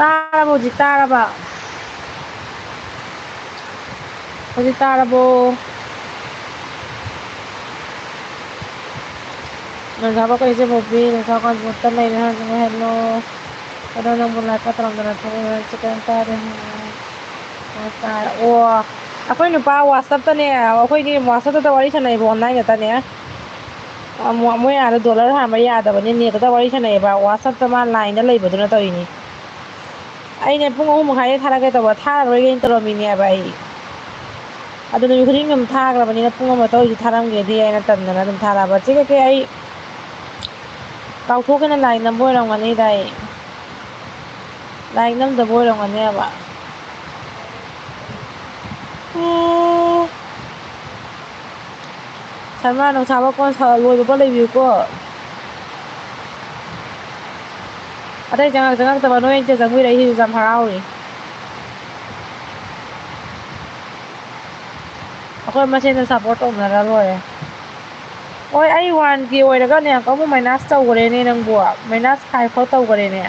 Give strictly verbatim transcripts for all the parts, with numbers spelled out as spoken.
ꯇꯥꯔꯕ, ꯍꯧꯖꯤꯛ ꯇꯥꯔꯕ? ꯍꯧꯖꯤꯛ ꯇꯥꯔꯕꯣ? ꯅꯨꯡꯁꯥꯕ ꯀꯩꯁꯦ ꯃꯨꯕꯤ, ꯅꯨꯡꯁꯥ ꯀꯥꯟ ꯃꯨꯠꯇ ꯂꯩꯔꯦ ꯍꯥꯏꯔꯒ ꯍꯦꯜꯂꯣ꯫ ꯑꯗꯣ ꯅꯪꯕꯨ ꯂꯥꯏꯛꯀ ꯇꯧꯔꯝꯗꯅ ꯊꯣꯛꯂꯛꯏ ꯍꯥꯏꯁꯦ ꯀꯩꯝ ꯇꯥꯗꯦ꯫ ꯑꯣ, ꯑꯩꯈꯣꯏ ꯅꯨꯄꯥ WhatsApp-ꯇꯅꯦ, ꯑꯩꯈꯣꯏꯒꯤ WhatsApp-ꯇ ꯋꯥꯔꯤ ꯁꯥꯟꯅꯩꯕ online ꯈꯛꯇꯅꯦ꯫ ꯑꯃꯨꯛ ꯃꯣꯏ ꯑꯥꯗ dollar ꯍꯥꯟꯕ ꯌꯥꯗꯕꯅꯤ, net-ꯇ ꯋꯥꯔꯤ ꯁꯥꯟꯅꯩꯌꯦꯕ, WhatsApp-ꯇ ꯃꯥ line-ꯗ ꯂꯩꯕꯗꯨꯅ ꯇꯧꯔꯤꯅꯤ꯫ ꯑꯩꯅꯦ ꯄꯨꯡ ꯑꯍꯨꯝ ꯃꯈꯥꯏꯗ ꯊꯥꯔꯛꯀꯦ ꯇꯧꯕ, ꯊꯥꯔꯔꯣꯏꯒꯦꯅ ꯇꯧꯔꯝꯃꯤꯅꯦꯕ ꯑꯩ꯫ ꯑꯗꯨ ꯅꯨꯃꯤꯠ ꯈꯨꯗꯤꯡꯒꯤ ꯑꯗꯨꯝ ꯊꯥꯈ꯭ꯔꯕꯅꯤꯅ ꯄꯨꯡ ꯑꯃ ꯇꯧꯔꯤꯁꯤ ꯊꯥꯔꯝꯒꯦꯗꯤ ꯑꯩꯅ ꯇꯟꯗꯅ ꯑꯗꯨꯝ ꯊꯥꯔꯛꯑꯕ꯫ ꯆꯦ ꯀꯩꯀꯩ ꯑꯩ ꯀꯥꯎꯊꯣꯛꯀꯦꯅ line ꯅꯝꯕ ꯑꯣꯏꯔꯝꯒꯅꯤꯗ ꯑꯩ꯫ Like ꯅꯝꯗꯕ ꯑꯣꯏꯔꯝꯒꯅꯦꯕ꯫ ꯑꯦ꯫ ꯁꯜꯃꯥꯟ, ꯅꯨꯡꯁꯥꯕ ꯀꯣꯟ ꯁꯥ-, ꯂꯣꯏꯕꯐꯥꯎ ꯂꯩꯕꯤꯌꯨꯀꯣ꯫ ꯑꯇꯩ ꯆꯪꯉꯛ-, ꯆꯪꯉꯛꯇꯕ ꯅꯣꯏ ꯑꯝꯇ ꯆꯪꯕꯤꯔꯛꯏꯁꯤꯁꯨ ꯌꯥꯝ ꯍꯔꯥꯎꯔꯤ꯫ ꯑꯩꯈꯣꯏ ꯃꯁꯦꯟꯗ support ꯇꯧꯅꯔ ꯂꯣꯏꯔꯦ꯫ ꯍꯣꯏ, ꯑꯩ one K ꯑꯣꯏꯔꯒꯅꯦ, ꯑꯃꯨꯛ minus ꯇꯧꯈ꯭ꯔꯦꯅꯦ ꯅꯪꯕꯨ꯫ Minus five ꯐꯥꯎ ꯇꯧꯈ꯭ꯔꯦꯅꯦ꯫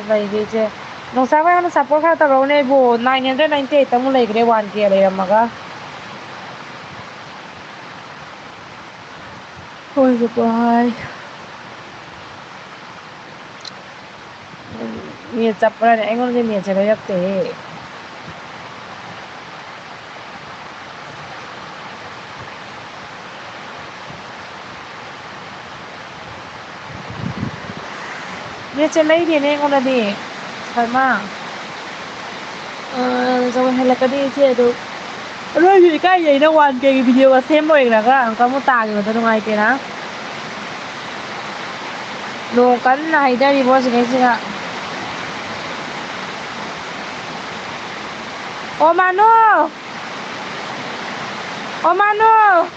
ꯂꯩꯔꯤꯁꯦ꯫ ꯅꯣꯡꯁꯥꯕ ꯌꯥꯝꯅ support ꯈꯔ ꯇꯧꯔꯛꯎꯅꯦ ꯑꯩꯕꯨ꯫ Nine hundred ninety eight ꯑꯃꯨꯛ ꯂꯩꯈ꯭ꯔꯦ, one K ꯂꯩꯔꯝꯃꯒ꯫ ꯍꯣꯏ, ꯕꯕꯥꯏ꯫ ꯅꯦꯠ ꯆꯞꯄ꯭ꯔꯅꯦ? ꯑꯩꯉꯣꯟꯗꯗꯤ ꯅꯦꯠꯁꯦ ꯂꯩꯔꯛꯇꯦꯍꯦ꯫ ꯅꯦꯠꯁꯦ ꯂꯩꯔꯦꯅꯦ ꯑꯩꯉꯣꯟꯗꯗꯤ, ꯁꯔꯃ꯫ ꯑ, ꯖꯒꯣꯏ ꯍꯜꯂꯛꯀꯅꯤ ꯏꯆꯦ ꯑꯗꯨ꯫ ꯑꯔꯣꯏꯕꯤꯗꯤ ꯀꯥꯏꯗꯩꯅꯣ one K ꯒꯤ video ꯒ ꯁꯦꯝ ꯂꯣꯏꯈ꯭ꯔꯒ ꯑꯃꯨꯛꯀ ꯑꯃꯨꯛ ꯇꯥꯈꯤꯕꯗꯣ ꯅꯨꯡꯉꯥꯏꯇꯦꯅ꯫ ꯅꯣꯡ ꯀꯟꯅ ꯍꯩꯊꯔꯤꯕꯣ ꯁꯤꯗꯩꯁꯤꯗ꯫ ꯑꯣ ꯃꯥꯅꯣ! ꯑꯣ ꯃꯥꯅꯣ!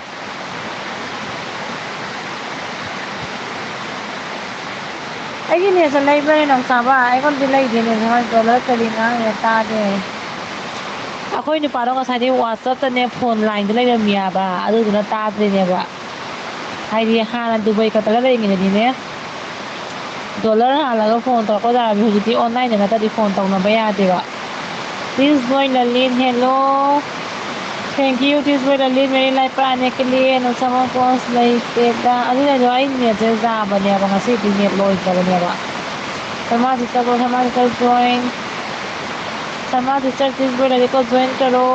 ꯑꯩꯒꯤ ꯅꯦꯠꯁꯦ ꯂꯩꯕ꯭ꯔꯥ ꯅꯥꯎꯆꯥꯕ? ꯑꯩꯉꯣꯟꯗꯗꯤ ꯂꯩꯗꯦꯅꯦ, ꯅꯣꯏ ꯗꯣꯂꯔ ꯀꯔꯤ ꯉꯥꯡꯉꯤꯅꯣ ꯇꯥꯗꯦ꯫ ꯑꯩꯈꯣꯏ ꯅꯨꯄꯥꯗꯣ ꯉꯁꯥꯏꯗꯩ WhatsApp-ꯇꯅꯦ ꯐꯣꯟ ꯂꯥꯏꯟꯗ ꯂꯩꯔꯝꯃꯤ ꯍꯥꯏꯕ, ꯑꯗꯨꯗꯨꯅ ꯇꯥꯗ꯭ꯔꯤꯅꯦꯕ꯫ ꯍꯥꯏꯗꯤ ꯍꯥꯟꯅ ꯗꯨꯕꯩ ꯀꯠꯇꯒ ꯂꯩꯔꯤꯉꯩꯗꯗꯤꯅꯦ, Dollar ꯍꯥꯜꯂꯒ phone ꯇꯧꯔꯛꯄ ꯇꯥꯔꯗꯤ ꯍꯧꯖꯤꯛꯇꯤ online ꯗ ꯅꯠꯇ꯭ꯔꯗꯤ phone ꯇꯧꯅꯕ ꯌꯥꯗꯦꯕ꯫ This boy Lalin, hello. Thank you, this boy Lalin, very like ꯄ꯭ꯔꯥꯅꯦ ꯀꯂꯤꯌꯦ, no someone calls ꯂꯩꯇꯦꯗ꯫ ꯑꯗꯨꯅꯁꯨ ꯑꯩ net ꯁꯦ ꯌꯥꯕꯅꯦꯕ, ꯉꯁꯤꯗꯤ net ꯂꯣꯏꯗ꯭ꯔꯕꯅꯦꯕ꯫ ꯁꯔꯃꯥ sister ꯀꯣ, Sharma sister join꯫ Sharma sister, this boy Lalin ꯀꯣ join ꯀꯔꯣ꯫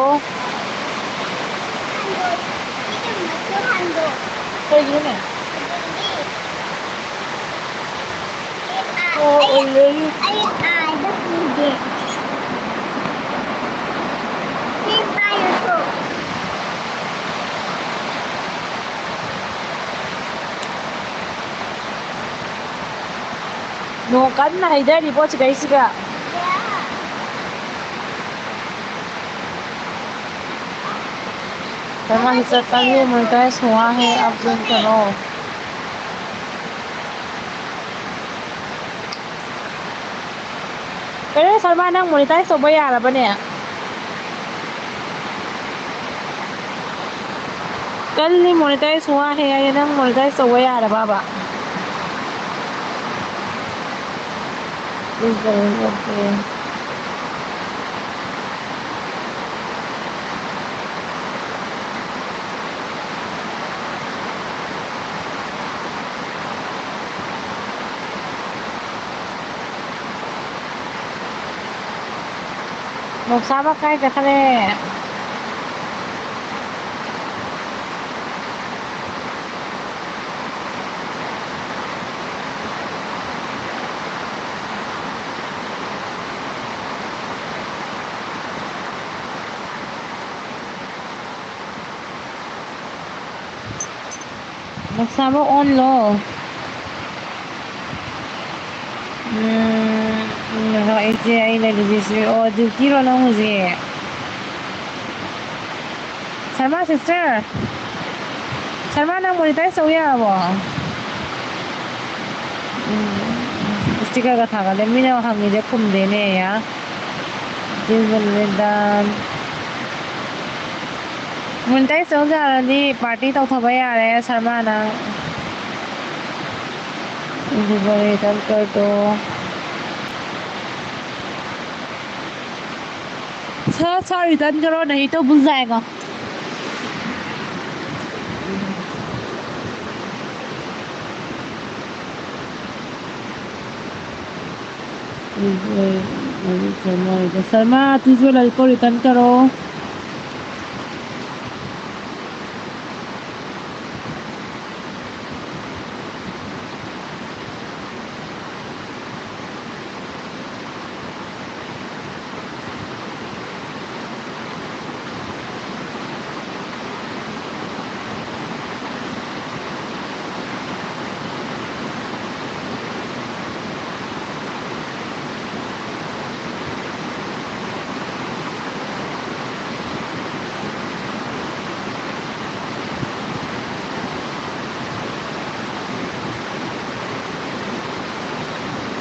ꯀꯩꯒꯤꯅꯣꯅꯦ? ꯑꯣ, ꯑꯣꯏꯔꯣꯏ꯫ ꯑꯩ ꯑꯥꯗ ꯄꯨꯒꯦ꯫ ꯁꯤ ꯄꯥꯏꯌꯨꯀꯣ꯫ ꯅꯣꯡ ꯀꯟꯅ ꯍꯩꯊꯔꯤꯕꯣ ꯁꯤꯗꯩꯁꯤꯗ꯫ ꯁꯔꯃꯥ sister, कल ही monetize हुआ है, आप join करो। ꯀꯩꯅꯣ ꯁꯔꯃꯥ, ꯅꯪ monetize ꯇꯧꯕ ꯌꯥꯔꯕꯅꯦ? कल ही monetize हुआ है ꯍꯥꯏꯌꯦ, ꯅꯪ monetize ꯇꯧꯕ ꯌꯥꯔꯕꯕ? ꯅꯣꯛꯁꯥꯕ ꯀꯥꯏ ꯆꯠꯈ꯭ꯔꯦ? ꯅꯣꯛꯁꯥꯕ on ꯂꯣ꯫ ꯎꯝ, ꯎꯝ, ꯑꯩꯁꯦ, ꯑꯩ ꯂꯩꯔꯤꯁꯦ, ꯑꯣ, duty ꯔꯣ ꯅꯪ ꯍꯧꯖꯤꯛ? ꯁꯔꯃꯥ sister, ꯁꯔꯃꯥ, ꯅꯪ monetize ꯇꯧ ꯌꯥꯔꯕꯣ? ꯎꯝ, sticker ꯒ ꯊꯥꯒꯠꯂꯦ꯫ ꯃꯤꯅ ꯍꯪꯉꯤꯁꯦ ꯈꯨꯝꯗꯦꯅꯦ, ꯌꯥ꯫ Monetize ꯇꯧ ꯌꯥꯔꯗꯤ party ꯇꯧꯊꯕ ꯌꯥꯔꯦ, ꯁꯔꯃꯥ, ꯅꯪ꯫ Delivery return कर दो। सर, सर, return करो, नहीं तो भूल जाएगा। शर्मा, शर्मा, आप इस ज्वेलरी को return करो।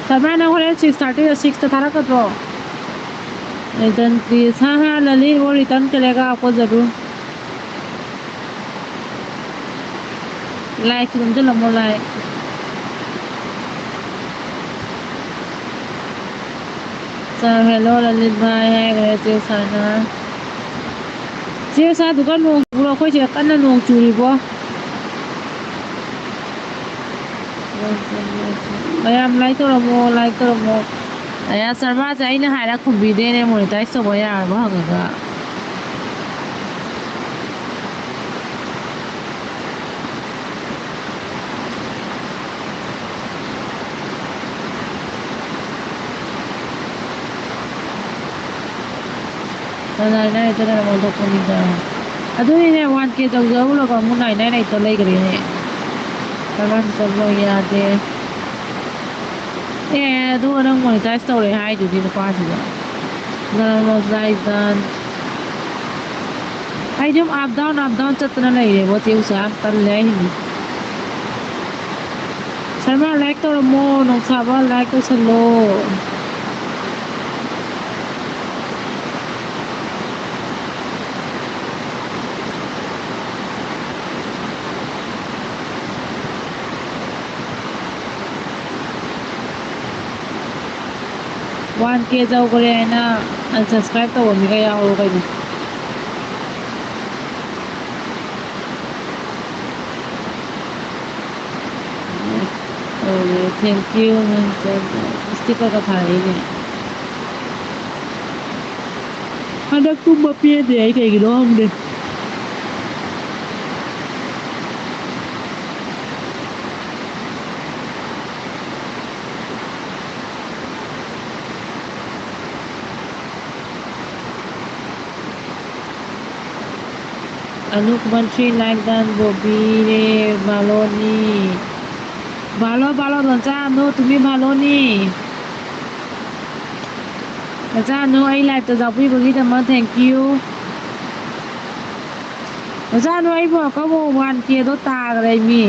ꯁꯔꯃꯥ, ꯅꯪ ꯍꯣꯔꯦꯟ six thirty ꯗ six ꯇ ꯊꯥꯔꯛꯀꯗ꯭ꯔꯣ? Return please. हाँ, हाँ, ललित, वो return चलेगा, आपको जरूर। Like ꯁꯨ ꯅꯝꯁꯤꯜꯂꯝꯃꯣ, like꯫ ꯆꯥ, hello, ꯂꯂꯤꯠ ꯚꯥꯏ ꯍꯥꯏꯈ꯭ꯔꯦ ꯆꯦ ꯎꯁꯥꯅ꯫ ꯆꯦ ꯎꯁꯥꯗꯨꯒ ꯅꯣꯡ ꯆꯨꯕ꯭ꯔꯣ? ꯑꯩꯈꯣꯏ ꯁꯤꯗ ꯀꯟꯅ ꯅꯣꯡ ꯆꯨꯔꯤꯕꯣ꯫ ꯃꯌꯥꯝ like ꯇꯧꯔꯝꯃꯣ, like ꯇꯧꯔꯝꯃꯣ꯫ ꯑꯌꯥ, ꯁꯔꯃꯥꯁꯦ ꯑꯩꯅ ꯍꯥꯏꯔ ꯈꯨꯝꯕꯤꯗꯦꯅꯦ, monetize ꯇꯧꯕ ꯌꯥꯔꯕ ꯍꯪꯉꯒ꯫ Nine nine eight ꯇ ꯀꯩꯅꯣ ꯑꯣꯟꯊꯣꯛꯄꯅꯤꯗ꯫ ꯑꯗꯨꯅꯤꯅꯦ, one K ꯇꯧꯖꯔꯨꯔꯒ ꯑꯃꯨꯛ nine nine eight ꯇ ꯂꯩꯈ꯭ꯔꯦꯅꯦ꯫ ꯁꯔꯃꯥꯁꯨ ꯆꯠꯂꯣ ꯌꯥꯗꯦ꯫ ꯑꯦ, ꯑꯗꯨꯒ ꯅꯪ monetize ꯇꯧꯔꯦ ꯍꯥꯏꯗꯨꯗꯤ ꯅꯨꯄꯥꯁꯤꯗ꯫ ꯅꯪ ꯂꯣꯁ ꯂꯥꯏꯖꯟ꯫ ꯑꯩ ꯑꯗꯨꯝ up down, up down ꯆꯠꯇꯅ ꯂꯩꯔꯦꯕꯣ, ꯆꯦ ꯎꯁꯥ꯫ ꯇꯜꯂꯦ ꯍꯥꯏꯁꯤꯅꯤ꯫ ꯁꯔꯃꯥ, like ꯇꯧꯔꯝꯃꯣ, ꯅꯣꯡꯁꯥꯕ, like ꯇꯧꯁꯜꯂꯣ꯫ ꯋꯥꯟ ꯀꯦ ꯌꯧꯈ꯭ꯔꯦ ꯍꯥꯏꯅ unsubscribe ꯇꯧꯕ ꯃꯤꯒ ꯌꯥꯎꯔꯣ ꯀꯩꯅꯣ꯫ ꯇꯧꯔꯦ, thank you ꯅꯪ꯫ Sticker ꯀ ꯊꯥꯔꯛꯏꯅꯦ꯫ ꯍꯟꯗꯛ ꯇꯨꯝꯕ ꯄꯦꯟꯗꯦ ꯑꯩ, ꯀꯩꯒꯤꯅꯣ ꯈꯪꯗꯦ꯫ Anu Kumar three like done, ꯕꯣꯕꯤꯅꯦ, ꯃꯥꯂꯣꯅꯤ꯫ ꯕꯥꯂꯣ, ꯕꯥꯂꯣ, ꯅꯆꯥꯅꯨ, ꯇꯨꯃꯤ ꯕꯥꯂꯣꯅꯤ꯫ ꯅꯆꯥꯅꯨ, ꯑꯩ live ꯇ ꯌꯥꯎꯕꯤꯕꯒꯤꯗꯃꯛ thank you꯫ ꯅꯆꯥꯅꯨ, ꯑꯩꯕꯨ ꯑꯀꯧꯕ ꯋꯥꯟ ꯀꯦꯗꯣ ꯇꯥꯈ꯭ꯔꯦ ꯃꯤ꯫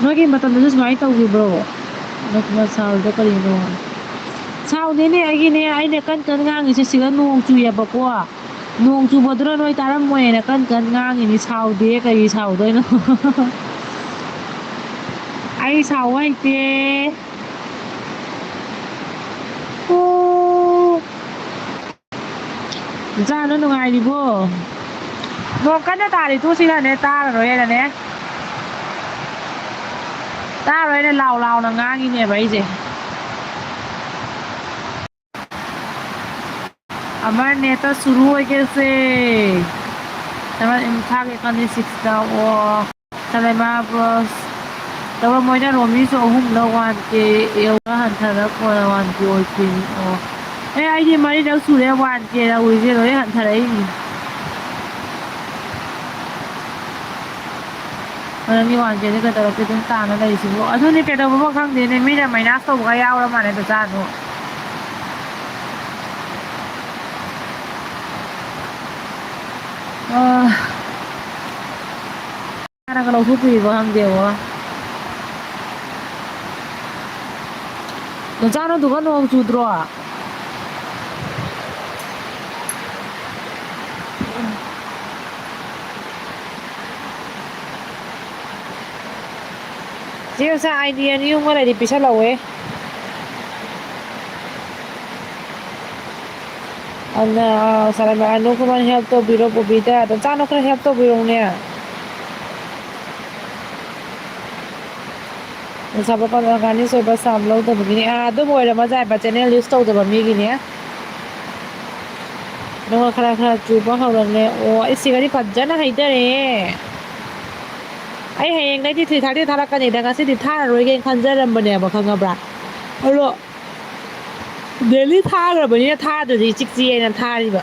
ꯅꯣꯏꯒꯤ ꯃꯇꯝꯗꯁꯨ ꯁꯨꯃꯥꯏꯅ ꯇꯧꯈꯤꯕ꯭ꯔꯣ? ꯅꯣꯛꯄ ꯁꯥꯎꯔꯤꯗꯣ ꯀꯔꯤꯅꯣ? ꯁꯥꯎꯗꯦꯅꯦ, ꯑꯩꯒꯤꯅꯦ, ꯑꯩꯅ ꯀꯟ ꯀꯟ ꯉꯥꯡꯉꯤꯁꯦ ꯁꯤꯗ ꯅꯣꯡ ꯆꯨꯏꯌꯦꯕꯀꯣ꯫ ꯅꯣꯡ ꯆꯨꯕꯗꯨꯅ ꯅꯣꯏ ꯇꯥꯔꯝꯃꯣꯏꯅ ꯀꯟ ꯀꯟ ꯉꯥꯡꯉꯤꯅꯤ, ꯁꯥꯎꯗꯦ, ꯀꯔꯤ ꯁꯥꯎꯗꯣꯏꯅꯣ? ꯑꯩ ꯁꯥꯎꯕ ꯍꯩꯇꯦ꯫ ꯑꯣ꯫ ꯏꯆꯥꯅ ꯅꯨꯡꯉꯥꯏꯔꯤꯕꯣ? ꯅꯣꯡ ꯀꯟꯅ ꯇꯥꯔꯤ, ꯇꯨ ꯁꯤꯅꯅꯦ, ꯇꯥꯔꯔꯣꯏꯅꯅꯦ꯫ ꯇꯥꯔꯣꯏꯅ ꯂꯥꯎ ꯂꯥꯎꯅ ꯉꯥꯡꯉꯤꯅꯦꯕ ꯑꯩꯁꯦ꯫ ꯑꯃꯔ ꯅꯦꯇ ꯁꯨꯔꯨ ꯑꯣꯏꯒꯦꯁꯦ꯫ ꯑꯃꯔ ꯏꯝꯐꯥꯜ ꯑꯦꯀꯥꯎꯟ ꯁꯤꯛꯁꯇ ꯑꯣ꯫ ꯁꯂꯦꯃꯥ ꯕ꯭ꯔꯣꯁ꯫ ꯇꯧꯔꯝꯃꯣꯏꯗ, ꯔꯣꯃꯤꯁꯨ ꯑꯍꯨꯝꯂꯛ ꯋꯥꯟ ꯀꯦ ꯌꯧꯔ ꯍꯟꯊꯔꯛ ꯋꯥꯟ ꯀꯦ ꯑꯣꯏꯈꯤꯅꯤ꯫ ꯑꯣ꯫ ꯑꯦ, ꯑꯩꯗꯤ ꯃꯔꯤꯔꯛ ꯁꯨꯔꯦ ꯋꯥꯟ ꯀꯦ ꯌꯧꯔꯤꯁꯦ, ꯂꯣꯏ ꯍꯟꯊꯔꯛꯏꯅꯤ꯫ ꯃꯔꯝꯗꯤ ꯋꯥꯟ ꯀꯦꯁꯦ ꯀꯩꯗꯧꯔꯛꯀꯦ ꯑꯗꯨꯝ ꯇꯥꯅ ꯂꯩꯔꯤꯁꯤꯕꯨ? ꯑꯗꯨꯅꯤ ꯀꯩꯗꯧꯕꯅꯣ ꯈꯪꯗꯦꯅꯦ, ꯃꯤꯅ ꯃꯩꯅꯥꯁ ꯇꯧꯕꯒ ꯌꯥꯎꯔ ꯃꯥꯜꯂꯦ ꯗꯇꯥꯗꯣ꯫ ꯑꯥ꯫ ꯍꯥꯟꯅꯒ ꯂꯧꯊꯣꯛꯄꯤꯔꯤꯕ ꯈꯪꯗꯦꯕ꯫ ꯅꯆꯥꯅ ꯑꯗꯨꯒ ꯅꯣꯡ ꯆꯨꯗ꯭ꯔꯣ? ꯆꯦ ꯃꯆꯥ, ID ꯑꯅꯤ ꯑꯍꯨꯝꯒ ꯂꯩꯔꯗꯤ ꯄꯤꯁꯜꯂꯛꯑꯣꯍꯦ꯫ ꯑꯗꯨꯅ, ꯑ, ꯁꯥꯟꯅꯕ ꯑꯅꯨ ꯀꯨꯃꯥꯔ help ꯇꯧꯕꯤꯔꯣ, ꯕꯣꯕꯤꯗ꯫ ꯅꯆꯥꯅꯨ ꯈꯔ help ꯇꯧꯕꯤꯔꯣꯅꯦ꯫ ꯅꯁꯥꯕ ꯄꯥꯝꯕ organic ꯑꯣꯏꯕ ꯁꯥꯝ ꯂꯧꯗꯕꯒꯤꯅꯦ꯫ ꯑꯥ, ꯑꯗꯨꯕꯨ ꯑꯣꯏꯔꯝꯃꯁꯨ ꯌꯥꯏꯕ, channel use ꯇꯧꯗꯕ ꯃꯤꯒꯤꯅꯦ꯫ ꯅꯣꯡ ꯈꯔ ꯈꯔ ꯆꯨꯕ ꯍꯧꯔꯝꯂꯦ꯫ ꯑꯣ, ꯑꯩ ꯁꯤꯒꯗꯤ ꯐꯖꯅ ꯍꯩꯊꯔꯦꯍꯦ꯫ ꯑꯩ ꯍꯌꯦꯡꯗꯩꯗꯤ three thirty ꯊꯥꯔꯛꯀꯅꯤꯗ, ꯉꯁꯤꯗꯤ ꯊꯥꯔꯔꯣꯏꯒꯦꯅ ꯈꯟꯖꯔꯝꯕꯅꯦꯕ, ꯈꯪꯉꯕ꯭ꯔꯥ? ꯑꯗꯣ daily ꯊꯥꯈ꯭ꯔꯕꯅꯤꯅ ꯊꯥꯗ꯭ꯔꯗꯤ ꯏꯆꯤꯛ ꯆꯤꯛꯑꯦꯅ ꯊꯥꯔꯤꯕ꯫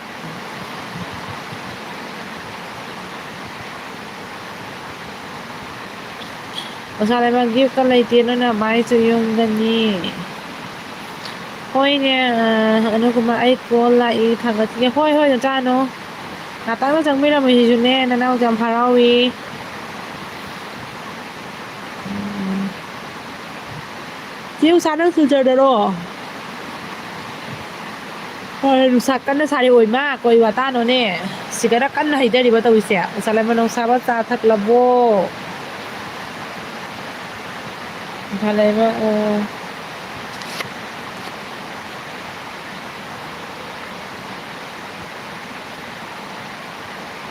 ꯑꯣꯖꯥ ꯂꯩꯃ gift ꯀ ꯂꯩꯇꯦ, ꯅꯣꯏꯅ ꯃꯥꯏꯁꯨ ꯌꯨꯝꯗꯅꯤ꯫ ꯍꯣꯏꯅꯦ, ꯑ, ꯑꯅꯨꯀꯨꯃꯥꯔ, ꯑꯩ call ꯂꯥꯛꯏ, ꯊꯥꯡꯒꯠꯈꯤꯒꯦ꯫ ꯍꯣꯏ, ꯍꯣꯏ, ꯅꯆꯥꯅꯨ꯫ ꯉꯥꯛꯇꯪꯗ ꯆꯪꯕꯤꯔꯝꯃꯤꯁꯤꯁꯨꯅꯦ, ꯅꯅꯥꯎꯁꯦ ꯌꯥꯝ ꯍꯔꯥꯎꯏ꯫ ꯎꯝ꯫ ꯆꯦ ꯎꯁꯥ, ꯅꯪ ꯁꯤꯜꯆꯔꯗꯔꯣ? ꯍꯣꯏ, ꯅꯨꯡꯁꯥ ꯀꯟꯅ ꯁꯥꯔꯤ꯫ ꯑꯣꯏꯃꯥ, ꯀꯣꯏ ꯋꯥꯇꯥꯅꯣꯅꯦ? ꯁꯤꯒꯅ ꯀꯟꯅ ꯍꯩꯊꯔꯤꯕ ꯇꯧꯔꯤꯁꯦ꯫ ꯎꯁꯥ ꯂꯩꯃ, ꯅꯨꯡꯁꯥꯕ ꯆꯥ ꯊꯛꯂꯕꯣ? ꯎꯁꯥ ꯂꯩꯃ, ꯑꯣ꯫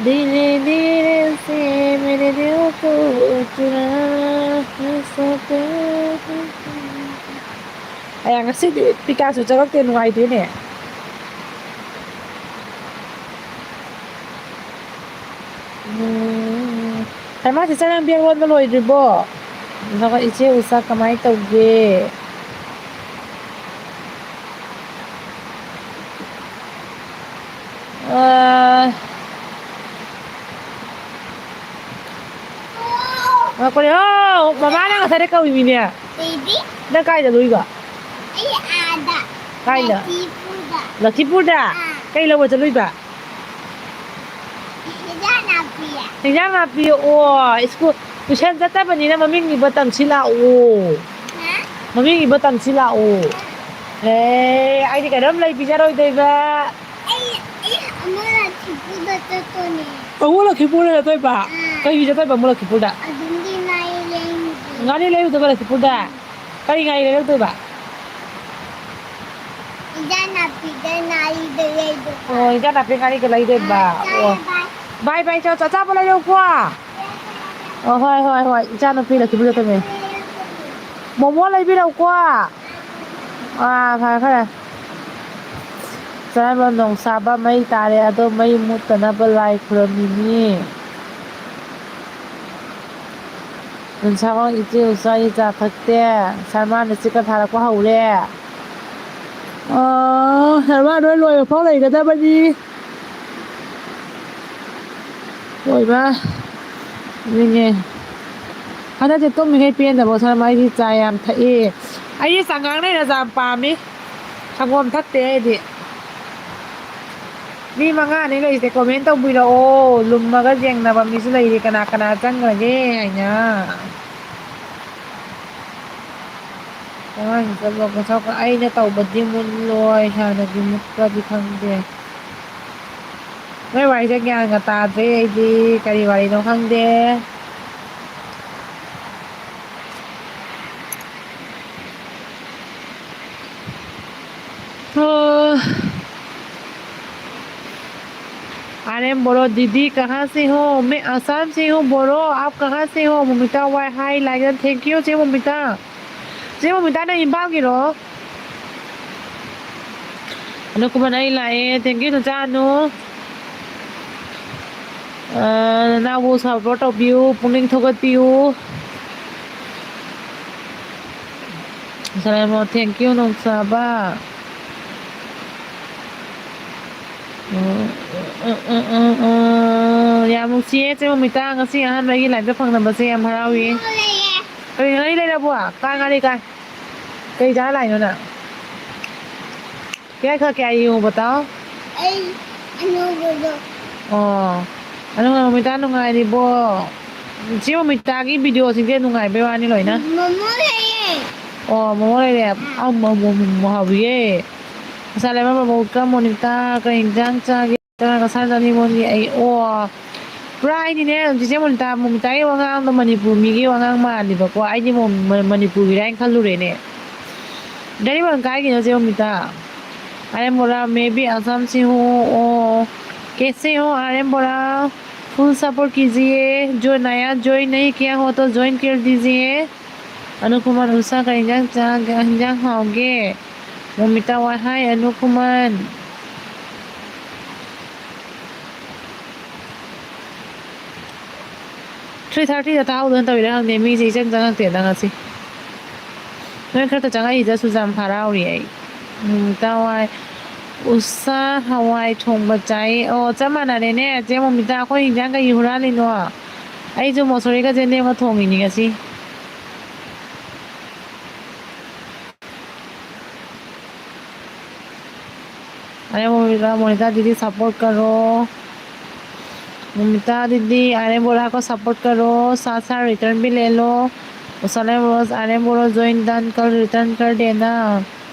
धीरे धीरे से मेरे दिल को चुरा है सो प्यार। ꯑꯌꯥ, ꯉꯁꯤꯗꯤ ꯄꯤꯀꯥꯁꯨ ꯆꯪꯉꯛꯇꯦ, ꯅꯨꯡꯉꯥꯏꯇꯦꯅꯦ꯫ ꯎꯝ꯫ ꯍꯩꯃꯥ, ꯆꯦꯆꯟ, ꯅꯪ bag ꯂꯣꯟꯕ ꯂꯣꯏꯗ꯭ꯔꯤꯕꯣ? ꯑꯗꯨꯒ ꯏꯆꯦ ꯎꯁꯥ ꯀꯃꯥꯏꯅ ꯇꯧꯒꯦ? ꯑꯥ꯫ ꯉꯥꯏꯈꯣꯅꯦ, ꯑꯣ, ꯃꯃꯥꯅ ꯉꯁꯥꯏꯗ ꯀꯧꯏꯃꯤꯅꯦ꯫ ꯀꯩꯗꯤ? ꯅꯪ ꯀꯥꯏꯗ ꯂꯨꯏꯕ? ꯑꯩ ꯑꯥꯗ꯫ ꯀꯥꯏꯗ? ꯂꯛꯈꯤꯄꯨꯔꯗ꯫ ꯂꯛꯈꯤꯄꯨꯔꯗ? ꯑꯥ꯫ ꯀꯩ ꯂꯧꯕ ꯆꯠꯂꯨꯏꯕ? ꯍꯤꯟꯖꯥꯡ ꯅꯥꯄꯤ꯫ ꯍꯤꯟꯖꯥꯡ ꯅꯥꯄꯤ, ꯑꯣ, ꯁ꯭ꯀꯨꯜ tuition ꯆꯠꯇꯕꯅꯤꯅ ꯃꯃꯤꯡ ꯏꯕ ꯇꯝꯁꯤ ꯂꯥꯛꯑꯣ꯫ ꯍꯥ? ꯃꯃꯤꯡ ꯏꯕ ꯇꯝꯁꯤ ꯂꯥꯛꯑꯣ꯫ ꯑꯦ, ꯑꯩꯗꯤ ꯀꯩꯅꯣꯝ ꯂꯩꯕꯤꯔꯔꯣꯏꯗꯣꯏꯕ꯫ ꯑꯩ, ꯑꯩ ꯑꯃꯨꯛ ꯂꯛꯈꯤꯄꯨꯔꯗ ꯆꯠꯇꯣꯏꯅꯦ꯫ ꯑꯃꯨꯛ ꯂꯛꯈꯤꯄꯨꯔꯗ ꯆꯠꯇꯣꯏꯕ? ꯑꯥ꯫ ꯀꯩꯒꯤ ꯆꯠꯇꯣꯏꯕ ꯑꯃꯨꯛ ꯂꯛꯈꯤꯄꯨꯔꯗ? ꯑꯗꯨꯝꯒꯤ ꯉꯥꯔꯤ ꯂꯩꯔꯨꯒꯦ꯫ ꯉꯥꯔꯤ ꯂꯩꯔꯨꯗꯣꯏꯕ ꯂꯛꯈꯤꯄꯨꯔꯗ? ꯀꯔꯤ ꯉꯥꯔꯤ ꯂꯩꯔꯛꯇꯣꯏꯕ? ꯏꯟꯖꯥꯡ ꯅꯥꯄꯤꯗ ꯉꯥꯔꯤꯗꯣ ꯂꯩꯗꯣꯏꯕ꯫ ꯑꯣ, ꯏꯟꯖꯥꯡ ꯅꯥꯄꯤ ꯉꯥꯔꯤꯒ ꯂꯩꯗꯣꯏꯕ꯫ ꯑꯥ, ꯑꯣ꯫ ꯆꯥꯔꯦ, bye꯫ Bye bye, ꯆꯥꯎ, ꯆꯥꯎ, ꯑꯆꯥꯄꯣꯠ ꯂꯩꯔꯛꯎꯀꯣ꯫ ꯑꯣ, ꯍꯣꯏ, ꯍꯣꯏ, ꯍꯣꯏ꯫ ꯏꯆꯥꯅꯨꯄꯤ ꯂꯛꯈꯤꯕꯤꯗ ꯇꯝꯃꯦ꯫ ꯃꯣꯃꯣ ꯂꯩꯕꯤꯔꯛꯎꯀꯣ꯫ ꯑꯥ, ꯐꯔꯦ, ꯐꯔꯦ꯫ ꯆꯥꯔꯝꯕ ꯅꯣꯡꯁꯥꯕ ꯃꯩ ꯇꯥꯔꯦ, ꯑꯗꯣ ꯃꯩ ꯃꯨꯠꯇꯅꯕ ꯂꯥꯏ ꯈꯨꯔꯝꯃꯤꯅꯤ꯫ ꯅꯣꯡꯁꯥꯕ ꯏꯆꯦ ꯎꯆꯥꯒꯤ ꯆꯥ ꯊꯛꯇꯦ꯫ ꯁꯔꯃꯥꯅ ꯆꯤꯛꯀ ꯊꯥꯔꯛꯄ ꯍꯧꯔꯦ꯫ ꯑꯣ, ꯁꯔꯃꯥ ꯅꯣꯏ ꯂꯣꯏꯕ ꯐꯥꯎ ꯂꯩꯒꯗꯕꯅꯤ꯫ ꯂꯣꯏꯕ꯫ ꯑꯗꯨꯅꯦ꯫ ꯍꯟꯗꯛꯇꯤ ꯇꯨꯝꯃꯤꯉꯩ ꯄꯦꯟꯗꯕ ꯁꯔꯃꯥ ꯑꯩꯗꯤ ꯆꯥ ꯌꯥꯝ ꯊꯛꯑꯦ꯫ ꯑꯩꯗꯤ ꯆꯉꯥꯡꯅ ꯍꯦꯟꯅ ꯆꯥ ꯄꯥꯝꯃꯤ꯫ ꯁꯪꯒꯣꯝ ꯊꯛꯇꯦ ꯑꯩꯗꯤ꯫ ꯃꯤ ꯃꯉꯥꯅꯤ ꯂꯩꯔꯤꯁꯦ, comment ꯇꯧꯕꯤꯔꯛꯑꯣ꯫ ꯂꯨꯝꯃꯒ ꯌꯦꯡꯅꯕ ꯃꯤꯁꯨ ꯂꯩꯔꯤ, ꯀꯅꯥ ꯀꯅꯥ ꯆꯪꯈ꯭ꯔꯒꯦ ꯍꯥꯏꯅ꯫ ꯑꯉꯥꯡꯁꯤ ꯆꯠꯂꯣ, ꯃꯁꯛ ꯑꯩꯅ ꯇꯧꯕꯗꯤ ꯃꯨꯠꯂꯣꯏ, ꯍꯥꯟꯅꯗꯤ ꯃꯨꯠꯄ꯭ꯔꯗꯤ ꯈꯪꯗꯦ꯫ ꯅꯣꯏ ꯋꯥꯔꯤꯁꯦ ꯒ꯭ꯌꯥꯟꯒ ꯇꯥꯗ꯭ꯔꯦ ꯑꯩꯗꯤ, ꯀꯔꯤ ꯋꯥꯔꯤꯅꯣ ꯈꯪꯗꯦ꯫ ꯑꯣ꯫ अरे बोलो दीदी, कहाँ से हो? मैं आसाम से हूँ। बोलो, आप कहाँ से हो? मोमिता वाई हाई लाइक, thank you, ꯆꯦ ꯃꯣꯃꯤꯇꯥ꯫ ꯆꯦ ꯃꯣꯃꯤꯇꯥ, ꯅꯪ ꯏꯝꯐꯥꯜꯒꯤꯔꯣ? ꯑꯅꯨ ꯀꯨꯃꯥꯔ, ꯑꯩ ꯂꯥꯛꯑꯦ꯫ Thank you, ꯅꯆꯥꯅꯨ꯫ ꯑ, ꯅꯅꯥꯎꯕꯨ support ꯇꯧꯕꯤꯌꯨ, ꯄꯨꯛꯅꯤꯡ ꯊꯧꯒꯠꯄꯤꯌꯨ꯫ ꯁꯂꯥꯏꯃꯣ, thank you, ꯅꯣꯡꯆꯥꯕ꯫ ꯎꯝ, ꯎꯝ, ꯎꯝ, ꯎꯝ, ꯎꯝ꯫ ꯌꯥꯝ ꯅꯨꯡꯁꯤꯌꯦ, ꯆꯦ ꯃꯣꯃꯤꯇꯥ꯫ ꯉꯁꯤ ꯑꯍꯥꯟꯕ ꯑꯩꯒꯤ live ꯇ ꯐꯪꯅꯕꯁꯦ ꯌꯥꯝ ꯍꯔꯥꯎꯏ꯫ ꯀꯔꯤ ꯉꯥꯔꯤ ꯂꯩꯔꯕꯣ? ꯀꯥꯏ ꯉꯥꯔꯤ ꯀꯥꯏ? ꯀꯩ ꯆꯥꯔ ꯂꯥꯛꯏꯅꯣ ꯅꯪ? ꯀꯌꯥ ꯈꯛ ꯀꯌꯥ ꯌꯦꯡꯉꯨꯕ ꯇꯥꯎ? ꯑꯩ ꯑꯅꯧꯕꯗꯣ꯫ ꯑꯣ꯫ ꯑꯅꯧꯕ ꯃꯣꯃꯤꯇꯥ ꯅꯨꯡꯉꯥꯏꯔꯤꯕꯣ? ꯏꯆꯦ ꯃꯣꯃꯤꯇꯥꯒꯤ video ꯁꯤꯡꯁꯦ ꯅꯨꯡꯉꯥꯏꯕꯩ ꯋꯥꯅꯤ ꯂꯣꯏꯅ꯫ ꯃꯣꯃꯣ ꯂꯩꯌꯦ꯫ ꯑꯣ, ꯃꯣꯃꯣ ꯂꯩꯔꯦ꯫ ꯑꯥ꯫ ꯑꯥ, ꯃꯣꯃꯣ, ꯃꯣꯃꯣ ꯍꯥꯎꯕꯤꯌꯦ꯫ ꯉꯁꯥꯏ ꯂꯩꯕ ꯃꯣꯃꯣ ꯀ ꯃꯣꯅꯤꯇꯥ ꯀꯩ ꯏꯟꯖꯥꯡ ꯆꯥꯒꯦ? ꯉꯁꯥꯏ ꯆꯥꯅꯤꯡꯕꯅꯤ ꯑꯩ꯫ ꯑꯣ꯫ ꯄꯨꯔꯥ ꯑꯩꯗꯤꯅꯦ, ꯆꯤꯆꯦ ꯃꯣꯅꯤꯇꯥ, ꯃꯣꯃꯤꯇꯥꯒꯤ ꯋꯥꯉꯥꯡꯗꯣ ꯃꯅꯤꯄꯨꯔ ꯃꯤꯒꯤ ꯋꯥꯉꯥꯡ ꯃꯥꯜꯂꯤꯕꯀꯣ꯫ ꯑꯩꯗꯤ ꯃꯣ-, ꯃ-, ꯃꯅꯤꯄꯨꯔꯒꯤꯔꯥ ꯍꯥꯏꯅ ꯈꯜꯂꯨꯔꯦꯅꯦ꯫ ꯗꯥꯏꯔꯦꯛ ꯀꯥꯏꯒꯤꯅꯣ, ꯆꯦ ꯃꯣꯃꯤꯇꯥ? आर्यन बोला, "मैं भी असम से हूँ।" ओ, कैसे हो आर्यन बोला? फुल सपोर्ट कीजिए। जो नया ज्वाइन नहीं किया हो तो ज्वाइन कर दीजिए। अनुकुमार उषा का इंजान चाह, इंजान खाओगे? मोमिता वाई, हाय अनुकुमार। Three thirty ꯗ ꯇꯥꯍꯧꯗꯅ ꯇꯧꯔꯤꯔꯥ ꯈꯪꯗꯦ, ꯃꯤꯁꯦ ꯏꯆꯪ ꯆꯪꯉꯛꯇꯦꯗ ꯉꯁꯤ꯫ ꯅꯣꯏ ꯈꯔꯇ ꯆꯪꯉꯛꯏꯗ, ꯁꯨꯖꯥꯝ ꯍꯔꯥꯎꯔꯤ ꯑꯩ꯫ ꯎꯝ, ꯇꯋꯥꯏ꯫ ꯎꯁꯥ ꯍꯋꯥꯏ ꯊꯣꯡꯕ ꯆꯥꯏ꯫ ꯑꯣ, ꯆꯞ ꯃꯥꯟꯅꯔꯦꯅꯦ, ꯆꯦ ꯃꯣꯃꯤꯇꯥ꯫ ꯑꯩꯈꯣꯏ ꯍꯤꯟꯖꯥꯡ ꯀꯩꯒꯤ ꯍꯨꯔꯥꯜꯂꯤꯅꯣ? ꯑꯩꯁꯨ ꯃꯣꯁꯣꯔꯤꯒ ꯆꯦꯟꯗꯦꯝꯒ ꯊꯣꯡꯉꯤꯅꯤ ꯉꯁꯤ꯫ अरे मोनिका, मोनिका दीदी सपोर्ट करो। मोनिका दीदी, आर्यन बोला को सपोर्ट करो, साथ साथ रिटर्न भी ले लो। उषा ने बोला, आर्यन बोला ज्वाइन डन कर रिटर्न कर देना।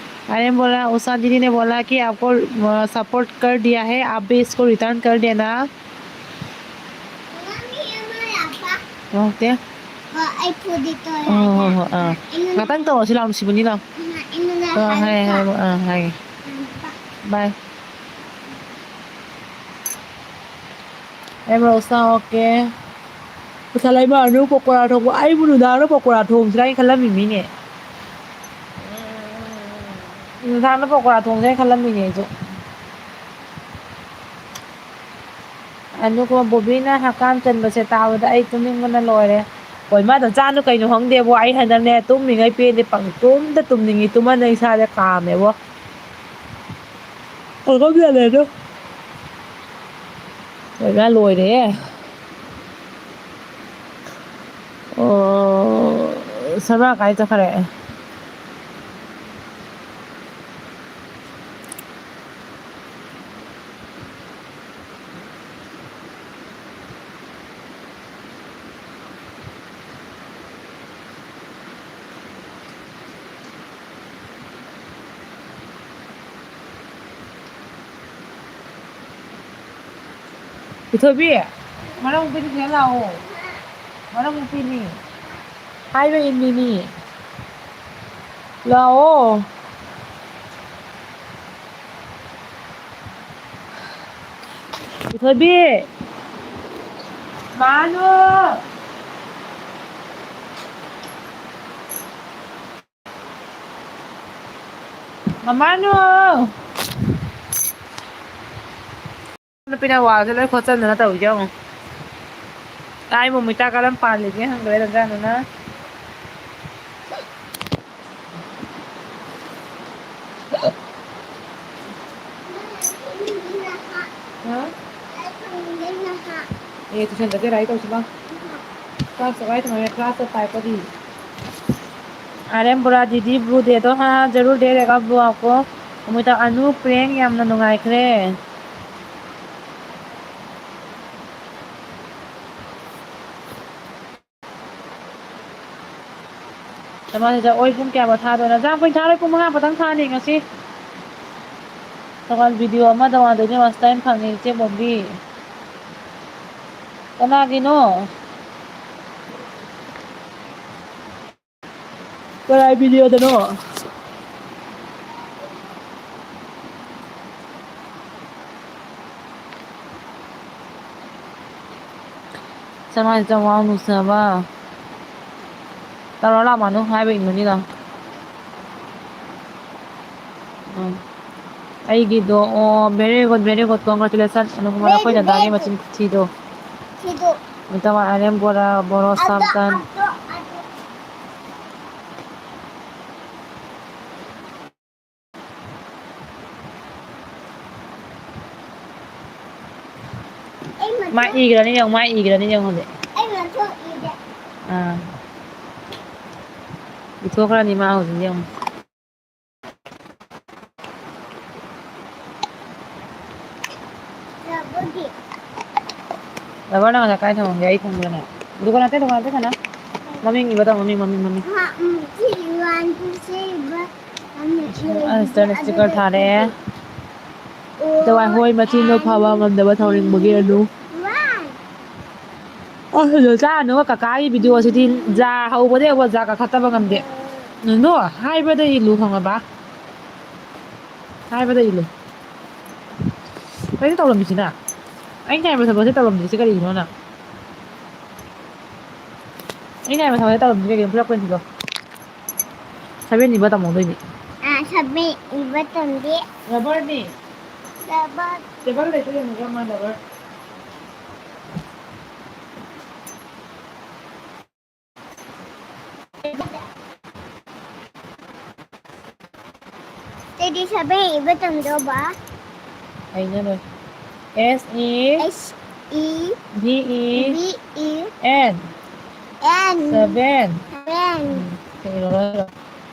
आर्यन बोला, उषा दीदी ने बोला कि आपको, अ, सपोर्ट कर दिया है, आप भी इसको रिटर्न कर देना। ꯅꯪꯗꯤ ꯑꯃ ꯂꯥꯛꯄ? ꯂꯥꯛꯇꯦ꯫ ꯍꯣꯏ, ꯑꯩ ꯐꯨꯗꯤ ꯇꯧꯔꯦ꯫ ꯍꯣꯏ, ꯍꯣꯏ, ꯍꯣꯏ, ꯑꯥ꯫ ꯑꯩꯅ ꯉꯥꯛꯇꯪ ꯇꯧꯔꯁꯤ ꯂꯥꯛꯑꯣ, ꯅꯨꯡꯁꯤꯕꯅꯤ ꯂꯥꯛꯑꯣ꯫ ꯑꯩꯅ ꯑꯥ, ꯍꯥꯏ, ꯍꯥꯏ, ꯍꯥꯏꯕ꯫ ꯑꯥ, ꯍꯥꯏꯒꯦ꯫ ꯎꯝ, ꯕꯥꯏ꯫ ꯕꯥꯏ꯫ ꯑꯦ, ꯔꯣꯁꯅꯥ, ꯑꯣꯀꯦ꯫ ꯉꯁꯥꯏ ꯂꯩꯃ ꯑꯅꯨ ꯄꯀꯣꯔꯥ ꯊꯣꯡꯕ, ꯑꯩꯕꯨ ꯅꯨꯡꯗꯥꯡꯗ ꯄꯀꯣꯔꯥ ꯊꯣꯡꯁꯤꯔꯥ ꯍꯥꯏꯅ ꯈꯜꯂꯝꯃꯤꯃꯤꯅꯦ꯫ ꯅꯨꯡꯗꯥꯡꯗ ꯄꯀꯣꯔꯥ ꯊꯣꯡꯁꯤꯔꯥ ꯍꯥꯏꯅ ꯈꯜꯂꯝꯃꯤꯅꯦ ꯑꯩꯁꯨ꯫ ꯑꯗꯨꯒ ꯕꯣꯕꯤꯅ ꯍꯀꯥꯝ ꯆꯟꯕꯁꯦ ꯇꯥꯕꯗ ꯑꯩ ꯇꯨꯝꯅꯤꯡꯕꯅ ꯂꯣꯏꯔꯦ꯫ ꯍꯣꯏ, ꯃꯥꯗꯣ ꯆꯥꯅꯨ ꯀꯩꯅꯣ ꯈꯪꯗꯦꯕꯣ꯫ ꯑꯩ ꯍꯟꯗꯛꯅꯦ ꯇꯨꯝꯃꯤꯉꯩ ꯄꯦꯟꯗꯦ, ꯄꯪꯇꯨꯝꯗ ꯇꯨꯝꯅꯤꯡꯉꯤ꯫ ꯇꯨꯝꯃꯟꯗꯅ ꯏꯁꯥꯁꯦ ꯀꯥꯝꯃꯦꯕꯣ꯫ ꯈꯪꯗꯦ ꯑꯗꯨ꯫ ꯂꯣꯏꯅ ꯂꯣꯏꯔꯦ꯫ ꯑꯣ, ꯁꯔꯃ ꯀꯥꯏ ꯆꯠꯈ꯭ꯔꯦ? ꯄꯨꯊꯣꯏꯕꯤ, ꯃꯔꯝ ꯃꯣꯛꯄꯤꯗꯤ ꯁꯤꯗ ꯂꯥꯛꯑꯣ꯫ ꯃꯔꯝ ꯃꯣꯛꯄꯤꯅꯤ꯫ ꯍꯥꯏꯕ ꯏꯟꯕꯤꯅꯤ꯫ ꯂꯥꯛꯑꯣ꯫ ꯊꯣꯏꯕꯤ! ꯃꯥꯅꯨ! ꯃꯃꯥꯅꯨ! ꯅꯨꯄꯤꯅ ꯋꯥꯜꯁꯦ ꯂꯣꯏ ꯈꯣꯠꯆꯟꯗꯅ ꯇꯧꯔꯤꯁꯦ ꯌꯦꯡꯉꯣ꯫ ꯑꯩꯕꯨ ꯃꯨꯏꯇꯥ ꯀꯔꯝ ꯄꯥꯜꯂꯤꯒꯦ ꯍꯪꯗꯣꯏꯔ ꯖꯥꯠꯅꯨꯅ꯫ ꯍꯥ? ꯑꯦ, tuition ꯆꯠꯀꯦꯔꯥ? ꯑꯩ ꯇꯧꯁꯤ ꯂꯥꯎ꯫ Class ꯀꯥꯏ ꯇꯧꯅꯤ? Class ꯇ ꯇꯥꯏ ꯀꯔꯤ? ꯑꯥꯔ ꯑꯦꯝ ꯕꯣꯔꯥ ꯗꯤꯗꯤ ꯕ꯭ꯂꯨ ꯗꯦꯗꯣ, ꯍꯥ, ꯖꯔꯨꯔ ꯗꯦ ꯔꯦꯒꯥ ꯕ꯭ꯂꯨ ꯑꯥꯀꯣ꯫ ꯑꯃꯨꯛꯇ ꯑꯅꯨ ꯄ꯭ꯔꯦꯡ ꯌꯥꯝꯅ ꯅꯨꯡꯉꯥꯏꯈ꯭ꯔꯦ꯫ ꯆꯃꯥꯁꯤꯗ ꯑꯣꯏ ꯄꯨꯡ ꯀꯌꯥꯐꯥꯎ ꯊꯥꯗꯣꯏꯅꯣ? ꯆꯥꯛ ꯑꯩꯈꯣꯏ ꯊꯥꯔꯣꯏ, ꯄꯨꯡ ꯃꯉꯥ ꯈꯛꯇꯪ ꯊꯥꯅꯤ ꯉꯁꯤ꯫ ꯊꯧꯕꯥꯜ video ꯑꯃꯗ ꯋꯥꯟꯗꯣꯏꯅꯦ, watch time ꯐꯪꯉꯦ ꯏꯆꯦ ꯕꯣꯝꯕꯤ꯫ ꯀꯅꯥꯒꯤꯅꯣ? ꯀꯅꯥꯏ video ꯗꯅꯣ? ꯆꯃꯥꯏ ꯆꯃꯥꯎ ꯅꯨꯡꯁꯤꯅꯕ꯫ ꯇꯧꯔꯣ ꯂꯥꯛꯑꯣ ꯃꯥꯅꯨ, ꯍꯥꯏꯕ ꯏꯟꯒꯅꯤ ꯂꯥꯎ꯫ ꯎꯝ꯫ ꯑꯩꯒꯤꯗꯣ, ꯑꯣ, very good, very good, congratulations꯫ Anu Kumar, ꯑꯩꯈꯣꯏ ꯗꯗꯥꯒꯤ ꯃꯆꯤꯟ ꯈꯨꯊꯤꯗꯣ꯫ ꯁꯤꯗꯣ꯫ ꯃꯇꯝ ꯑꯥꯏꯔꯦꯝ ꯕꯣꯔꯥ, ꯕꯣꯔꯣ ꯑꯗꯣ, ꯁꯥꯝꯇꯟ꯫ ꯑꯗꯣ, ꯑꯗꯣ꯫ ꯑꯩ ꯃꯥ ꯃꯊꯛ ꯏꯈ꯭ꯔꯅꯤ ꯌꯦꯡꯉꯨ, ꯃꯥ ꯏꯈ꯭ꯔꯅꯤ ꯌꯦꯡꯉꯨ ꯍꯧꯖꯤꯛ꯫ ꯑꯩ ꯃꯊꯛ ꯏꯗꯦ꯫ ꯑꯥ꯫ ꯏꯊꯣꯛꯈ꯭ꯔꯅꯤ ꯃꯥ ꯍꯧꯖꯤꯛ ꯌꯦꯡꯉꯨ꯫ ꯂꯕꯔꯗꯤ꯫ ꯂꯕꯔ ꯅꯪ ꯉꯁꯥꯏ ꯀꯥꯏ ꯊꯝꯃꯝꯒꯦ? ꯑꯩ ꯈꯪꯕ꯭ꯔꯅꯦ? ꯗꯨꯀꯥꯟ ꯑꯇꯩ, ꯗꯨꯀꯥꯟ ꯑꯇꯩ ꯁꯥꯟꯅ꯫ ꯃꯃꯤꯡ ꯏꯕ ꯇꯧ, ꯃꯃꯤꯡ, ꯃꯃꯤꯡ, ꯃꯃꯤꯡ꯫ ꯑꯍꯥ, ꯎꯝ, ꯁꯤ ꯋꯥꯟ, ꯇꯨ, ꯊ꯭ꯔꯤ, ꯐꯣꯔ꯫ ꯑ, sister ꯅ sticker ꯊꯥꯔꯛꯑꯦ꯫ ꯑꯗꯨ ꯋꯥꯏ ꯍꯣꯏ ꯃꯆꯤꯟꯗꯣ ꯐꯕ ꯉꯝꯗꯕ ꯊꯧꯔꯤꯡꯕꯒꯤ ꯑꯗꯨ꯫ ꯋꯥꯟ꯫ ꯑꯣ, ꯁꯤꯗ ꯆꯥꯔꯅꯨ, ꯀꯀꯥꯒꯤ video ꯁꯤꯗꯤ ꯖꯥ ꯍꯧꯕꯗꯩ ꯍꯧꯕ ꯖꯥ ꯀꯥꯈꯠꯇꯕ ꯉꯝꯗꯦ꯫ ꯅꯨꯡꯗꯣ, ꯍꯥꯏꯕꯗ ꯏꯜꯂꯨ ꯈꯪꯉꯕ? ꯍꯥꯏꯕꯗ ꯏꯜꯂꯨ꯫ ꯀꯩꯅꯣ ꯇꯧꯔꯝꯃꯤꯁꯤꯅ? ꯑꯩꯅ ꯍꯥꯏꯕ ꯊꯕꯛꯁꯦ ꯇꯧꯔꯝꯗ꯭ꯔꯤꯁꯦ ꯀꯔꯤꯒꯤꯅꯣ ꯅꯪ? ꯑꯩꯅ ꯍꯥꯏꯕ ꯊꯕꯛꯁꯦ ꯇꯧꯔꯝꯗ꯭ꯔꯤꯁꯦ ꯀꯩꯒꯤꯅꯣ? ꯐꯨꯔꯛꯄꯅꯤꯀꯣ꯫ ꯁꯚꯦꯟ ꯏꯕ ꯇꯝꯍꯧꯗꯣꯏꯅꯤ꯫ ꯑꯥ, ꯁꯚꯦꯟ ꯏꯕ ꯇꯝꯗꯦ꯫ ꯔꯕꯔꯅꯤ꯫ ꯔꯕꯔ꯫ ꯇꯦꯕꯜ ꯂꯩꯇ꯭ꯔꯣ ꯌꯦꯡꯉꯨ, ꯃꯥ ꯔꯕꯔ꯫ ꯑꯗꯨꯗꯤ ꯁꯚꯦꯟ ꯏꯕ ꯇꯝꯗꯧꯕ꯫ ꯍꯩꯅꯔꯣꯏ꯫ S E S E V E V E N꯫ N꯫ Seven꯫ Seven꯫ ꯎꯝ, ꯀꯩꯅꯣ,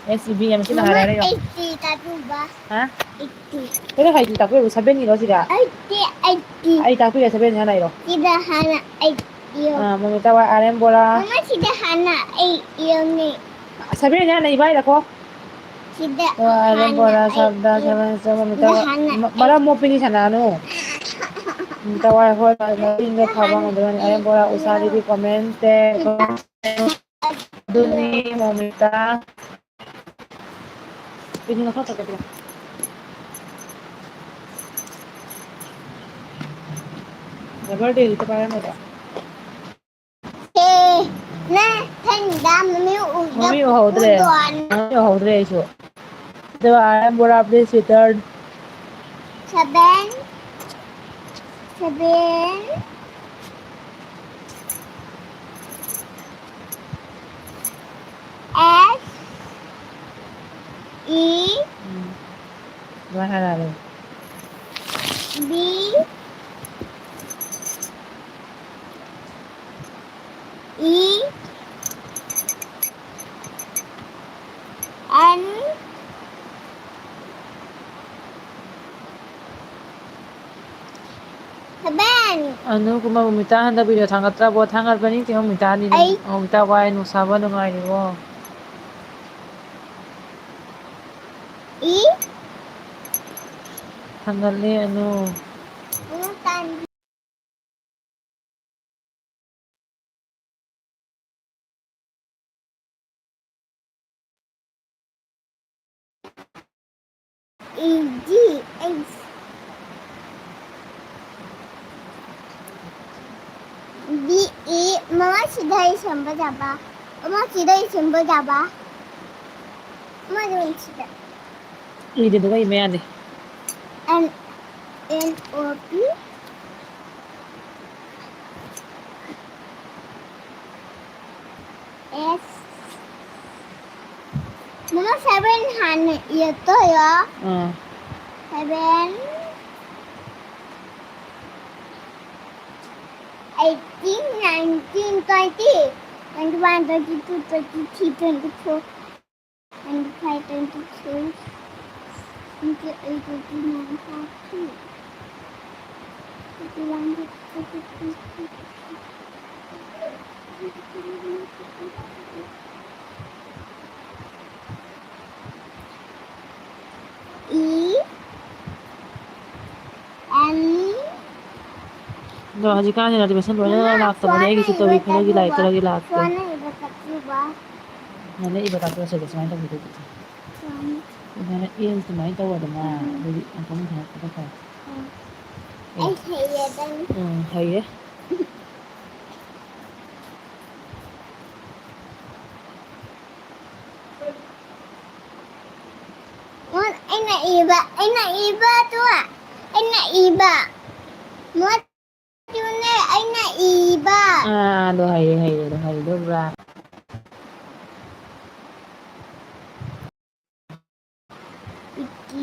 S E V N ꯁꯤ ꯅꯍꯥꯟ ꯃꯃꯥ, ꯍꯥꯏꯔꯒ꯫ Eighty ꯇꯥꯛꯄꯤꯕ꯫ ꯍꯥ? Eighty꯫ ꯀꯩꯅꯣ ꯍꯥꯏꯗꯤ ꯇꯥꯛꯄꯤꯕ seven ꯏꯔꯣ ꯁꯤꯗ? Eighty, eighty꯫ ꯑꯩ ꯇꯥꯛꯄꯤꯔꯦ seven ꯍꯥꯟꯅ ꯏꯔꯣ꯫ ꯁꯤꯗ ꯍꯥꯟꯅ eight ꯏꯌꯣ꯫ ꯑꯥ, ꯃꯣꯃꯤꯇꯥ ꯋꯥꯏ ꯑꯥꯔ ꯑꯦꯝ ꯕꯣꯔꯥ꯫ ꯃꯃꯥ, ꯁꯤꯗ ꯍꯥꯟꯅ eight ꯏꯌꯣꯅꯦ꯫ Seven ꯍꯥꯟꯅ ꯏꯕ ꯍꯥꯏꯔꯛꯀꯣ꯫ ꯁꯤꯗ ꯑꯣ, ꯑꯥꯔ ꯑꯦꯝ ꯍꯥꯟꯅ ꯕꯣꯔꯥ, eight ꯁꯕꯗꯥ, ꯏꯌꯣ꯫ Seven, seven, ꯁꯤꯗ ꯃꯣꯃꯤꯇꯥ ꯋꯥꯏ-, ꯍꯥꯟꯅ ꯃ-, eight꯫ ꯃꯔꯝ ꯃꯣꯛꯄꯤꯅꯤ ꯁꯥꯟꯅꯅꯨ꯫ ꯃꯣꯃꯤꯇꯥ ꯋꯥꯏ ꯍꯣꯏ, ꯃꯔꯤꯡꯗ ꯐꯕ ꯉꯝꯗꯕꯅꯤ꯫ ꯑꯥꯔ ꯑꯦꯝ ꯕꯣꯔꯥ, ꯎꯁꯥ ꯗꯦꯕꯤ comment ꯇꯦ꯫ ꯑꯗꯨꯅꯤ ꯃꯣꯃꯤꯇꯥ꯫ ꯀꯩꯅꯣ ꯈꯔ ꯈꯔ ꯀꯩꯅꯣ꯫ Rubber ꯗꯦ ꯂꯤꯇ ꯄꯥꯏꯔꯝꯃꯦꯕ꯫ ꯑꯦ, ꯅꯪ ꯊꯥꯡꯗ ꯃꯃꯤ ꯎꯗ ꯃꯃꯤ ꯎꯍꯧꯗ꯭ꯔꯦ꯫ ꯎꯗꯣꯟ꯫ ꯃꯃꯤ ꯎꯍꯧꯗ꯭ꯔꯦ ꯑꯩꯁꯨ꯫ ꯑꯗꯨꯒ I am Bora, please return꯫ Seven, seven, S, E, ꯎꯝ꯫ ꯑꯗꯨꯃꯥꯏ ꯍꯥꯏꯔꯛꯑꯕꯅꯤ꯫ B, E, N, seven꯫ Anu Kumar, ꯃꯣꯃꯤꯇꯥ ꯍꯟꯗꯛ video ꯊꯥꯡꯒꯠꯇ꯭ꯔꯕꯣ? ꯊꯥꯡꯒꯠꯄꯅꯤ ꯆꯦ ꯃꯣꯃꯤꯇꯥꯅꯤ꯫ ꯑꯩ ꯃꯣꯃꯤꯇꯥ ꯋꯥꯏ ꯅꯨꯡꯁꯥꯕ ꯅꯨꯡꯉꯥꯏꯔꯤꯕꯣ? ꯏ? ꯊꯥꯡꯒꯠꯂꯦ ꯑꯅꯨ꯫ ꯑꯅꯨ ꯇꯥꯟ-, ꯏ ꯖꯤ ꯑꯩꯁ꯫ ꯃꯃꯥ ꯁꯤꯗ ꯑꯩ ꯁꯦꯝꯕ ꯌꯥꯕ꯫ ꯃꯃꯥ ꯁꯤꯗ ꯑꯩ ꯁꯦꯝꯕ ꯌꯥꯕ꯫ ꯃꯃꯥ ꯁꯤꯗ꯫ ꯏꯗꯦ, ꯑꯗꯨꯒ ꯏꯕ ꯌꯥꯗꯦ꯫ N, N O P S. ꯃꯃꯥ seven ꯍꯥꯟꯅ ꯏꯔꯛꯇꯣꯏꯔꯣ? ꯑꯥ꯫ Seven, eighteen, nineteen, twenty, twenty-one, twenty-two, twenty-three, twenty-four, twenty-five, twenty-six, twenty-eight, twenty-nine, thirty, thirty-one, thirty-two, thirty-three, thirty-four, thirty-five, thirty-six, E N. ꯑꯗꯣ ꯍꯧꯖꯤꯛꯀꯥꯟꯁꯦ notification ꯂꯣꯏꯅ ꯂꯥꯛꯇꯕꯅꯦ꯫ ꯑꯩꯒꯤꯁꯨ ꯇꯧꯏ, ꯈꯔꯒꯤ ꯂꯥꯛꯑꯦ, ꯈꯔꯒꯤ ꯂꯥꯛꯇꯦ꯫ ꯁꯨꯃꯥꯏꯅ ꯏꯕ ꯀꯛꯆꯕ꯫ ꯁꯨꯃꯥꯏꯅ ꯏꯕ ꯀꯛꯆꯕꯁꯦ ꯁꯨꯃꯥꯏꯅ ꯇꯧꯕꯤꯗꯣꯏꯕ꯫ ꯁꯨꯃꯥꯏꯅ꯫ ꯑꯗꯨꯃꯥꯏꯅ ꯑꯦ ꯁꯨꯃꯥꯏꯅ ꯇꯧꯔꯗꯅ, ꯎꯝ꯫ ꯑꯗꯨꯗꯤ ꯑꯃꯨꯛꯇꯪ ꯍꯦꯛꯇ ꯇꯧ꯫ ꯎꯝ꯫ ꯑꯦ꯫ ꯑꯩ ꯍꯩꯔꯦꯗꯅ꯫ ꯎꯝ, ꯍꯩꯔꯦ꯫ ꯃꯣꯟ, ꯑꯩꯅ ꯏꯕ, ꯑꯩꯅ ꯏꯕꯗꯣ, ꯑꯩꯅ ꯏꯕ꯫ ꯃꯣꯟ, ꯑꯗꯨꯅꯦ ꯑꯩꯅ ꯏꯕ꯫ ꯑꯥ, ꯑꯗꯣ ꯍꯩꯔꯦ, ꯍꯩꯔꯦ, ꯑꯗꯣ ꯍꯩꯔꯦ, ꯑꯗꯨ ꯄꯨꯔꯥ꯫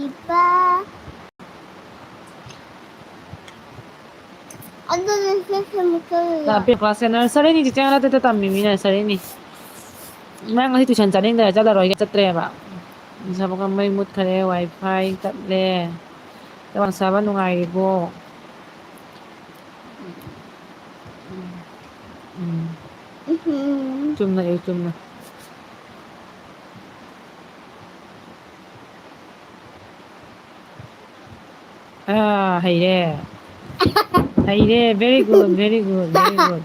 ꯏꯕ꯫ ꯑꯗꯨꯅ ꯁꯤ ꯁꯦꯃꯤꯁꯇꯔ ꯇꯥꯛꯄꯤ ꯀ꯭ꯂꯥꯁꯁꯦ ꯅꯔꯁꯔꯤꯅꯤ, ꯆꯤꯆꯦ ꯍꯟꯗꯛꯇ ꯇꯝꯃꯤꯃꯤ ꯅꯔꯁꯔꯤꯅꯤ꯫ ꯃꯥ ꯉꯁꯤ tuition ꯆꯠꯅꯤꯡꯗꯅ ꯆꯠꯂꯔꯣꯏꯒꯦ ꯆꯠꯇ꯭ꯔꯦꯕ꯫ ꯁꯣꯝꯅꯥꯀꯟ ꯃꯩ ꯃꯨꯠꯈ꯭ꯔꯦ, WiFi ꯇꯠꯂꯦ꯫ ꯇꯋꯥꯡ ꯁꯥꯕ ꯅꯨꯡꯉꯥꯏꯔꯤꯕꯣ? ꯎꯝ꯫ ꯎꯝ꯫ ꯆꯨꯝꯅ ꯏꯌꯨ, ꯆꯨꯝꯅ꯫ ꯑꯥ, ꯍꯩꯔꯦ꯫ ꯍꯩꯔꯦ, very good, very good, very good꯫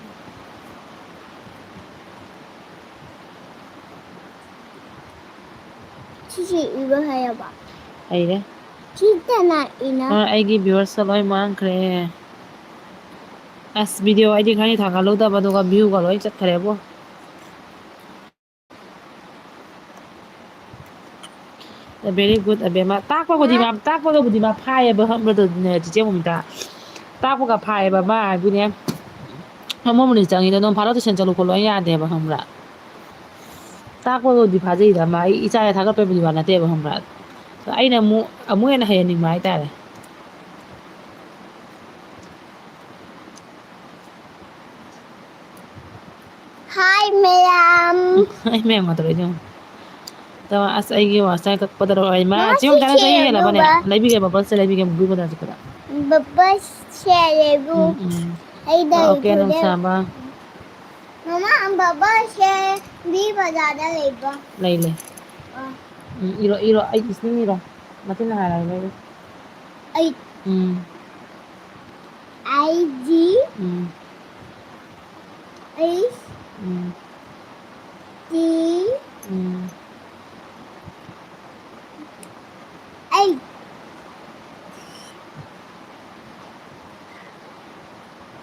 ꯁꯤꯁꯦ ꯏꯕ ꯍꯩꯔꯕ? ꯍꯩꯔꯦ꯫ ꯁꯤ ꯀꯅꯥ ꯏꯅꯣ? ꯑꯥ, ꯑꯩꯒꯤ viewersꯀ ꯂꯣꯏ ꯃꯥꯡꯈ꯭ꯔꯦ꯫ ꯑꯁ, video ꯑꯩꯗꯤ ꯈꯔꯅꯤ ꯊꯥꯒꯠꯍꯧꯗꯕ, ꯑꯗꯨꯒ view ꯒ ꯂꯣꯏ ꯆꯠꯈ꯭ꯔꯦꯕꯣ꯫ Very good, ꯑꯕꯦꯝꯃ꯫ ꯇꯥꯛꯄꯒꯗꯤ ꯃꯥ, ꯇꯥꯛꯄꯒꯕꯨꯗꯤ ꯃꯥ ꯐꯥꯏꯌꯦꯕ, ꯈꯪꯕ꯭ꯔꯥ, ꯑꯗꯨꯅꯦ, ꯆꯤꯆꯦ ꯃꯣꯃꯤꯇꯥ? ꯇꯥꯛꯄꯒ ꯐꯥꯏꯌꯦꯕ, ꯃꯥ ꯍꯥꯏꯕꯨꯅꯦ꯫ ꯑꯃꯃꯨꯛꯅꯤ ꯆꯪꯉꯤꯗꯣ, ꯅꯣꯡ ꯐꯥꯗꯣꯛ tuition ꯆꯠꯂꯨ ꯈꯣꯠꯂꯨ ꯍꯥꯏ ꯌꯥꯗꯦꯕ, ꯈꯪꯕ꯭ꯔꯥ? ꯇꯥꯛꯄꯒꯕꯨꯗꯤ ꯐꯥꯖꯩꯗ ꯃꯥ, ꯑꯩ ꯏꯆꯥꯗ ꯊꯥꯒꯠꯄꯩꯕꯨꯗꯤ ꯋꯥ ꯅꯠꯇꯦꯕ, ꯈꯪꯕ꯭ꯔꯥ? ꯑꯩꯅ ꯑꯃꯨꯛ, ꯑꯃꯨꯛ ꯍꯦꯟꯅ ꯍꯩꯍꯟꯅꯤꯡꯕ ꯍꯥꯏꯇꯥꯔꯦ꯫ Hi, ꯃꯌꯥꯝ꯫ ꯑꯩ ꯃꯌꯥꯝ ꯉꯥꯛꯇ ꯂꯣꯏ ꯌꯦꯡꯉꯣ꯫ ꯇꯧ, ꯑꯁ, ꯑꯩꯒꯤ ꯋꯥꯁꯇ ꯀꯛꯄꯗꯔꯣ ꯑꯩ ꯃꯥ ꯃꯥ ꯆꯦ ꯁꯤ ꯃꯣꯃꯤꯇꯥꯅ ꯆꯍꯤ ꯍꯦꯜꯂꯕꯅꯦ꯫ ꯁꯦꯝꯃꯨꯕ꯫ ꯂꯩꯕꯤꯒꯦ, bubble ꯁꯦ ꯂꯩꯕꯤꯒꯦ, ꯕꯨ ꯕꯖꯥꯔ ꯆꯠꯄꯗ꯫ Bubble ꯁꯦ ꯂꯩꯕꯨ꯫ ꯎꯝ, ꯎꯝ꯫ ꯑꯩ ꯑꯣꯀꯦ, ꯂꯩꯇ꯭ꯔꯦ꯫ ꯅꯨꯡꯁꯥꯕ꯫ ꯃꯃꯥ, bubble ꯁꯦ ꯕꯤ ꯕꯖꯥꯔꯗ ꯂꯩꯕ꯭ꯔꯣ? ꯂꯩ, ꯂꯩ꯫ ꯑ꯫ ꯎꯝ, ꯏꯔꯣ, ꯏꯔꯣ, ꯑꯩ ꯏꯁꯤꯡ ꯏꯔꯣ꯫ ꯃꯆꯤꯟꯅ ꯍꯥꯏꯔꯒ ꯂꯩꯔꯣ꯫ ꯑꯩ꯫ ꯎꯝ꯫ I G꯫ Um. H꯫ Um. T꯫ Um. H꯫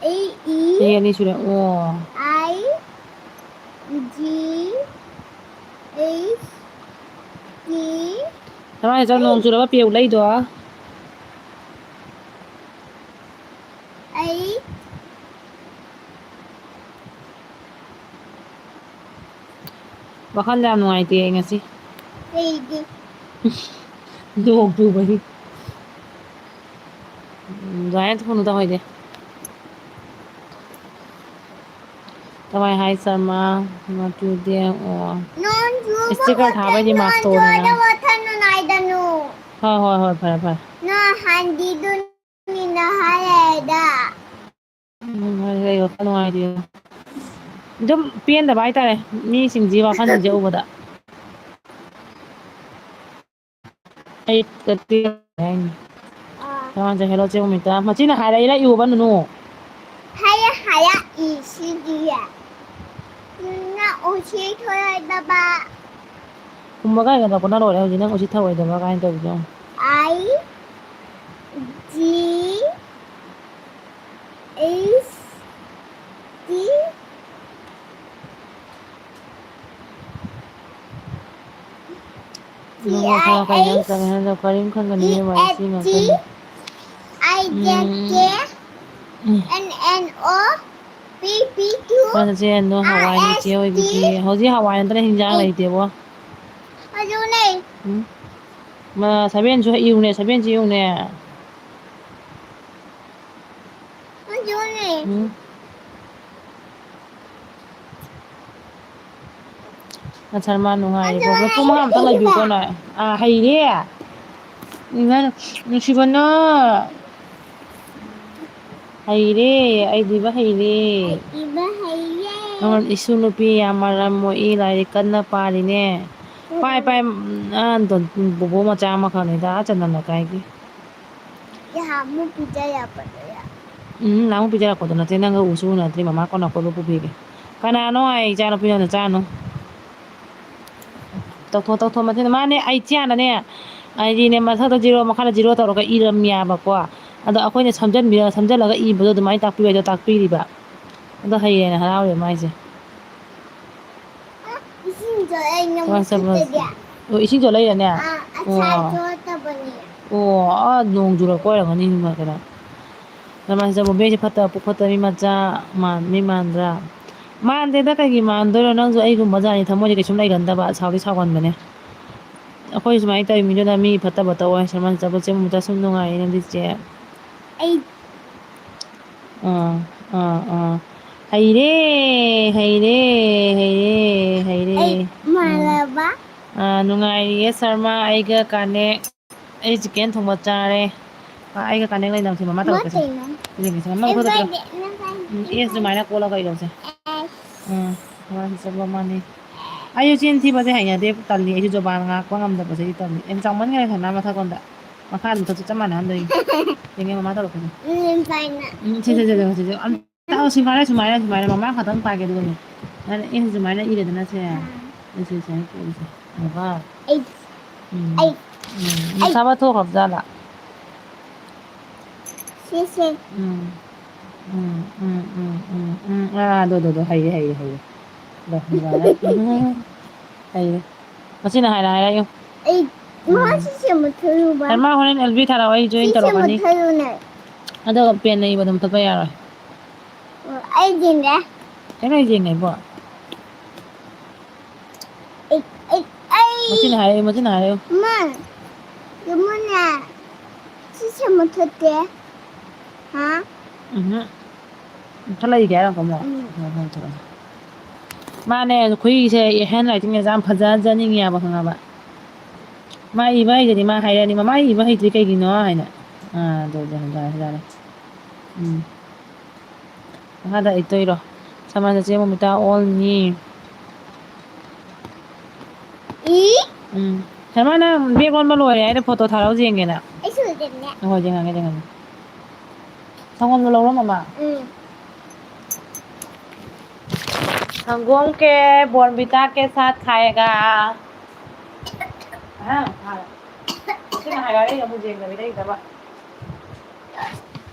A, E꯫ ꯁꯤ ꯑꯅꯤ ꯁꯨꯔꯦ꯫ ꯑꯣ꯫ I, G, H, T꯫ ꯊꯋꯥꯏ ꯆꯪ ꯅꯣꯡ ꯆꯨꯔꯕ ꯄꯦꯔꯨꯛ ꯂꯩꯗꯣ꯫ ꯑꯩ꯫ ꯋꯥꯈꯜ ꯌꯥꯝ ꯅꯨꯡꯉꯥꯏꯇꯦ ꯑꯩ ꯉꯁꯤ꯫ ꯀꯩꯒꯤ? ꯅꯣꯡ ꯆꯨꯕꯒꯤ꯫ ꯎꯝ, ꯑꯗꯨꯃꯥꯏꯅ ꯊꯣꯡꯅꯨ ꯇꯧꯍꯩꯗꯦ꯫ ꯀꯃꯥꯏ ꯍꯥꯏ ꯁꯔꯃ? ꯃꯆꯨꯗꯤ ꯑꯣ꯫ ꯅꯣꯡ ꯆꯨꯕ sticker ꯊꯥꯕꯩꯗꯤ ꯃꯈꯣꯟ, mask ꯅꯣꯡ ꯇꯣꯡꯉꯦ ꯆꯨꯕ ꯅꯪ꯫ ꯃꯈꯣꯟ ꯅꯨꯡꯉꯥꯏꯗꯅꯨ꯫ ꯍꯣꯏ, ꯍꯣꯏ, ꯍꯣꯏ, ꯐꯔꯦ, ꯐꯔꯦ꯫ ꯅꯣꯏ ꯍꯥꯟꯗꯤꯗꯨꯅꯤꯅ ꯍꯥꯏꯔꯦꯗ꯫ ꯎꯝ, ꯍꯣꯏ, ꯍꯣꯏ, ꯋꯥꯈꯜ ꯅꯨꯡꯉꯥꯏꯇꯦ꯫ ꯑꯗꯨꯝ ꯄꯦꯟꯗꯕ ꯍꯥꯏꯇꯥꯔꯦ, ꯃꯤꯁꯤꯡꯁꯤ ꯋꯥꯈꯜꯁꯤꯡꯁꯦ ꯎꯕꯗ꯫ ꯑꯩ ꯀꯠꯇꯦ ꯍꯥꯏꯅꯤ꯫ ꯑꯥ꯫ ꯅꯉꯣꯟꯗ hello ꯆꯦ ꯎꯃꯤꯇꯥ꯫ ꯃꯆꯤꯟꯅ ꯍꯥꯏꯔꯛꯏꯔ ꯏꯌꯣꯕ ꯅꯨꯅꯨ? ꯍꯥꯏꯔ-, ꯍꯥꯏꯔꯛꯏꯁꯤꯗꯤ꯫ ꯅꯪꯅ ꯎꯁꯤꯠ ꯊꯑꯣꯏꯗꯕ꯫ ꯈꯨꯝꯕ ꯀꯥꯏꯅ ꯇꯧꯔꯛꯄꯅ ꯂꯣꯏꯔꯦ ꯍꯧꯖꯤꯛ ꯅꯪ ꯎꯁꯤꯠ ꯊꯑꯣꯏꯗꯕ ꯀꯥꯏꯅ ꯇꯧꯔꯤꯗꯣ ꯌꯦꯡꯉꯨ꯫ I G H ꯅꯣꯡꯃ ꯈꯔ ꯀꯩꯅꯣ ꯇꯧꯔꯦ ꯍꯥꯏꯔꯒ ꯀꯔꯤꯝ ꯈꯪꯒꯅꯤ ꯏꯕꯦꯝꯃ, ꯏꯆꯦ ꯉꯥꯛꯇꯅꯤ꯫ ꯎꯝ꯫ ꯃꯥꯅ ꯆꯦ ꯑꯅꯣ ꯍꯋꯥꯏꯅꯤ ꯏꯆꯦ ꯑꯣꯏꯕꯤꯗꯤ꯫ ꯍꯧꯖꯤꯛ ꯍꯋꯥꯏ ꯅꯠꯇꯅ ꯍꯤꯟꯖꯥꯡ ꯂꯩꯇꯦꯕꯣ꯫ ꯎꯝ꯫ ꯃꯥ ꯁꯚꯦꯟꯁꯨ ꯏꯌꯨꯅꯦ, ꯁꯚꯦꯟꯁꯨ ꯏꯌꯨꯅꯦ꯫ ꯎꯝ꯫ ꯅꯪ ꯁꯔꯃ ꯅꯨꯡꯉꯥꯏꯔꯤꯕꯣ? ꯄꯨꯡ ꯃꯉꯥ ꯃꯨꯛꯇꯪ ꯂꯩꯕꯤꯌꯨꯀꯣ ꯅꯣꯏ꯫ ꯑꯥ, ꯍꯩꯔꯦ꯫ ꯏꯃꯥ, ꯅꯨꯡꯁꯤꯕꯅ꯫ ꯍꯩꯔꯦ, ꯑꯩ ꯏꯕ ꯍꯩꯔꯦ꯫ ꯏꯕ ꯍꯩꯔꯦ꯫ ꯅꯪ ꯏꯁꯨ ꯅꯨꯄꯤ ꯌꯥꯝ ꯃꯔꯝ ꯃꯣꯛꯏ, ꯂꯥꯏꯔꯤꯛ ꯀꯟꯅ ꯄꯥꯔꯤꯅꯦ꯫ ꯄꯥꯏ, ꯄꯥꯏ, ꯎꯝ, ꯑꯥ, ꯗꯣꯟ-, ꯕꯣꯕꯣ ꯃꯆꯥ ꯑꯃꯈꯛꯅꯤꯗ, ꯑꯥ, ꯆꯟꯗꯟ ꯂꯩꯀꯥꯏꯒꯤ꯫ ꯌꯥꯝ ꯑꯃꯨꯛ ꯄꯤꯖꯔꯛꯄꯗꯣ ꯌꯥꯝ꯫ ꯎꯝ, ꯅꯍꯥꯟꯃꯨꯛ ꯄꯤꯖꯔꯛꯄꯗꯣ ꯅꯠꯇꯦ, ꯅꯪꯒ ꯎꯁꯨ ꯎꯅꯗ꯭ꯔꯤ, ꯃꯃꯥ ꯀꯣꯟꯅ ꯀꯣꯜꯂ ꯄꯨꯕꯤꯒꯦ꯫ ꯀꯅꯥꯅꯣ ꯑꯩ ꯏꯆꯥꯅꯨꯄꯤꯅ ꯆꯥꯅꯨ꯫ ꯇꯧꯊꯣꯛ, ꯇꯧꯊꯣꯛ, ꯃꯊꯤꯗ ꯃꯥꯅꯦ, ꯑꯩ ꯏꯆꯥꯅꯅꯦ, ꯍꯥꯏꯗꯤꯅꯦ, ꯃꯊꯛꯇ ꯖꯤꯔꯣ, ꯃꯈꯥꯗ ꯖꯤꯔꯣ ꯇꯧꯔꯒ ꯏꯔꯝ ꯌꯥꯕꯀꯣ꯫ ꯑꯗꯣ ꯑꯩꯈꯣꯏꯅ ꯁꯝꯖꯟꯕꯤꯔ-, ꯁꯝꯖꯜꯂꯒ ꯏꯕꯗꯣ ꯑꯗꯨꯃꯥꯏꯅ ꯇꯥꯛꯄꯤꯌꯣ ꯍꯥꯏꯗꯣ ꯇꯥꯛꯄꯤꯔꯤꯕ꯫ ꯑꯗꯣ ꯍꯩꯔꯦꯅ ꯍꯔꯥꯎꯔꯦ ꯃꯥꯏꯁꯦ꯫ ꯏꯁꯤꯡ ꯆꯣꯠꯂꯦ ꯅꯪ ꯀꯃꯥꯏ ꯆꯠꯄꯅꯣ? ꯃꯈꯨꯠꯇꯗꯤ꯫ ꯑꯣ, ꯏꯁꯤꯡ ꯆꯣꯠꯂꯛꯏꯔꯅꯦ? ꯑꯥ, ꯑꯁꯥꯏ ꯑꯣ꯫ ꯆꯣꯠꯇꯕꯅꯦ꯫ ꯑꯣ, ꯑꯥ, ꯅꯣꯡ ꯆꯨꯔꯛꯄ ꯑꯣꯏꯔꯝꯒꯅꯤ, ꯀꯩꯅꯣ꯫ ꯅꯃꯥꯟꯅꯕ ꯕꯦꯒꯁꯦ ꯐꯠꯇꯕ ꯄꯨꯈꯠꯇꯕ ꯃꯤ ꯃꯆꯥ ꯃꯥꯟ-, ꯃꯤ ꯃꯥꯟꯗ꯭ꯔꯥ? ꯃꯥꯟꯗꯦꯗ, ꯀꯩꯒꯤ ꯃꯥꯟꯗꯣꯏꯅꯣ? ꯅꯪꯁꯨ ꯑꯩꯒꯨꯝꯕ ꯖꯥꯠꯅꯤ, ꯊꯃꯣꯏꯗꯤ ꯀꯩꯁꯨꯝ ꯂꯩꯒꯟꯗꯕ, ꯁꯥꯎꯗꯤ ꯁꯥꯎꯒꯟꯕꯅꯦ꯫ ꯑꯩꯈꯣꯏ ꯁꯨꯃꯥꯏꯅ ꯇꯧꯔꯤ ꯃꯤꯗꯨꯅ ꯃꯤ ꯐꯠꯇꯕ ꯇꯧ ꯍꯥꯏ, ꯁꯔꯃꯟ ꯆꯠꯄ ꯆꯦ ꯃꯨꯃꯨꯇꯥ ꯁꯨꯝ ꯅꯨꯡꯉꯥꯏꯌꯦ ꯅꯪꯗꯤ ꯆꯦ꯫ ꯑꯩ ꯑꯥ, ꯑꯥ, ꯑꯥ꯫ ꯍꯩꯔꯦ, ꯍꯩꯔꯦ, ꯍꯩꯔꯦ, ꯍꯩꯔꯦ꯫ ꯑꯩ ꯎꯝ꯫ ꯃꯥꯜꯂꯕ? ꯑꯥ, ꯅꯨꯡꯉꯥꯏꯔꯤꯌꯦ ꯁꯔꯃ, ꯑꯩꯒ ꯀꯥꯅꯦ꯫ ꯑꯩ ꯆꯤꯛꯀꯦꯟ ꯊꯣꯡꯕ ꯆꯥꯔꯦ꯫ ꯑꯥ, ꯑꯩꯒ ꯀꯥꯅꯦ ꯂꯩꯅꯕꯁꯦ ꯃꯃꯥ ꯃꯥ ꯇꯧꯔꯛꯀꯁꯦ꯫ ꯀꯩꯅꯣ? ꯌꯦꯡꯒꯦꯁꯦ, ꯃꯃꯥ ꯑꯩ ꯈꯨꯠꯇ ꯇꯧꯔꯛꯀꯦ꯫ ꯕꯥꯔꯗꯦ, ꯅꯪ ꯕꯥꯔꯗꯦ, ꯎꯝ, ꯅꯪ ꯑꯦꯁ ꯕꯥꯔꯗꯦ꯫ ꯑꯗꯨꯃꯥꯏꯅ ꯀꯣꯜꯂꯒ ꯏꯔꯧꯁꯦ꯫ ꯑꯦꯁ꯫ ꯎꯝ, ꯃꯃꯥ ꯆꯠꯂꯣ ꯃꯥꯅꯤ꯫ ꯑꯩꯁꯨ ꯆꯤꯟ ꯊꯤꯕꯁꯦ ꯍꯩꯅꯗꯦ, ꯇꯜꯂꯤ꯫ ꯑꯩꯁꯨ ꯖꯣꯕꯥꯟ ꯉꯥꯛꯄ ꯉꯝꯗꯕꯁꯦ ꯑꯩ ꯇꯜꯂꯤ꯫ ꯌꯥꯝ ꯆꯥꯎꯃꯟꯈ꯭ꯔꯦ ꯁꯅꯥ ꯃꯊꯛꯂꯣꯝꯗ꯫ ꯃꯈꯥ ꯃꯊꯛꯁꯨ ꯆꯞ ꯃꯥꯟꯅꯍꯟꯗꯣꯏꯅꯤ꯫ ꯌꯦꯡꯉꯦ ꯃꯃꯥ ꯇꯧꯔꯛꯀꯅꯤ꯫ ꯎꯝ, ꯐꯥꯏꯅ꯫ ꯎꯝ, ꯁꯦ, ꯁꯦ, ꯁꯦ, ꯁꯦ, ꯁꯦ꯫ ꯑꯝ-, ꯇꯥꯛꯑꯣ, ꯁꯨꯃꯥꯏꯅ, ꯁꯨꯃꯥꯏꯅ, ꯁꯨꯃꯥꯏꯅ ꯃꯃꯥ ꯈꯛꯇꯪ ꯄꯥꯏꯒꯦ ꯑꯗꯨꯒꯅꯦ꯫ ꯅꯪꯅ ꯑꯦ ꯁꯨꯃꯥꯏꯅ ꯏꯔꯦꯗꯅ ꯁꯦ꯫ ꯑꯥ꯫ ꯑꯩ ꯁꯦ ꯁꯨꯃꯥꯏꯅ ꯏꯔꯦꯁꯦ꯫ ꯕꯕꯥ꯫ ꯑꯩ꯫ ꯎꯝ꯫ ꯑꯩ꯫ ꯎꯝ꯫ ꯑꯩ꯫ ꯃꯁꯥ ꯃꯊꯣꯛꯈ꯭ꯔꯕ ꯖꯥꯠꯂ? ꯁꯤꯁꯦ꯫ ꯎꯝ꯫ ꯎꯝ, ꯎꯝ, ꯎꯝ, ꯎꯝ, ꯎꯝ꯫ ꯑꯥ, ꯑꯗꯣ, ꯑꯗꯣ, ꯑꯗꯣ, ꯍꯩꯔꯦ, ꯍꯩꯔꯦ, ꯍꯩꯔꯦ꯫ ꯑꯗꯣ, ꯑꯗꯨꯃꯥꯏꯅ꯫ ꯍꯩꯔꯦ꯫ ꯃꯁꯤꯅ ꯍꯥꯏꯔ ꯍꯥꯏꯔ ꯌꯦꯡꯉꯨ꯫ ꯑꯩ ꯃꯥ ꯎꯝ꯫ ꯁꯤꯁꯦ ꯃꯨꯠꯊꯠꯂꯨꯕ꯫ ꯍꯩꯃꯥ, ꯍꯣꯔꯦꯟ ꯑꯦꯜꯕꯤ ꯊꯥꯔꯛꯑꯣ, ꯑꯩ join ꯁꯤꯁꯦ ꯇꯧꯔꯛꯀꯅꯤ꯫ ꯃꯨꯠꯊꯠꯂꯨꯅꯦ꯫ ꯑꯗꯣ ꯄꯦꯟꯅ ꯏꯕꯗꯣ ꯃꯨꯠꯊꯠꯄ ꯌꯥꯔꯣꯏ꯫ ꯑꯣ, ꯑꯩ ꯌꯦꯡꯒꯦ꯫ ꯀꯩꯅꯣ ꯑꯩ ꯌꯦꯡꯉꯦꯕꯣ? ꯑꯩ, ꯑꯩ, ꯑꯩ ꯃꯆꯤꯟ ꯍꯥꯏꯔꯦ, ꯃꯆꯤꯟ ꯍꯥꯏꯔꯦ꯫ ꯃꯥ, ꯌꯦꯡꯉꯨꯅꯦ꯫ ꯁꯤꯁꯦ ꯃꯨꯠꯊꯠꯇꯦ꯫ ꯍꯥ? ꯎꯝꯍꯨꯝ꯫ ꯃꯨꯠꯊꯠꯂꯛꯏꯒꯦ ꯍꯥꯏꯔꯣ ꯑꯃꯨꯛ? ꯎꯝ꯫ ꯍꯣꯏ, ꯍꯣꯏ, ꯃꯨꯠꯊꯠꯂꯣ꯫ ꯃꯥꯅꯦ, ꯑꯩꯈꯣꯏꯒꯤꯁꯦ handwriting ꯁꯦ ꯌꯥꯝ ꯐꯖꯖꯅꯤꯡꯉꯦꯕ, ꯈꯪꯉꯕ? ꯃꯥ ꯏꯕ ꯍꯩꯇ꯭ꯔꯗꯤ ꯃꯥ ꯍꯥꯏꯔꯛꯑꯅꯤ, "ꯃꯃꯥ, ꯑꯩ ꯏꯕ ꯍꯩꯇ꯭ꯔꯤ ꯀꯩꯒꯤꯅꯣ?" ꯍꯥꯏꯅ꯫ ꯑꯥ, ꯑꯗꯨ, ꯑꯗꯨ, ꯌꯥꯔꯦ, ꯌꯥꯔꯦ꯫ ꯎꯝ꯫ ꯃꯈꯥꯗ ꯏꯠꯇꯣꯏꯔꯣ? ꯁꯃꯥꯖ ꯆꯦ ꯃꯣꯃꯤꯇꯥ ꯑꯣꯜꯅꯤ꯫ ꯏ? ꯎꯝ꯫ ꯁꯔꯃ, ꯅꯪ bag ꯑꯣꯟꯕ ꯂꯣꯏꯔꯦ ꯍꯥꯏꯅ photo ꯊꯥꯔꯛꯎ ꯌꯦꯡꯒꯦꯅ꯫ ꯑꯩꯁꯨ ꯎꯗꯦꯅꯦ꯫ ꯍꯣꯏ, ꯌꯦꯡꯉꯒꯦ, ꯌꯦꯡꯉꯒꯦ꯫ ꯁꯪꯒꯣꯝꯗꯣ ꯂꯧꯔꯣ, ꯃꯃꯥ꯫ ꯎꯝ꯫ संगोम के बॉर्नविटा के साथ खाएगा। ꯍꯥ? ꯍꯥ꯫ ꯁꯤꯅ ꯍꯥꯏꯔꯛꯑꯦ, ꯑꯃꯨꯛ ꯌꯦꯡꯗꯕꯤꯗ ꯏꯗꯕ꯫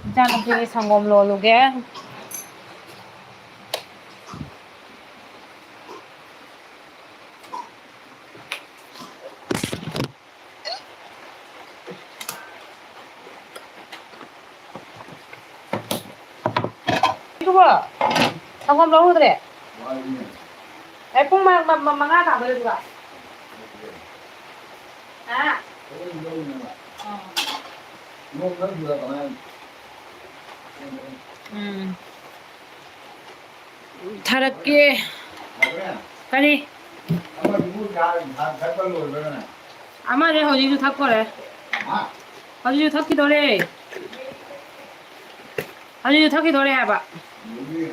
ꯏꯆꯥꯅꯨꯄꯤꯒꯤ ꯁꯪꯒꯣꯝ ꯂꯣꯜꯂꯨꯒꯦ꯫ ꯑꯗꯨꯕꯣ, ꯁꯪꯒꯣꯝ ꯂꯧꯔꯨꯗ꯭ꯔꯦ? ꯑꯩ ꯄꯨꯡ ꯃ-, ꯃ-, ꯃ-, ꯃꯉꯥ ꯇꯥꯗꯣꯔꯦ ꯑꯗꯨꯒ꯫ ꯍꯥ? ꯑꯥ꯫ ꯎꯝ꯫ ꯊꯥꯔꯛꯀꯦ꯫ ꯀꯔꯤ? ꯑꯃꯗꯨꯕꯨ ꯆꯥ ꯊꯛꯄ ꯂꯣꯏꯕ꯭ꯔꯥ ꯅꯪ? ꯑꯃꯁꯦ ꯍꯧꯖꯤꯛꯁꯨ ꯊꯛꯇꯣꯔꯦ꯫ ꯍꯥ? ꯍꯧꯖꯤꯛꯁꯨ ꯊꯛꯈꯤꯗꯣꯔꯦ꯫ ꯍꯧꯖꯤꯛꯁꯨ ꯊꯛꯈꯤꯗꯣꯔꯦ ꯍꯥꯏꯕ꯫ ꯑꯗꯨꯗꯤ,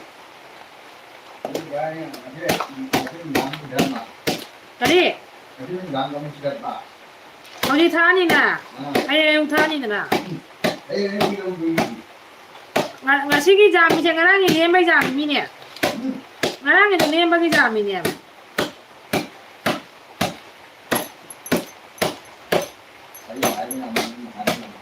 ꯑꯗꯨꯗꯤ ꯀꯔꯤ? ꯍꯧꯖꯤꯛ ꯊꯛꯑꯅꯤꯅ꯫ ꯑꯥ꯫ ꯍꯌꯦꯡ ꯑꯌꯨꯛ ꯊꯛꯑꯅꯤꯗꯅ꯫ ꯎꯝ꯫ ꯍꯌꯦꯡ ꯑꯌꯨꯛ ꯊꯛꯑꯅꯤ꯫ ꯉ-, ꯉꯁꯤꯒꯤ ꯖꯥꯝꯁꯦ ꯉꯔꯥꯡꯒꯤ ꯂꯦꯝꯕꯩ ꯖꯥꯝ ꯃꯤꯅꯦ꯫ ꯎꯝ꯫ ꯉꯔꯥꯡꯒꯤꯗꯣ ꯂꯦꯝꯕꯒꯤ ꯖꯥꯝ ꯃꯤꯅꯦꯕ꯫ ꯑꯩ ꯍꯥꯏꯕ ꯌꯥꯝ ꯍꯥꯏꯕ ꯌꯥꯝ꯫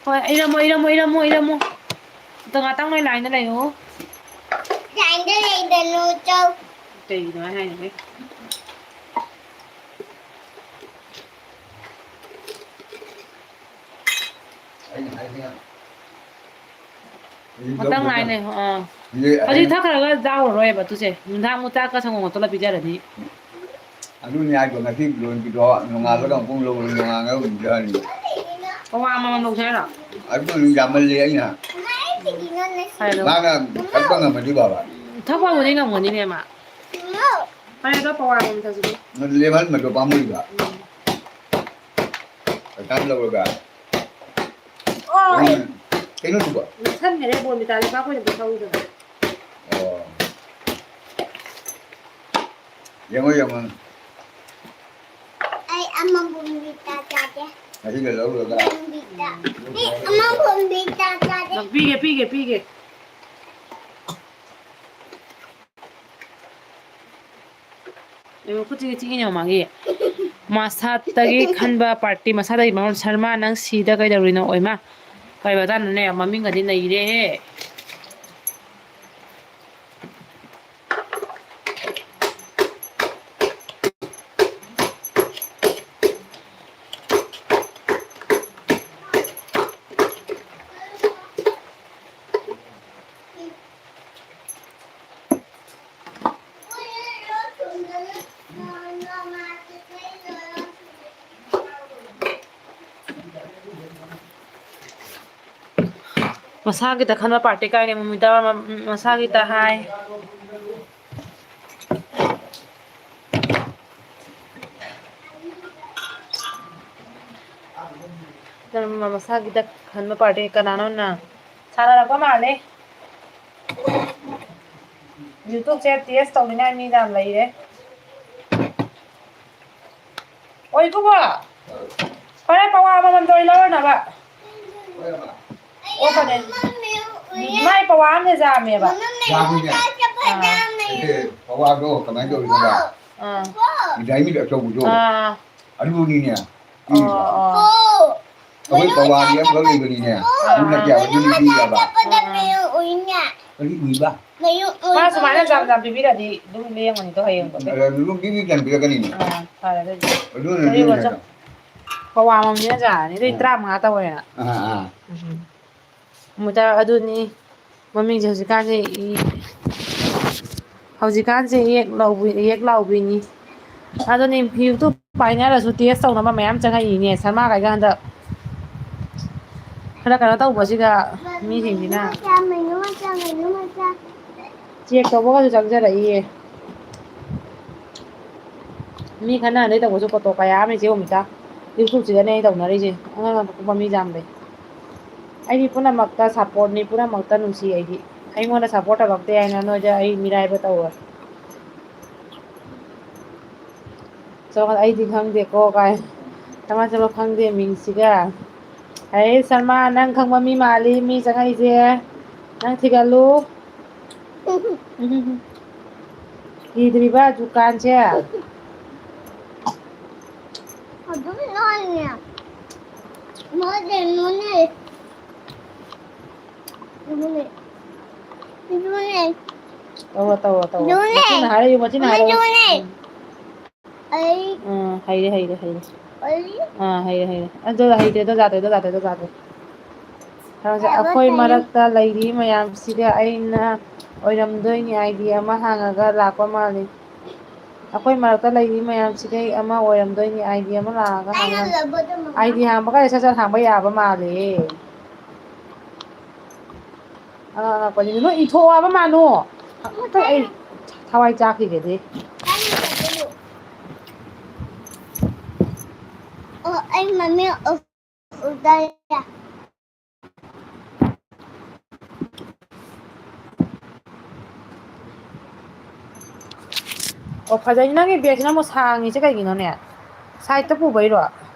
ꯍꯣꯏ, ꯏꯔꯝꯃꯣ, ꯏꯔꯝꯃꯣ, ꯏꯔꯝꯃꯣ, ꯏꯔꯝꯃꯣ꯫ ꯑꯗꯣ ꯉꯥꯛꯇꯪ ꯅꯣꯏ ꯂꯥꯏꯟꯗ ꯂꯩꯌꯨ꯫ ꯂꯥꯏꯟꯗ ꯂꯩꯒꯅꯨ, ꯆꯧ꯫ ꯀꯩꯒꯤꯅꯣ ꯍꯥꯏꯅꯦ? ꯑꯩꯅ ꯍꯥꯏꯁꯤꯅ ꯃꯇꯝ ꯉꯥꯏꯅꯦ꯫ ꯑꯥ꯫ ꯍꯧꯖꯤꯛ ꯍꯧꯖꯤꯛ ꯊꯛꯈ꯭ꯔꯒ ꯆꯥꯔꯨꯔꯣꯏꯕ ꯑꯗꯨꯁꯦ꯫ ꯅꯨꯡꯗꯥꯡ ꯑꯃꯨꯛ ꯆꯥꯛꯀ ꯁꯪꯒꯣꯝꯒ ꯇꯣꯠꯂ ꯄꯤꯖꯔꯗꯤ꯫ ꯑꯗꯨꯅꯤ ꯍꯥꯏꯗꯣ, ꯉꯁꯤ ꯂꯣꯟꯕꯤꯗꯣ ꯅꯣꯡꯉꯥꯜꯂꯒ ꯑꯃꯨꯛ ꯂꯧꯔ ꯅꯣꯡꯉꯥꯜꯂꯒ ꯑꯃꯨꯛ ꯄꯤꯖꯔꯅꯤ꯫ ꯄꯋꯥ ꯑꯃꯃꯝ ꯂꯧꯁꯦ ꯍꯥꯏꯔꯣ? ꯑꯗꯨꯅ ꯌꯥꯝꯃꯜꯂꯦ ꯑꯩꯅ꯫ ꯍꯥꯏꯔꯣ꯫ ꯃꯥꯅ ꯊꯛꯄ ꯉꯝꯃꯗꯤ ꯐꯕ꯫ ꯊꯛꯄꯕꯨꯗꯤ ꯉꯝꯒꯅꯤꯅꯦ ꯃꯥ꯫ ꯐꯔꯦ, ꯑꯗꯣ ꯄꯋꯥ ꯑꯃꯃꯝ ꯊꯛꯁꯤꯗꯤ꯫ ꯂꯦꯝꯍꯟꯕꯗꯣ ꯄꯥꯝꯃꯨꯏꯕ꯫ ꯎꯝ꯫ ꯄꯩꯁꯥ ꯂꯧꯔꯒ꯫ ꯑꯣ꯫ ꯎꯝ꯫ ꯀꯩꯅꯣ ꯁꯤꯕꯣ? ꯂꯨꯞꯁꯟꯈꯔꯦ ꯕꯣꯟꯕꯤꯇꯥ ꯂꯩꯕꯥꯛ ꯑꯣꯏꯅ ꯄꯤꯊꯧꯗꯅ꯫ ꯑꯣ꯫ ꯌꯦꯡꯉꯣ, ꯌꯦꯡꯉꯣ꯫ ꯑꯩ ꯑꯃ ꯕꯣꯟꯕꯤꯇꯥ ꯆꯥꯒꯦ꯫ ꯑꯁꯤꯒ ꯂꯧꯔꯒ꯫ ꯕꯣꯟꯕꯤꯇꯥ꯫ ꯑꯦ, ꯑꯃ ꯕꯣꯟꯕꯤꯇꯥ ꯆꯥꯒꯦ꯫ ꯄꯤꯒꯦ, ꯄꯤꯒꯦ, ꯄꯤꯒꯦ꯫ ꯑꯦ, ꯃꯈꯨꯠꯁꯤꯒ ꯆꯤꯛꯏꯅꯦ ꯃꯥꯒꯤ꯫ ꯃꯁꯥꯠꯇꯒꯤ ꯈꯟꯕ ꯄꯥꯔꯇꯤ, ꯃꯁꯥꯗꯒꯤ ꯃꯉꯣꯟ ꯁꯔꯃꯥ, ꯅꯪ ꯁꯤꯗ ꯀꯩꯗꯧꯔꯤꯅꯣ? ꯑꯣꯏꯃꯥ, ꯀꯩ ꯃꯇꯥꯡꯅꯣꯅꯦ? ꯃꯃꯤꯡꯒꯗꯤ ꯅꯩꯔꯦꯍꯦ꯫ ꯃꯁꯥꯒꯤꯗ ꯈꯟꯕ ꯄꯥꯔꯇꯤ ꯀꯥꯏꯅ ꯃꯨꯃꯤꯇꯥ ꯃꯁꯥꯒꯤꯗ ꯍꯥꯏ꯫ ꯅꯪ ꯃꯁꯥꯒꯤꯗ ꯈꯟꯕ ꯄꯥꯔꯇꯤ ꯀꯅꯥꯅꯣ ꯅꯪ? ꯁꯥꯟꯅꯔꯛꯄ ꯃꯥꯜꯂꯦ꯫ YouTube ꯁꯦ test ꯇꯧꯅꯤꯡꯉꯥꯏ ꯃꯤ ꯌꯥꯝ ꯂꯩꯔꯦ꯫ ꯑꯣ, ꯏꯕꯨꯡꯉꯣ꯫ ꯐꯔꯦ, ꯄꯋꯥ ꯑꯃꯃꯝꯗ ꯑꯣꯏ ꯂꯧꯔꯅꯕ꯫ ꯑꯣ, ꯐꯔꯦ꯫ ꯃꯥꯏ ꯄꯋꯥ ꯑꯃꯅ ꯌꯥꯝꯃꯦꯕ꯫ ꯌꯥꯝꯃꯤꯅꯦ꯫ ꯑꯥ꯫ ꯑꯦ, ꯄꯋꯥꯗꯣ ꯀꯃꯥꯏꯅ ꯇꯧꯔꯤꯅꯣꯕ? ꯑꯥ꯫ ꯉꯁꯥꯏ ꯃꯤꯠ ꯑꯆꯧꯕꯗꯣ꯫ ꯑꯥ꯫ ꯑꯗꯨꯅꯤꯅꯦ꯫ ꯑꯣ, ꯑꯣ꯫ ꯑꯩꯈꯣꯏ ꯄꯋꯥꯒꯤ ꯑꯃꯈꯛ ꯂꯩꯕꯅꯤꯅꯦ꯫ ꯅꯪꯅ ꯀꯌꯥ ꯑꯗꯨꯗꯤ ꯄꯤꯔꯕ? ꯆꯠꯄꯗ ꯃꯌꯨꯝ ꯎꯏꯅꯦ꯫ ꯀꯔꯤ ꯎꯏꯕ? ꯃꯌꯨꯝ ꯎꯏ꯫ ꯃꯥ ꯁꯨꯃꯥꯏꯅ ꯌꯥꯝ ꯌꯥꯝ ꯄꯤꯕꯤꯔꯗꯤ ꯑꯗꯨꯝ ꯂꯦꯡꯉꯅꯤꯗꯣ ꯍꯌꯦꯡꯕꯨꯗꯤ꯫ ꯑꯗꯨꯝ ꯄꯤꯕꯤ ꯀꯌꯥꯝ ꯄꯤꯔꯛꯀꯅꯤꯅꯦ? ꯑꯥ, ꯐꯔꯦ ꯑꯗꯨꯗꯤ꯫ ꯑꯗꯨꯅ ꯀꯔꯤ ꯄꯤꯕ ꯑꯣꯏꯔꯁꯨ ꯀꯌꯥꯝ? ꯄꯋꯥ ꯑꯃꯃꯝꯅꯤꯅ ꯌꯥꯔꯅꯤ꯫ ꯑꯗꯨꯗꯤ ꯇꯔꯥꯃꯉꯥ ꯇꯧꯔꯦꯅ꯫ ꯑꯥ, ꯑꯥ꯫ ꯎꯝ꯫ ꯃꯨꯇꯥ ꯑꯗꯨꯅꯤ ꯃꯃꯤꯡꯁꯦ ꯍꯧꯖꯤꯛꯀꯥꯟꯁꯦ ꯏ-, ꯍꯧꯖꯤꯛꯀꯥꯟꯁꯦ ꯏꯌꯦꯛ ꯂꯥꯎꯕꯤ-, ꯏꯌꯦꯛ ꯂꯥꯎꯕꯤꯅꯤ꯫ ꯑꯗꯨꯅꯤ YouTube ꯄꯥꯏꯅꯔꯁꯨ test ꯇꯧꯅꯕ ꯃꯌꯥꯝ ꯆꯪꯉꯛꯏꯅꯦ ꯁꯔꯃꯥ ꯀꯥꯏꯒ ꯍꯟꯗꯛ꯫ ꯈꯔ ꯀꯩꯅꯣ ꯇꯧꯕꯁꯤꯗ ꯃꯤꯁꯤꯡꯁꯤꯅ ꯃꯆꯥ, ꯃꯩꯅꯨ ꯃꯆꯥ, ꯃꯩꯅꯨ ꯃꯆꯥ꯫ check ꯇꯧꯕꯒꯁꯨ ꯆꯪꯖꯔꯛꯏꯌꯦ꯫ ꯃꯤ ꯈꯠꯅ ꯍꯟꯗꯩ ꯇꯧꯕꯁꯨ photo ꯀꯌꯥ ꯑꯃ ꯏꯆꯦ ꯑꯣꯃꯤꯇꯥ꯫ YouTube ꯁꯤꯗꯅꯦ ꯑꯩ ꯇꯧꯅꯔꯤꯁꯦ꯫ ꯑꯉꯥꯡ ꯑꯄꯤꯛꯄ ꯃꯤ ꯌꯥꯝꯕꯩ꯫ ꯑꯩꯗꯤ ꯄꯨꯝꯅꯃꯛꯇ support ꯅꯤ, ꯄꯨꯝꯅꯃꯛꯇ ꯅꯨꯡꯁꯤ ꯑꯩꯗꯤ꯫ ꯑꯩꯉꯣꯟꯗ support ꯇꯧꯔꯛꯇꯦ ꯍꯥꯏꯅ ꯅꯣꯏꯗ ꯑꯩ ꯃꯤꯔꯥꯏꯕ ꯇꯧꯔꯣꯏ꯫ ꯆꯠꯂꯣ, ꯑꯩꯗꯤ ꯈꯪꯗꯦꯀꯣ ꯀꯥꯏ꯫ ꯀꯃꯥꯏꯅ ꯆꯠꯂꯣ ꯈꯪꯗꯦ ꯃꯤꯡꯁꯤꯒ꯫ ꯑꯩ ꯁꯜꯃꯥ, ꯅꯪ ꯈꯪꯕ ꯃꯤ ꯃꯥꯜꯂꯤ ꯃꯤ ꯆꯪꯉꯛꯏꯁꯦ꯫ ꯅꯪ ꯊꯤꯒꯠꯂꯨ꯫ ꯎꯝ꯫ ꯀꯤꯗ꯭ꯔꯤꯕ ꯗꯨꯀꯥꯟꯁꯦ꯫ ꯑꯗꯨꯝ ꯅꯣꯏꯅꯦ꯫ ꯃꯣꯏꯗꯤ ꯅꯣꯏꯅꯦ꯫ ꯅꯣꯏꯅꯦ꯫ ꯅꯣꯏꯅꯦ꯫ ꯇꯧꯔꯣ, ꯇꯧꯔꯣ, ꯇꯧꯔꯣ꯫ ꯑꯗꯨꯅꯦ꯫ ꯃꯆꯤꯟꯅ ꯍꯥꯏꯔꯛꯏ, ꯃꯆꯤꯟꯅ ꯍꯥꯏꯔꯛꯏ꯫ ꯑꯗꯨꯅꯦ꯫ ꯎꯝ꯫ ꯑꯩ ꯑꯥ, ꯍꯩꯔꯦ, ꯍꯩꯔꯦ, ꯍꯩꯔꯦ꯫ ꯑꯩ ꯑꯥ, ꯍꯩꯔꯦ, ꯍꯩꯔꯦ꯫ ꯑꯗꯣ ꯍꯩꯇ꯭ꯔꯦ, ꯑꯗꯣ ꯌꯥꯗ꯭ꯔꯦ, ꯑꯗꯣ ꯌꯥꯗ꯭ꯔꯦ, ꯑꯗꯣ ꯌꯥꯗ꯭ꯔꯦ꯫ ꯍꯥꯏꯔꯁꯦ, ꯑꯩꯈꯣꯏ ꯃꯔꯛꯇ ꯂꯩꯔꯤ ꯃꯌꯥꯝꯁꯤꯒ ꯑꯩꯅ ꯑꯣꯏꯔꯝꯗꯣꯏꯅꯤ ID ꯑꯃ ꯍꯥꯡꯉꯒ ꯂꯥꯛꯄ ꯃꯥꯜꯂꯤ꯫ ꯑꯩꯈꯣꯏ ꯃꯔꯛꯇ ꯂꯩꯔꯤ ꯃꯌꯥꯝꯁꯤꯗꯩ ꯑꯃ ꯑꯣꯏꯔꯝꯗꯣꯏꯅꯤ ID ꯑꯃ ꯂꯥꯛꯑꯒ ꯍꯥꯡꯉ-, ID ꯍꯥꯡꯕ ꯀꯥꯏꯗ ꯁꯠ ꯁꯠ ꯍꯥꯡꯕ ꯌꯥꯕ ꯃꯥꯜꯂꯦ꯫ ꯑꯉꯥꯡ ꯑꯉꯛꯄꯅꯤꯅ ꯅꯣꯏ ꯏꯊꯣꯛꯑꯣ ꯍꯥꯏꯕ ꯃꯥꯅꯣ꯫ ꯑꯃꯇ ꯑꯩ ꯊꯋꯥꯏ ꯆꯥꯛꯈꯤꯒꯦꯗꯤ꯫ ꯑꯣ, ꯑꯩ ꯃꯃꯤꯡ ꯎꯗꯥꯏ꯫ ꯑꯣ, ꯐꯖꯩ꯫ ꯅꯪꯒꯤ ꯕꯦꯒꯁꯤꯅ ꯑꯃꯨꯛ ꯁꯥꯡꯉꯤꯁꯦ ꯀꯩꯒꯤꯅꯣꯅꯦ? Sideꯇ ꯄꯨꯕꯩꯔꯣ?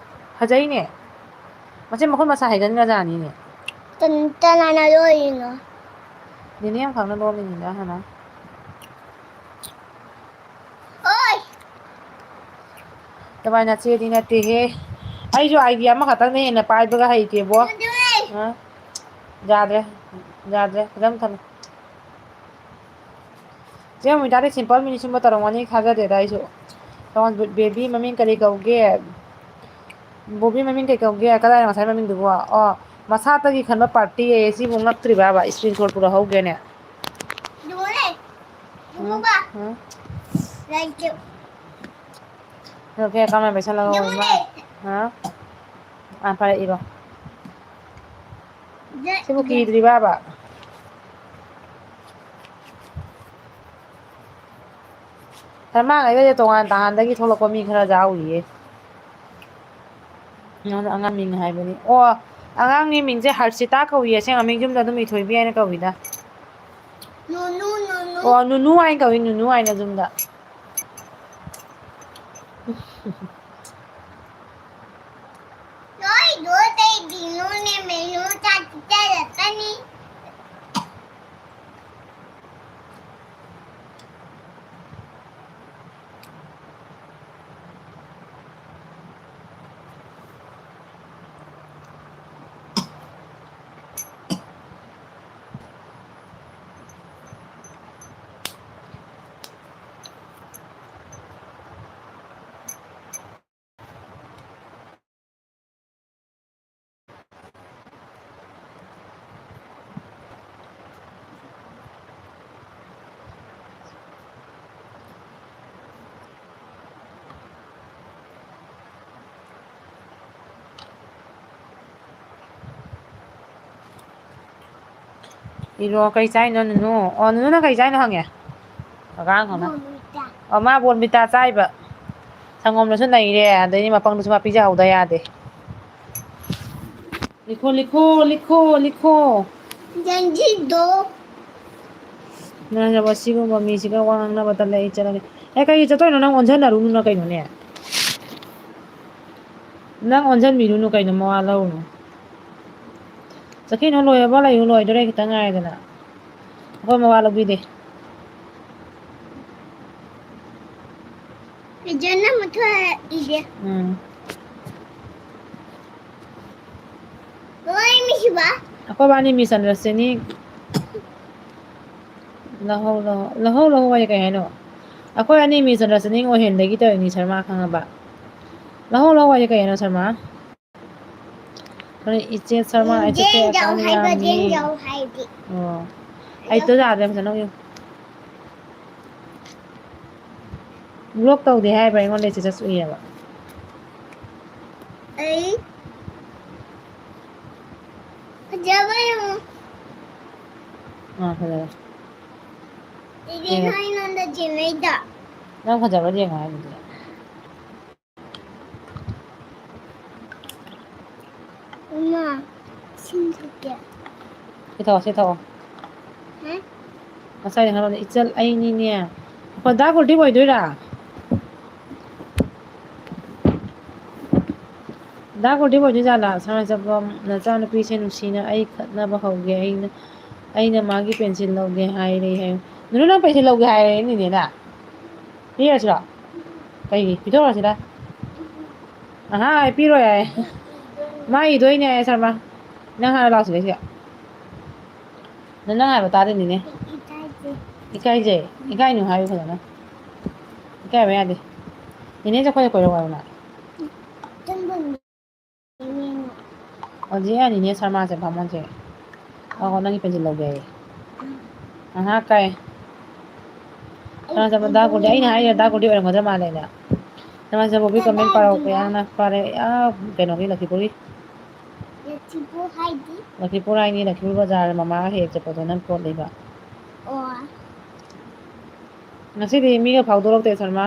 ꯐꯖꯩꯅꯦ꯫ ꯃꯆꯤꯟ ꯃꯈꯨꯠ ꯃꯁꯥ ꯍꯩꯒꯟꯒ꯭ꯔꯖꯥꯠꯅꯤꯅꯦ꯫ ꯀꯅꯥꯅ ꯂꯣꯏꯔꯤꯅꯣ? ꯅꯦꯅꯦ ꯑꯃꯈꯛꯅ ꯂꯣꯜꯂꯤꯅꯤꯗ ꯍꯥꯟꯅ꯫ ꯑꯣꯏ! ꯅꯕꯥꯏ ꯅꯆꯦꯗꯤ ꯅꯠꯇꯦꯍꯦ꯫ ꯑꯩꯁꯨ ꯑꯥꯏꯗꯤꯌꯥ ꯑꯃꯈꯛꯇꯪꯅ ꯍꯦꯟꯅ ꯄꯥꯏꯕꯒ ꯍꯩꯇꯦꯕꯣ꯫ ꯑꯗꯨꯅꯦ꯫ ꯑ? ꯌꯥꯗ꯭ꯔꯦ꯫ ꯌꯥꯗ꯭ꯔꯦ꯫ ꯐꯖꯅ ꯊꯝꯃꯦ꯫ ꯆꯦ ꯃꯣꯃꯤꯇꯥꯗꯤ ꯁꯤꯝꯄꯜ ꯃꯤꯅꯤꯠ ꯁꯨꯝꯕ ꯇꯧꯔꯝꯒꯅꯤ ꯊꯥꯖꯗꯦꯗ ꯑꯩꯁꯨ꯫ ꯇꯣꯉꯥꯟ ꯕꯦꯕꯤ ꯃꯃꯤꯡ ꯀꯔꯤ ꯀꯧꯒꯦ? ꯕꯣꯕꯤ ꯃꯃꯤꯡ ꯀꯩ ꯀꯧꯒꯦ? ꯀꯗꯥꯏꯅꯣ ꯉꯁꯥꯏ ꯃꯃꯤꯡꯗꯨꯕꯣ? ꯑꯣ, ꯃꯁꯥꯇꯒꯤ ꯈꯟꯕ ꯄꯥꯔꯇꯤ ꯑꯌꯦ꯫ ꯁꯤꯕꯨ ꯉꯛꯇ꯭ꯔꯤꯕꯕ? ꯏꯁꯀ꯭ꯔꯤꯟ ꯁꯣꯠ ꯄꯨꯔꯥ ꯍꯧꯒꯦꯅꯦ꯫ ꯌꯦꯡꯉꯨꯅꯦ꯫ ꯎꯝ, ꯌꯦꯡꯉꯨꯕ꯫ ꯎꯝ꯫ ꯂꯩꯇꯦ꯫ ꯅꯪ ꯀꯌꯥ ꯀꯃꯥꯏ ꯄꯩꯁꯥ ꯂꯧꯔ ꯌꯦꯡꯉꯨꯅꯦ꯫ ꯏꯃꯥ? ꯍꯥ? ꯑꯥ, ꯐꯔꯦ, ꯏꯔꯣ꯫ ꯁꯤꯕꯨ ꯀꯤꯗ꯭ꯔꯤꯕꯕ? ꯁꯔꯃꯥꯈꯩꯗꯗꯤ ꯇꯣꯉꯥꯟ ꯇꯍꯥꯟꯗꯒꯤ ꯊꯣꯛꯂꯛꯄ ꯃꯤ ꯈꯔ ꯌꯥꯎꯔꯤꯌꯦ꯫ ꯅꯉꯣꯟꯗ ꯑꯉꯥꯡ ꯃꯤꯡ ꯍꯥꯏꯕꯅꯤ꯫ ꯑꯣ, ꯑꯉꯥꯡꯒꯤ ꯃꯤꯡꯁꯦ ꯍꯔꯁꯤꯇꯥ ꯀꯧꯏ꯫ ꯑꯁꯦꯡꯕ ꯃꯤꯡ ꯌꯨꯝꯗ ꯑꯗꯨꯝ ꯏꯊꯣꯏꯕꯤ ꯍꯥꯏꯅ ꯀꯧꯏꯗ꯫ ꯅꯨꯅꯨ, ꯅꯨꯅꯨ꯫ ꯑꯣ, ꯅꯨꯅꯨ ꯍꯥꯏꯅ ꯀꯧꯏ, ꯅꯨꯅꯨ ꯍꯥꯏꯅ ꯌꯨꯝꯗ꯫ ꯂꯣꯏ ꯂꯣꯏ ꯇꯩꯕꯤꯅꯨꯅꯦ, ꯃꯦꯅꯨ ꯆꯥ ꯄꯤꯖꯔꯛꯀꯅꯤ꯫ ꯏꯔꯣ, ꯀꯩ ꯆꯥꯏꯅꯣ ꯅꯨꯅꯨ? ꯑꯣ, ꯅꯨꯅꯨꯅ ꯀꯩ ꯆꯥꯏꯅꯣ ꯍꯪꯉꯦ꯫ ꯑꯉꯥꯡ ꯍꯪꯉꯦ꯫ ꯕꯣꯔꯃꯤꯇꯥ꯫ ꯑꯣ, ꯃꯥ ꯕꯣꯔꯃꯤꯇꯥ ꯆꯥꯏꯕ꯫ ꯁꯪꯒꯣꯝꯗꯁꯨ ꯅꯩꯔꯦ, ꯑꯗꯩꯗꯤ ꯃꯄꯪꯗꯨꯁꯨ ꯃꯥ ꯄꯤꯖꯍꯧꯗ ꯌꯥꯗꯦ꯫ ꯂꯤꯈꯣ, ꯂꯤꯈꯣ, ꯂꯤꯈꯣ, ꯂꯤꯈꯣ꯫ ꯖꯟꯖꯤꯗꯣ꯫ ꯅꯪ ꯑꯁꯤꯒꯨꯝꯕ ꯃꯤꯁꯤꯒ ꯋꯥ ꯉꯥꯡꯅꯕ ꯇꯜꯂꯦ, ꯑꯩ ꯆꯠꯂꯒꯦ꯫ ꯑꯦ, ꯀꯩꯒꯤ ꯆꯠꯇꯣꯏꯅꯣ? ꯅꯪ ꯑꯣꯟꯖꯟꯅꯔꯨꯅꯨ ꯀꯩꯅꯣꯅꯦ꯫ ꯅꯪ ꯑꯣꯟꯖꯟꯕꯤꯔꯨꯅꯨ ꯀꯩꯅꯣ, ꯃꯋꯥ ꯂꯧꯔꯨꯅꯨ꯫ ꯆꯠꯈꯤꯅꯨ, ꯂꯣꯏꯔꯕ ꯂꯩꯌꯨ, ꯂꯣꯏꯗꯣꯔꯦ, ꯈꯤꯇꯪ ꯉꯥꯏꯔꯦꯗꯅ꯫ ꯑꯩꯈꯣꯏ ꯃꯋꯥ ꯂꯧꯕꯤꯗꯦ꯫ ꯏꯖꯟꯅ ꯃꯊꯣꯏ ꯏꯗꯦ꯫ ꯎꯝ꯫ ꯑꯩꯈꯣꯏ ꯕꯥꯅꯤ ꯃꯤꯁ ꯑꯟꯗꯔꯁꯇꯦꯟꯗꯤꯡ꯫ ꯂꯧꯍꯧ ꯂꯧꯍꯧ ꯂꯧꯍꯧ ꯂꯧꯍꯧ ꯍꯥꯏꯁꯦ ꯀꯩ ꯍꯥꯏꯅꯣ? ꯑꯩꯈꯣꯏ ꯑꯅꯤ ꯃꯤꯁ ꯑꯟꯗꯔꯁꯇꯦꯟꯗꯤꯡ ꯑꯣꯏꯍꯟꯗꯒꯤ ꯇꯧꯔꯤꯅꯤ ꯁꯔꯃ, ꯈꯪꯉꯕ? ꯂꯧꯍꯧ ꯂꯧꯍꯧ ꯍꯥꯏꯁꯦ ꯀꯩ ꯍꯥꯏꯅꯣ ꯁꯔꯃ? ꯍꯣꯔꯦꯟ ꯏꯆꯦ ꯁꯔꯃ, ꯑꯩ ꯆꯠꯄ ꯖꯦꯟ ꯖꯧ account ꯍꯥꯏꯕ ꯌꯥꯝꯃꯤ꯫ ꯖꯦꯟ ꯖꯧ ꯍꯥꯏꯗꯤ꯫ ꯑꯣ꯫ ꯑꯩ ꯇꯣ ꯌꯥꯗ꯭ꯔꯦ ꯐꯖꯅ ꯎꯏꯌꯨ꯫ ꯕ꯭ꯂꯣꯛ ꯇꯧꯗꯦ ꯍꯥꯏꯕ ꯑꯩꯉꯣꯟꯗ ꯏꯁꯇꯦꯇꯁ ꯎꯏꯌꯦꯕ꯫ ꯑꯩ ꯐꯖꯕ ꯌꯦꯡꯉꯨ꯫ ꯑꯥ, ꯐꯖꯔꯦ꯫ ꯏꯕꯦꯝꯃ, ꯌꯦꯡꯉꯣ꯫ ꯑꯩꯉꯣꯟꯗ ꯆꯤꯡꯅꯩꯗ꯫ ꯅꯪ ꯐꯖꯕ꯭ꯔꯥ ꯌꯦꯡꯉꯣ ꯍꯥꯏꯗꯨꯗꯤ꯫ ꯏꯃꯥ, ꯏꯁꯤꯡ ꯊꯛꯀꯦ꯫ ꯁꯤ ꯊꯛꯑꯣ, ꯁꯤ ꯊꯛꯑꯣ꯫ ꯍꯥ? ꯉꯁꯥꯏꯗꯤ ꯍꯥꯏꯔꯝꯕꯅꯦ, ꯏꯆꯜ ꯑꯩꯅꯤꯅꯦ꯫ ꯑꯩꯈꯣꯏ ꯗꯥ ꯀꯨꯜꯗꯤꯞ ꯑꯣꯏꯗꯣꯏꯔꯥ? ꯗꯥ ꯀꯨꯜꯗꯤꯞ ꯑꯣꯏꯗꯣꯏ ꯖꯥꯠꯂꯥ? ꯁꯉꯥꯏ ꯆꯠꯄ ꯅꯆꯥꯅꯨꯄꯤꯁꯦ ꯅꯨꯡꯁꯤꯅ ꯑꯩ ꯈꯠꯅꯕ ꯍꯧꯒꯦ, ꯑꯩꯅ, ꯑꯩꯅ ꯃꯥꯒꯤ ꯄꯦꯟꯁꯤꯜ ꯂꯧꯒꯦ ꯍꯥꯏꯔꯦ ꯍꯥꯏꯌꯨ꯫ ꯅꯨꯅꯨ, ꯅꯪ ꯄꯦꯟꯁꯤꯜ ꯂꯧꯒꯦ ꯍꯥꯏꯔꯦ ꯅꯤꯅꯦꯅ? ꯄꯤꯔꯁꯤꯔꯣ? ꯀꯩꯒꯤ? ꯄꯤꯊꯣꯛꯈ꯭ꯔꯁꯤꯔ? ꯑꯍꯥ, ꯑꯩ ꯄꯤꯔꯣꯏ ꯍꯥꯏ꯫ ꯃꯥ ꯏꯗꯣꯏꯅꯦ ꯍꯥꯏ, ꯁꯔꯃ꯫ ꯅꯪ ꯍꯥꯟꯅ ꯂꯥꯛꯁꯤꯗ ꯁꯤꯗ꯫ ꯅꯪ, ꯅꯪ ꯍꯥꯏꯕ ꯇꯥꯗꯦ, ꯅꯤꯅꯦ꯫ ꯏꯀꯥꯏꯖꯩ꯫ ꯏꯀꯥꯏꯖꯩ? ꯏꯀꯥꯏꯅꯨ ꯍꯥꯏꯌꯨ ꯐꯖꯅ꯫ ꯏꯀꯥꯏꯕ ꯌꯥꯗꯦ꯫ ꯅꯤꯅꯦ ꯆꯠꯈ꯭ꯔꯗꯤ ꯀꯣꯏꯔꯛꯑꯣ ꯍꯥꯏꯌꯨꯅ꯫ ꯆꯪꯕ ꯍꯧꯖꯤꯛ ꯌꯥꯅꯤꯅꯦ ꯁꯔꯃꯥꯁꯦ, ꯕꯥꯃꯣꯟꯁꯦ꯫ ꯑꯧ, ꯅꯪꯒꯤ ꯄꯦꯟꯁꯤꯜ ꯂꯧꯒꯦ ꯍꯥꯏꯌꯦ꯫ ꯑꯍꯥ, ꯀꯥꯏ꯫ ꯁꯔꯃꯥꯁꯦ, ꯗꯥ ꯀꯨꯔꯇꯤ, ꯑꯩꯅ ꯍꯥꯏꯔꯤꯁꯦ ꯗꯥ ꯀꯨꯔꯇꯤ ꯑꯣꯏꯔꯝꯒꯗ꯭ꯔ ꯃꯥꯜꯂꯦꯅ꯫ ꯁꯔꯃꯥꯁꯦ, ꯕꯣꯕꯤ, ꯀꯃꯦꯟ ꯄꯥꯔꯛꯑꯣ, ꯀꯌꯥꯝꯅ ꯐꯔꯦ꯫ ꯑꯥ, ꯀꯩꯅꯣꯒꯤ, ꯂꯛꯈꯤꯄꯨꯔꯒꯤ꯫ ꯂꯛꯈꯤꯄꯨꯔ ꯍꯥꯏꯗꯤ? ꯂꯛꯈꯤꯄꯨꯔ ꯍꯥꯏꯅꯤ, ꯂꯛꯈꯤꯄꯨꯔ ꯕꯖꯥꯔ ꯃꯃꯥꯒ ꯍꯦꯛ ꯆꯠꯄꯗꯣ ꯅꯪ ꯄꯣꯠ ꯂꯩꯕ꯫ ꯑꯣ꯫ ꯉꯁꯤꯗꯤ ꯃꯤꯒ ꯐꯥꯎꯗꯣꯔꯛꯇꯦ, ꯁꯔꯃꯥ꯫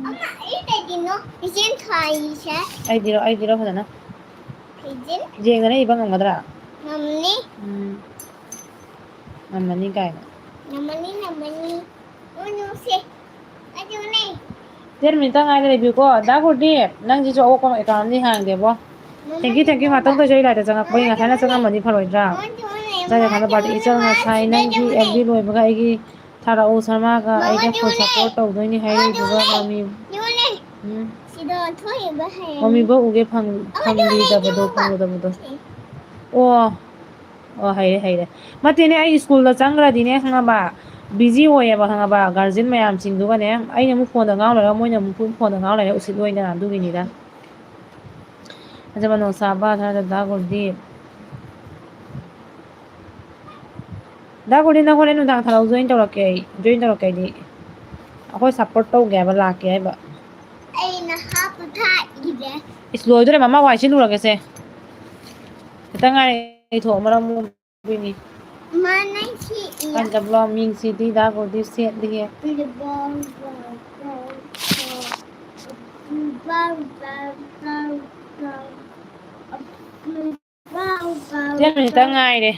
ꯑꯃ, ꯑꯩ ꯀꯩꯒꯤꯅꯣ ꯏꯆꯦꯅ ꯊꯥꯔꯤꯁꯦ? ꯑꯩꯗꯤꯔꯣ, ꯑꯩꯗꯤꯔꯣ ꯐꯖꯅ? ꯐꯤꯖꯤꯟ? ꯌꯦꯡꯗꯅ ꯏꯕ ꯉꯝꯒꯗ꯭ꯔꯥ? ꯉꯝꯅꯤ꯫ ꯎꯝ꯫ ꯉꯝꯃꯅꯤ ꯀꯥꯏꯅ꯫ ꯉꯝꯃꯅꯤ, ꯉꯝꯃꯅꯤ꯫ ꯎꯅꯨꯁꯦ꯫ ꯑꯗꯨꯅꯦ꯫ Ten minute ꯇ ꯉꯥꯏꯔꯦ, ꯂꯩꯕꯤꯌꯨꯀꯣ꯫ ꯗꯥ ꯒꯨꯔꯗꯤꯞ, ꯅꯪꯁꯤꯁꯨ ꯑꯑꯣꯛꯄ account ꯑꯃꯗꯤ ꯍꯥꯡꯗꯦꯕꯣ꯫ Thank you, thank you꯫ ꯉꯥꯛꯇꯪ ꯇꯧꯖꯩ, ꯂꯥꯏꯗ ꯆꯪꯉꯛꯄꯒꯤ ꯉꯁꯥꯏꯅ ꯆꯪꯉꯝꯃꯗꯤ ꯐꯔꯣꯏꯗ꯭ꯔꯥ? ꯆꯪꯉꯀꯥꯟꯗ ꯕꯥꯔꯗꯦ ꯏꯆꯜ ꯉꯁꯥꯏ ꯅꯪꯒꯤ F B ꯂꯣꯏꯕꯒ ꯑꯩꯒꯤ ꯊꯥꯔꯛꯎ, ꯁꯔꯃꯥꯒ ꯑꯩꯒ full support ꯇꯧꯗꯣꯏꯅꯤ ꯍꯥꯏꯔꯛꯏꯗꯨꯒ ꯃꯃꯤ꯫ ꯎꯝ꯫ ꯁꯤꯗ ꯑꯣꯟꯊꯣꯛꯏꯕ ꯍꯌꯦꯡ꯫ ꯃꯃꯤꯕꯧ ꯎꯒꯦ ꯐꯪ-, ꯑꯣ, ꯑꯗꯨ ꯐꯪꯈꯤꯗꯕꯗꯣ, ꯍꯌꯦꯡ ꯐꯪꯂꯨꯗꯕꯗꯣ꯫ ꯑꯦ꯫ ꯑꯣ꯫ ꯑꯣ, ꯍꯩꯔꯦ, ꯍꯩꯔꯦ꯫ ꯅꯠꯇꯦꯅꯦ, ꯑꯩ ꯁ꯭ꯀꯨꯜꯗ ꯆꯪꯈ꯭ꯔꯗꯤꯅꯦ, ꯈꯪꯉꯕ? ꯕꯤꯖꯤ ꯑꯣꯏꯌꯦꯕ, ꯈꯪꯉꯕ? ꯒꯥꯔꯖꯤꯌꯟ ꯃꯌꯥꯝꯁꯤꯡꯗꯨꯒꯅꯦ, ꯑꯩꯅ ꯑꯃꯨꯛ ꯐꯣꯟꯗ ꯉꯥꯡ ꯂꯩꯔꯒ ꯃꯣꯏꯅ ꯑꯃꯨꯛ ꯐꯣꯟꯗ ꯉꯥꯡ ꯂꯩꯔꯒ ꯎꯁꯤꯠꯂꯣꯏꯗꯅ, ꯑꯗꯨꯒꯤꯅꯤꯗ꯫ ꯐꯖꯕ ꯅꯣꯡꯁꯥꯕ, ꯊꯥꯖꯗ ꯒꯨꯔꯗꯤꯞ꯫ ꯗꯥ ꯒꯣꯜꯗꯤ, ꯅꯪ ꯍꯣꯔꯦꯟ ꯅꯨꯡꯗꯥꯡ ꯊꯥꯔꯛꯑꯣ, join ꯇꯧꯔꯛꯀꯦ ꯑꯩ, join ꯇꯧꯔꯛꯀꯦ ꯑꯩꯗꯤ꯫ ꯑꯩꯈꯣꯏ support ꯇꯧꯒꯦ ꯍꯥꯏꯕ, ꯂꯥꯛꯀꯦ ꯍꯥꯏꯕ꯫ ꯑꯩꯅ ꯍꯥꯞꯄ ꯊꯥꯛꯏꯔꯦ꯫ ꯏꯁ, ꯂꯣꯏꯗꯣꯔꯦ, ꯃꯃꯥ ꯋꯥꯏ ꯁꯤꯠꯂꯨꯔꯒꯦꯁꯦ꯫ ꯈꯤꯇꯪ ꯉꯥꯏꯔꯦ, ꯑꯩ ꯊꯣꯛ ꯃꯔꯝ ꯃꯣꯛꯏꯅꯤ꯫ ꯃꯥ ꯅꯪ ꯁꯤ ꯏꯌꯥ꯫ ꯀꯥꯟꯗ ꯕ꯭ꯂꯣ ꯃꯤꯡꯁꯤꯗꯤ ꯗꯥ ꯒꯣꯜꯗꯤ ꯁꯦꯠꯂꯤꯍꯦ꯫ Ten minute ꯇ ꯉꯥꯏꯔꯦ꯫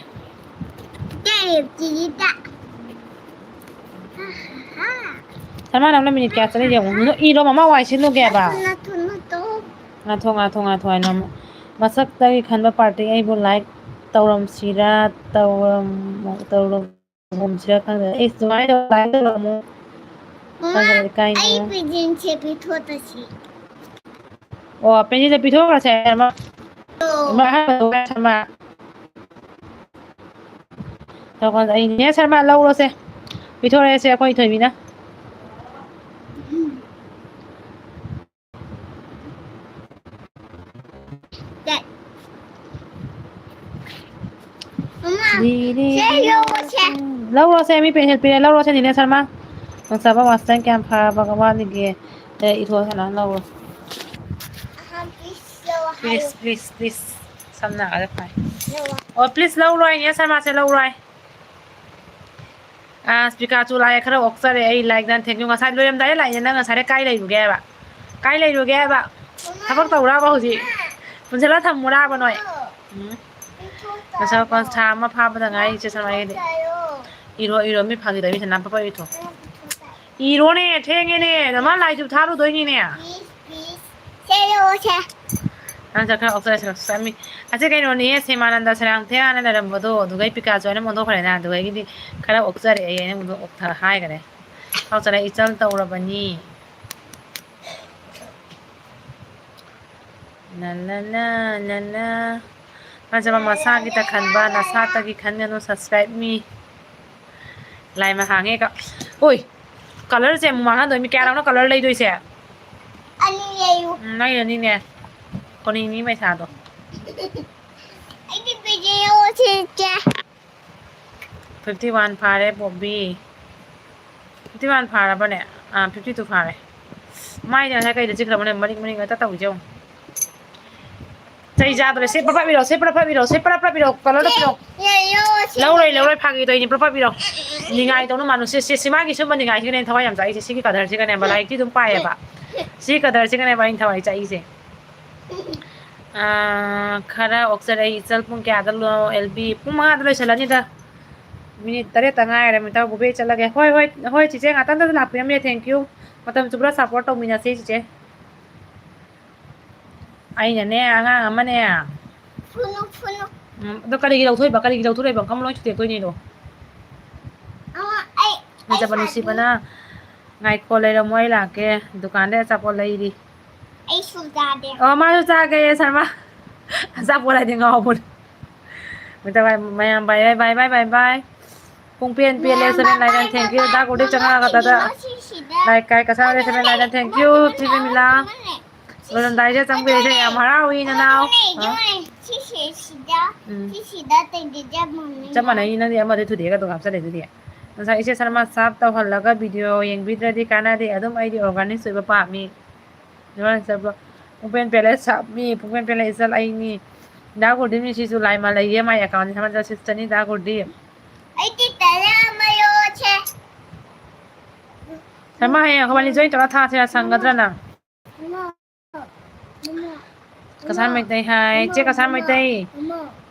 ꯁꯔꯃꯥ, ꯅꯪꯅ minute ꯀꯌꯥ ꯆꯠꯂꯤ ꯌꯦꯡꯉꯨ꯫ ꯏꯔꯣ, ꯃꯃꯥ ꯋꯥꯏ ꯁꯤꯠꯂꯨꯒꯦꯕ꯫ ꯅꯊꯨ, ꯅꯊꯨ, ꯅꯊꯨ꯫ ꯉꯥꯊꯣ, ꯉꯥꯊꯣ, ꯉꯥꯊꯣ ꯍꯥꯏꯅ ꯑꯃꯨꯛ꯫ ꯃꯁꯛꯇꯒꯤ ꯈꯟꯕ party ꯑꯩꯕꯨ like ꯇꯧꯔꯝꯁꯤꯔꯥ, ꯇꯧꯔꯝ-, ꯇꯧꯔꯝ-, ꯇꯧꯔꯝꯁꯤꯔꯥ ꯈꯪꯗꯦ꯫ ꯑꯩ ꯁꯨꯃꯥꯏꯅ ꯇꯧꯔ like ꯇꯧꯔꯝꯃꯨ꯫ ꯃꯥ, ꯈꯪꯗꯦ, ꯏꯀꯥꯏꯅꯦ꯫ ꯑꯩ present ꯁꯦ ꯄꯤꯊꯣꯛꯇꯁꯤ꯫ ꯑꯣ, present ꯁꯦ ꯄꯤꯊꯣꯛꯈ꯭ꯔꯁꯦ ꯍꯥꯏꯔ ꯃꯥ-, ꯑꯣ꯫ ꯃꯥ ꯑꯍꯥꯟꯕꯗ ꯋꯥꯏ ꯁꯪꯕ꯫ ꯇꯧꯀꯥꯟꯗ ꯑꯩ, ꯅꯦ ꯁꯔꯃ, ꯂꯧꯔꯣꯁꯦ꯫ ꯄꯤꯊꯣꯔꯛꯑꯦꯁꯦ ꯑꯩꯈꯣꯏ ꯊꯣꯏꯕꯤꯅ꯫ ꯃꯃꯥ, ꯗꯤ, ꯗꯤ, ꯁꯦ ꯗꯤ꯫ ꯂꯧꯔꯣꯁꯦ꯫ ꯂꯧꯔꯣꯁꯦ, ꯃꯤ present ꯄꯤꯔꯦ, ꯂꯧꯔꯣꯁꯦ, ꯅꯦꯅꯦ ꯁꯔꯃ꯫ ꯅꯣꯡꯆꯥꯕ ꯋꯥꯁꯇꯟ ꯀꯌꯥꯝ ꯐꯕ ꯋꯥꯠꯂꯤꯒꯦ? ꯑꯦ, ꯏꯊꯣꯛꯑꯣ, ꯁꯅꯥ, ꯂꯧꯔꯣ꯫ ꯑꯍꯥꯟ please ꯂꯧ ꯍꯥꯏꯌꯨ꯫ Please, please, please꯫ ꯁꯝ ꯅꯥꯒꯗ ꯐꯥꯏ꯫ ꯂꯧ꯫ ꯑꯣ, please ꯂꯧꯔꯣꯏ, ꯅꯦ ꯁꯔꯃꯁꯦ ꯂꯧꯔꯣꯏ꯫ ꯑꯁ, ꯄꯤꯀꯥꯆꯨ ꯂꯥꯛꯑꯦ, ꯈꯔ ꯑꯣꯛꯆꯔꯦ ꯑꯩ꯫ Like done, thank you꯫ ꯉꯁꯥꯏ ꯂꯣꯏꯔꯝꯗꯥꯏꯗ ꯂꯥꯛꯏꯅꯦ, ꯅꯪ ꯉꯁꯥꯏꯗ ꯀꯥꯏ ꯂꯩꯔꯨꯒꯦ ꯍꯥꯏꯕ? ꯀꯥꯏ ꯂꯩꯔꯨꯒꯦ ꯍꯥꯏꯕ? ꯃꯃꯥ꯫ ꯊꯕꯛ ꯇꯧꯔꯕ ꯍꯧꯖꯤꯛ? ꯃꯃꯥ꯫ ꯄꯨꯟꯁꯤꯜꯂ ꯊꯝꯃꯨꯔꯕ ꯅꯣꯏ? ꯃꯥ꯫ ꯎꯝ꯫ ꯄꯤꯊꯣꯛ ꯉꯁꯥꯏ ꯆꯥꯔꯣ꯫ ꯊꯥ ꯑꯃ ꯐꯥꯕꯗ ꯉꯥꯏꯔꯤ, ꯏꯆꯦ ꯁꯅꯥꯒꯤꯗꯤ꯫ ꯄꯤꯊꯣꯛ ꯆꯥꯔꯣ꯫ ꯏꯔꯣ, ꯏꯔꯣ, ꯃꯤ ꯐꯥꯒꯤ ꯇꯧꯏ, ꯃꯤ ꯁꯅꯥ ꯄꯠ ꯄꯠ ꯏꯊꯣꯛ꯫ ꯅꯪ ꯄꯤꯊꯣꯛ ꯆꯥꯔꯣ꯫ ꯏꯔꯣꯅꯦ, ꯊꯦꯡꯉꯦꯅꯦ, ꯅꯃꯥ ꯂꯥꯏꯗꯨ ꯊꯥꯔꯨꯗꯣꯏꯅꯤꯅꯦ꯫ Please, please꯫ ꯁꯦ, ꯏꯔꯣꯁꯦ꯫ ꯅꯪ ꯆꯠꯈ꯭ꯔ ꯑꯣꯛꯆꯔꯁꯤ, ꯆꯠꯃꯤ-, ꯑꯁꯤ ꯀꯩꯅꯣꯅꯦꯍꯦ, ꯁꯦꯃꯥꯅꯟꯗ ꯁꯦꯔꯥꯡꯊꯦꯝ ꯍꯥꯏꯅ ꯂꯩꯔꯝꯕꯗꯣ, ꯑꯗꯨꯒꯩ ꯄꯤꯀꯥꯆꯨ ꯍꯥꯏꯅ ꯑꯣꯟꯊꯣꯛꯈ꯭ꯔꯦꯅ, ꯑꯗꯨꯒꯩꯒꯤꯗꯤ ꯈꯔ ꯑꯣꯛꯆꯔꯦ ꯑꯩ, ꯑꯩꯅ ꯑꯣꯟꯊꯣꯛ-, ꯑꯣꯛꯊ-, ꯍꯥꯏꯈꯔꯦ꯫ ꯄꯥꯎ ꯆꯔꯥ ꯏꯆꯜ ꯇꯧꯔꯕꯅꯤ꯫ ꯅꯅ ꯅꯅ ꯅꯖꯕ ꯃꯁꯥꯒꯤꯇ ꯈꯟꯕ, ꯅꯁꯥꯇꯒꯤ ꯈꯟꯒꯅꯨ꯫ Subscribe me. ꯂꯥꯏꯃ ꯍꯥꯡꯉꯦ ꯀ-, ꯎꯏ, colorꯁꯦ ꯑꯃꯨꯛ ꯃꯥꯡꯍꯟꯗꯣꯏ꯫ ꯃꯤ ꯀꯌꯥꯔꯛꯅꯣ color ꯂꯩꯗꯣꯏꯁꯦ? ꯑꯅꯤ ꯂꯩꯌꯨ꯫ ꯎꯝ, ꯅꯪꯒꯤꯗꯅꯤꯅꯦ꯫ ꯀꯣꯅꯤꯡꯅꯤ ꯄꯩꯁꯥꯗꯣ꯫ ꯑꯩꯗꯤ video ꯁꯦ ꯆꯦ꯫ Fifty one ꯐꯥꯔꯦ ꯕꯣꯕꯤ꯫ Fifty one ꯐꯥꯔꯕꯅꯦ? ꯑꯥ, fifty two ꯐꯥꯔꯦ꯫ ꯃꯥꯏꯁꯦ ꯉꯁꯥꯏ ꯀꯩꯗ ꯆꯤꯛꯈ꯭ꯔꯕꯅꯦ? ꯃꯔꯤꯡ ꯃꯔꯤꯡ ꯉꯥꯛꯇ ꯇꯧꯔꯤꯁꯦ ꯌꯦꯡꯉꯨ꯫ ꯆꯩ ꯆꯥꯗ꯭ꯔꯦ꯫ ꯁꯦ ꯄ꯭ꯔꯞ ꯄ꯭ꯔꯞ ꯏꯔꯣ, ꯁꯦ ꯄ꯭ꯔꯞ ꯄ꯭ꯔꯞ ꯏꯔꯣ, ꯁꯦ ꯄ꯭ꯔꯞ ꯄ꯭ꯔꯞ ꯏꯔꯣ, colorꯗꯣ ꯄꯤꯔꯣ꯫ ꯌꯥꯏꯌꯣ, ꯁꯦ꯫ ꯂꯧꯔꯣꯏ, ꯂꯧꯔꯣꯏ, ꯐꯥꯒꯤ ꯇꯧꯔꯤꯅꯤ, ꯄ꯭ꯔꯞ ꯄ꯭ꯔꯞ ꯏꯔꯣ꯫ ꯅꯤꯡꯉꯥꯏ ꯇꯧꯅꯨ ꯃꯥꯅꯨ꯫ ꯁꯦ, ꯁꯦ, ꯁꯤ ꯃꯥꯒꯤ ꯁꯨꯝꯕ ꯅꯤꯡꯉꯥꯏꯁꯤꯒꯅꯦ ꯊꯋꯥꯏ ꯌꯥꯝ ꯆꯥꯛꯏꯁꯦ꯫ ꯁꯤꯒꯤ colorꯁꯤꯒꯅꯦꯕ, ꯂꯥꯏꯔꯤꯛꯇꯤ ꯑꯗꯨꯝ ꯄꯥꯏꯌꯦꯕ꯫ ꯁꯤ colorꯁꯤꯒꯅꯦꯕ ꯑꯩꯅ ꯊꯋꯥꯏ ꯆꯥꯛꯏꯁꯦ꯫ ꯑꯥ, ꯈꯔ ꯑꯣꯛꯆꯔꯦ꯫ ꯏꯆꯜ ꯄꯨꯡ ꯀꯌꯥꯗ ꯂꯣ-, ꯑꯦꯜ ꯕꯤ? ꯄꯨꯡ ꯃꯉꯥꯗ ꯂꯣꯏꯁꯤꯜꯂꯅꯤꯗ꯫ Minute ꯇꯔꯦꯠꯇ ꯉꯥꯏꯔꯦ꯫ ꯃꯤꯇꯔ ꯕꯨꯕꯦ ꯆꯠꯂꯒꯦ꯫ ꯍꯣꯏ, ꯍꯣꯏ, ꯍꯣꯏ, ꯆꯤꯆꯦ, ꯉꯥꯛꯇꯪꯗꯁꯨ ꯂꯥꯛꯄꯤꯔꯝꯃꯦ꯫ Thank you꯫ ꯃꯇꯝ ꯆꯨꯞꯄ support ꯇꯧꯃꯤꯟꯅꯁꯦ, ꯆꯤꯆꯦ꯫ ꯑꯩꯅꯅꯦ, ꯑꯉꯥꯡ ꯑꯃꯅꯦ꯫ ꯐꯨꯅꯨ, ꯐꯨꯅꯨ꯫ ꯎꯝ, ꯑꯗꯣ ꯀꯔꯤꯒꯤ ꯂꯧꯊꯣꯛꯏꯕ? ꯀꯔꯤꯒꯤ ꯂꯧꯊꯣꯛꯏꯕ? ꯀꯝ ꯂꯣꯏ ꯊꯨꯗꯦꯛꯇꯣꯏꯅꯤꯗꯣ꯫ ꯑꯃ, ꯑꯩ, ꯑꯩ ꯅꯖꯕ ꯁꯥꯟꯅꯩ꯫ ꯅꯨꯡꯁꯤꯕꯅ ꯉꯥꯏꯈꯣ, ꯂꯩꯔꯝꯃꯣ, ꯑꯩ ꯂꯥꯛꯀꯦ꯫ ꯗꯨꯀꯥꯟꯗꯩ ꯑꯆꯥꯄꯣꯠ ꯂꯩꯔꯤ꯫ ꯑꯩꯁꯨ ꯆꯥꯒꯦ꯫ ꯑꯣ, ꯃꯥꯁꯨ ꯆꯥꯒꯦ, ꯁꯔꯃ꯫ ꯑꯆꯥꯄꯣꯠ ꯍꯥꯏꯗꯤ ꯉꯥꯎꯕꯅꯦ꯫ ꯃꯌꯥꯝ bye, bye, bye, bye, bye, bye꯫ ꯄꯨꯡ ꯄꯦꯟ ꯄꯦꯜꯂꯦ, ꯃꯌꯥꯝ seven like and thank you꯫ ꯗꯥ ꯒꯣꯔꯗꯤ ꯆꯪꯉꯛꯑꯒ ꯇꯥꯇ꯫ ꯀꯩꯅꯣ ꯁꯤꯁꯤꯗ? Like ꯀꯥꯏ ꯀꯁꯥ ꯂꯩ, seven like and thank you꯫ ꯄꯤꯕꯤꯃꯤꯂꯥ꯫ ꯂꯣꯏꯔꯝꯗꯥꯏꯁꯤꯗ ꯆꯪꯕꯤꯔꯛꯏꯁꯦ ꯌꯥꯝ ꯍꯔꯥꯎꯏ, ꯅꯅꯥꯎ꯫ ꯑꯗꯨꯅꯦ, ꯍꯥ? ꯑꯗꯨꯅꯦ꯫ ꯁꯤꯁꯦ ꯁꯤꯗ, ꯎꯝ꯫ ꯁꯤꯁꯤꯗ ꯇꯩꯗꯤ ꯆꯞ ꯃꯥꯟꯅꯩ꯫ ꯆꯞ ꯃꯥꯟꯅꯩ, ꯅꯪꯗꯤ ꯑꯃꯗ ꯊꯨꯗꯦꯛꯑꯒ ꯑꯗꯨꯝ ꯍꯥꯞꯆꯜꯂꯦ ꯑꯗꯨꯗꯤ꯫ ꯉꯁꯥꯏ ꯏꯆꯦ ꯁꯔꯃ ꯁꯥꯞ ꯇꯧꯍꯜꯂꯒ video ꯌꯦꯡꯕꯤꯗ꯭ꯔꯗꯤ ꯀꯥꯟꯅꯗꯦ꯫ ꯑꯗꯨꯝ ꯑꯩꯗꯤ organic ꯑꯣꯏꯕ ꯄꯥꯝꯃꯤ꯫ ꯄꯨꯡꯄꯦꯟ ꯄꯦꯂꯦꯁ ꯁꯥꯞꯅꯤ, ꯄꯨꯡꯄꯦꯟ ꯄꯦꯂꯦꯁ ꯏꯆꯜ ꯑꯩꯅꯤ꯫ ꯗꯥ ꯒꯣꯔꯗꯤꯟꯒꯤ ꯁꯤꯁꯨ ꯂꯥꯏꯃ ꯂꯩꯌꯦ, ꯃꯥꯏ account ꯁꯦ ꯁꯚꯦꯟ ꯗꯕꯜ ꯁꯤꯛꯁ ꯆꯅꯤ, ꯗꯥ ꯒꯣꯔꯗꯤ꯫ ꯑꯩꯗꯤ ꯇꯔꯥ ꯑꯃ ꯌꯣꯜꯂꯦ꯫ ꯁꯔꯃ, ꯍꯌꯦꯡ ꯑꯩꯈꯣꯏꯕꯥꯅꯤ join ꯇꯧꯔ ꯊꯥꯁꯤꯔꯥ, ꯁꯪꯒꯗ꯭ꯔꯥ ꯅꯪ? ꯏꯃꯥ, ꯏꯃꯥ, ꯀꯁꯥꯔ ꯏꯃꯥ, ꯃꯩꯇꯩ ꯍꯥꯏ, ꯏꯃꯥ, ꯆꯦ ꯀꯁꯥꯔ ꯏꯃꯥ, ꯃꯩꯇꯩ꯫ ꯏꯃꯥ,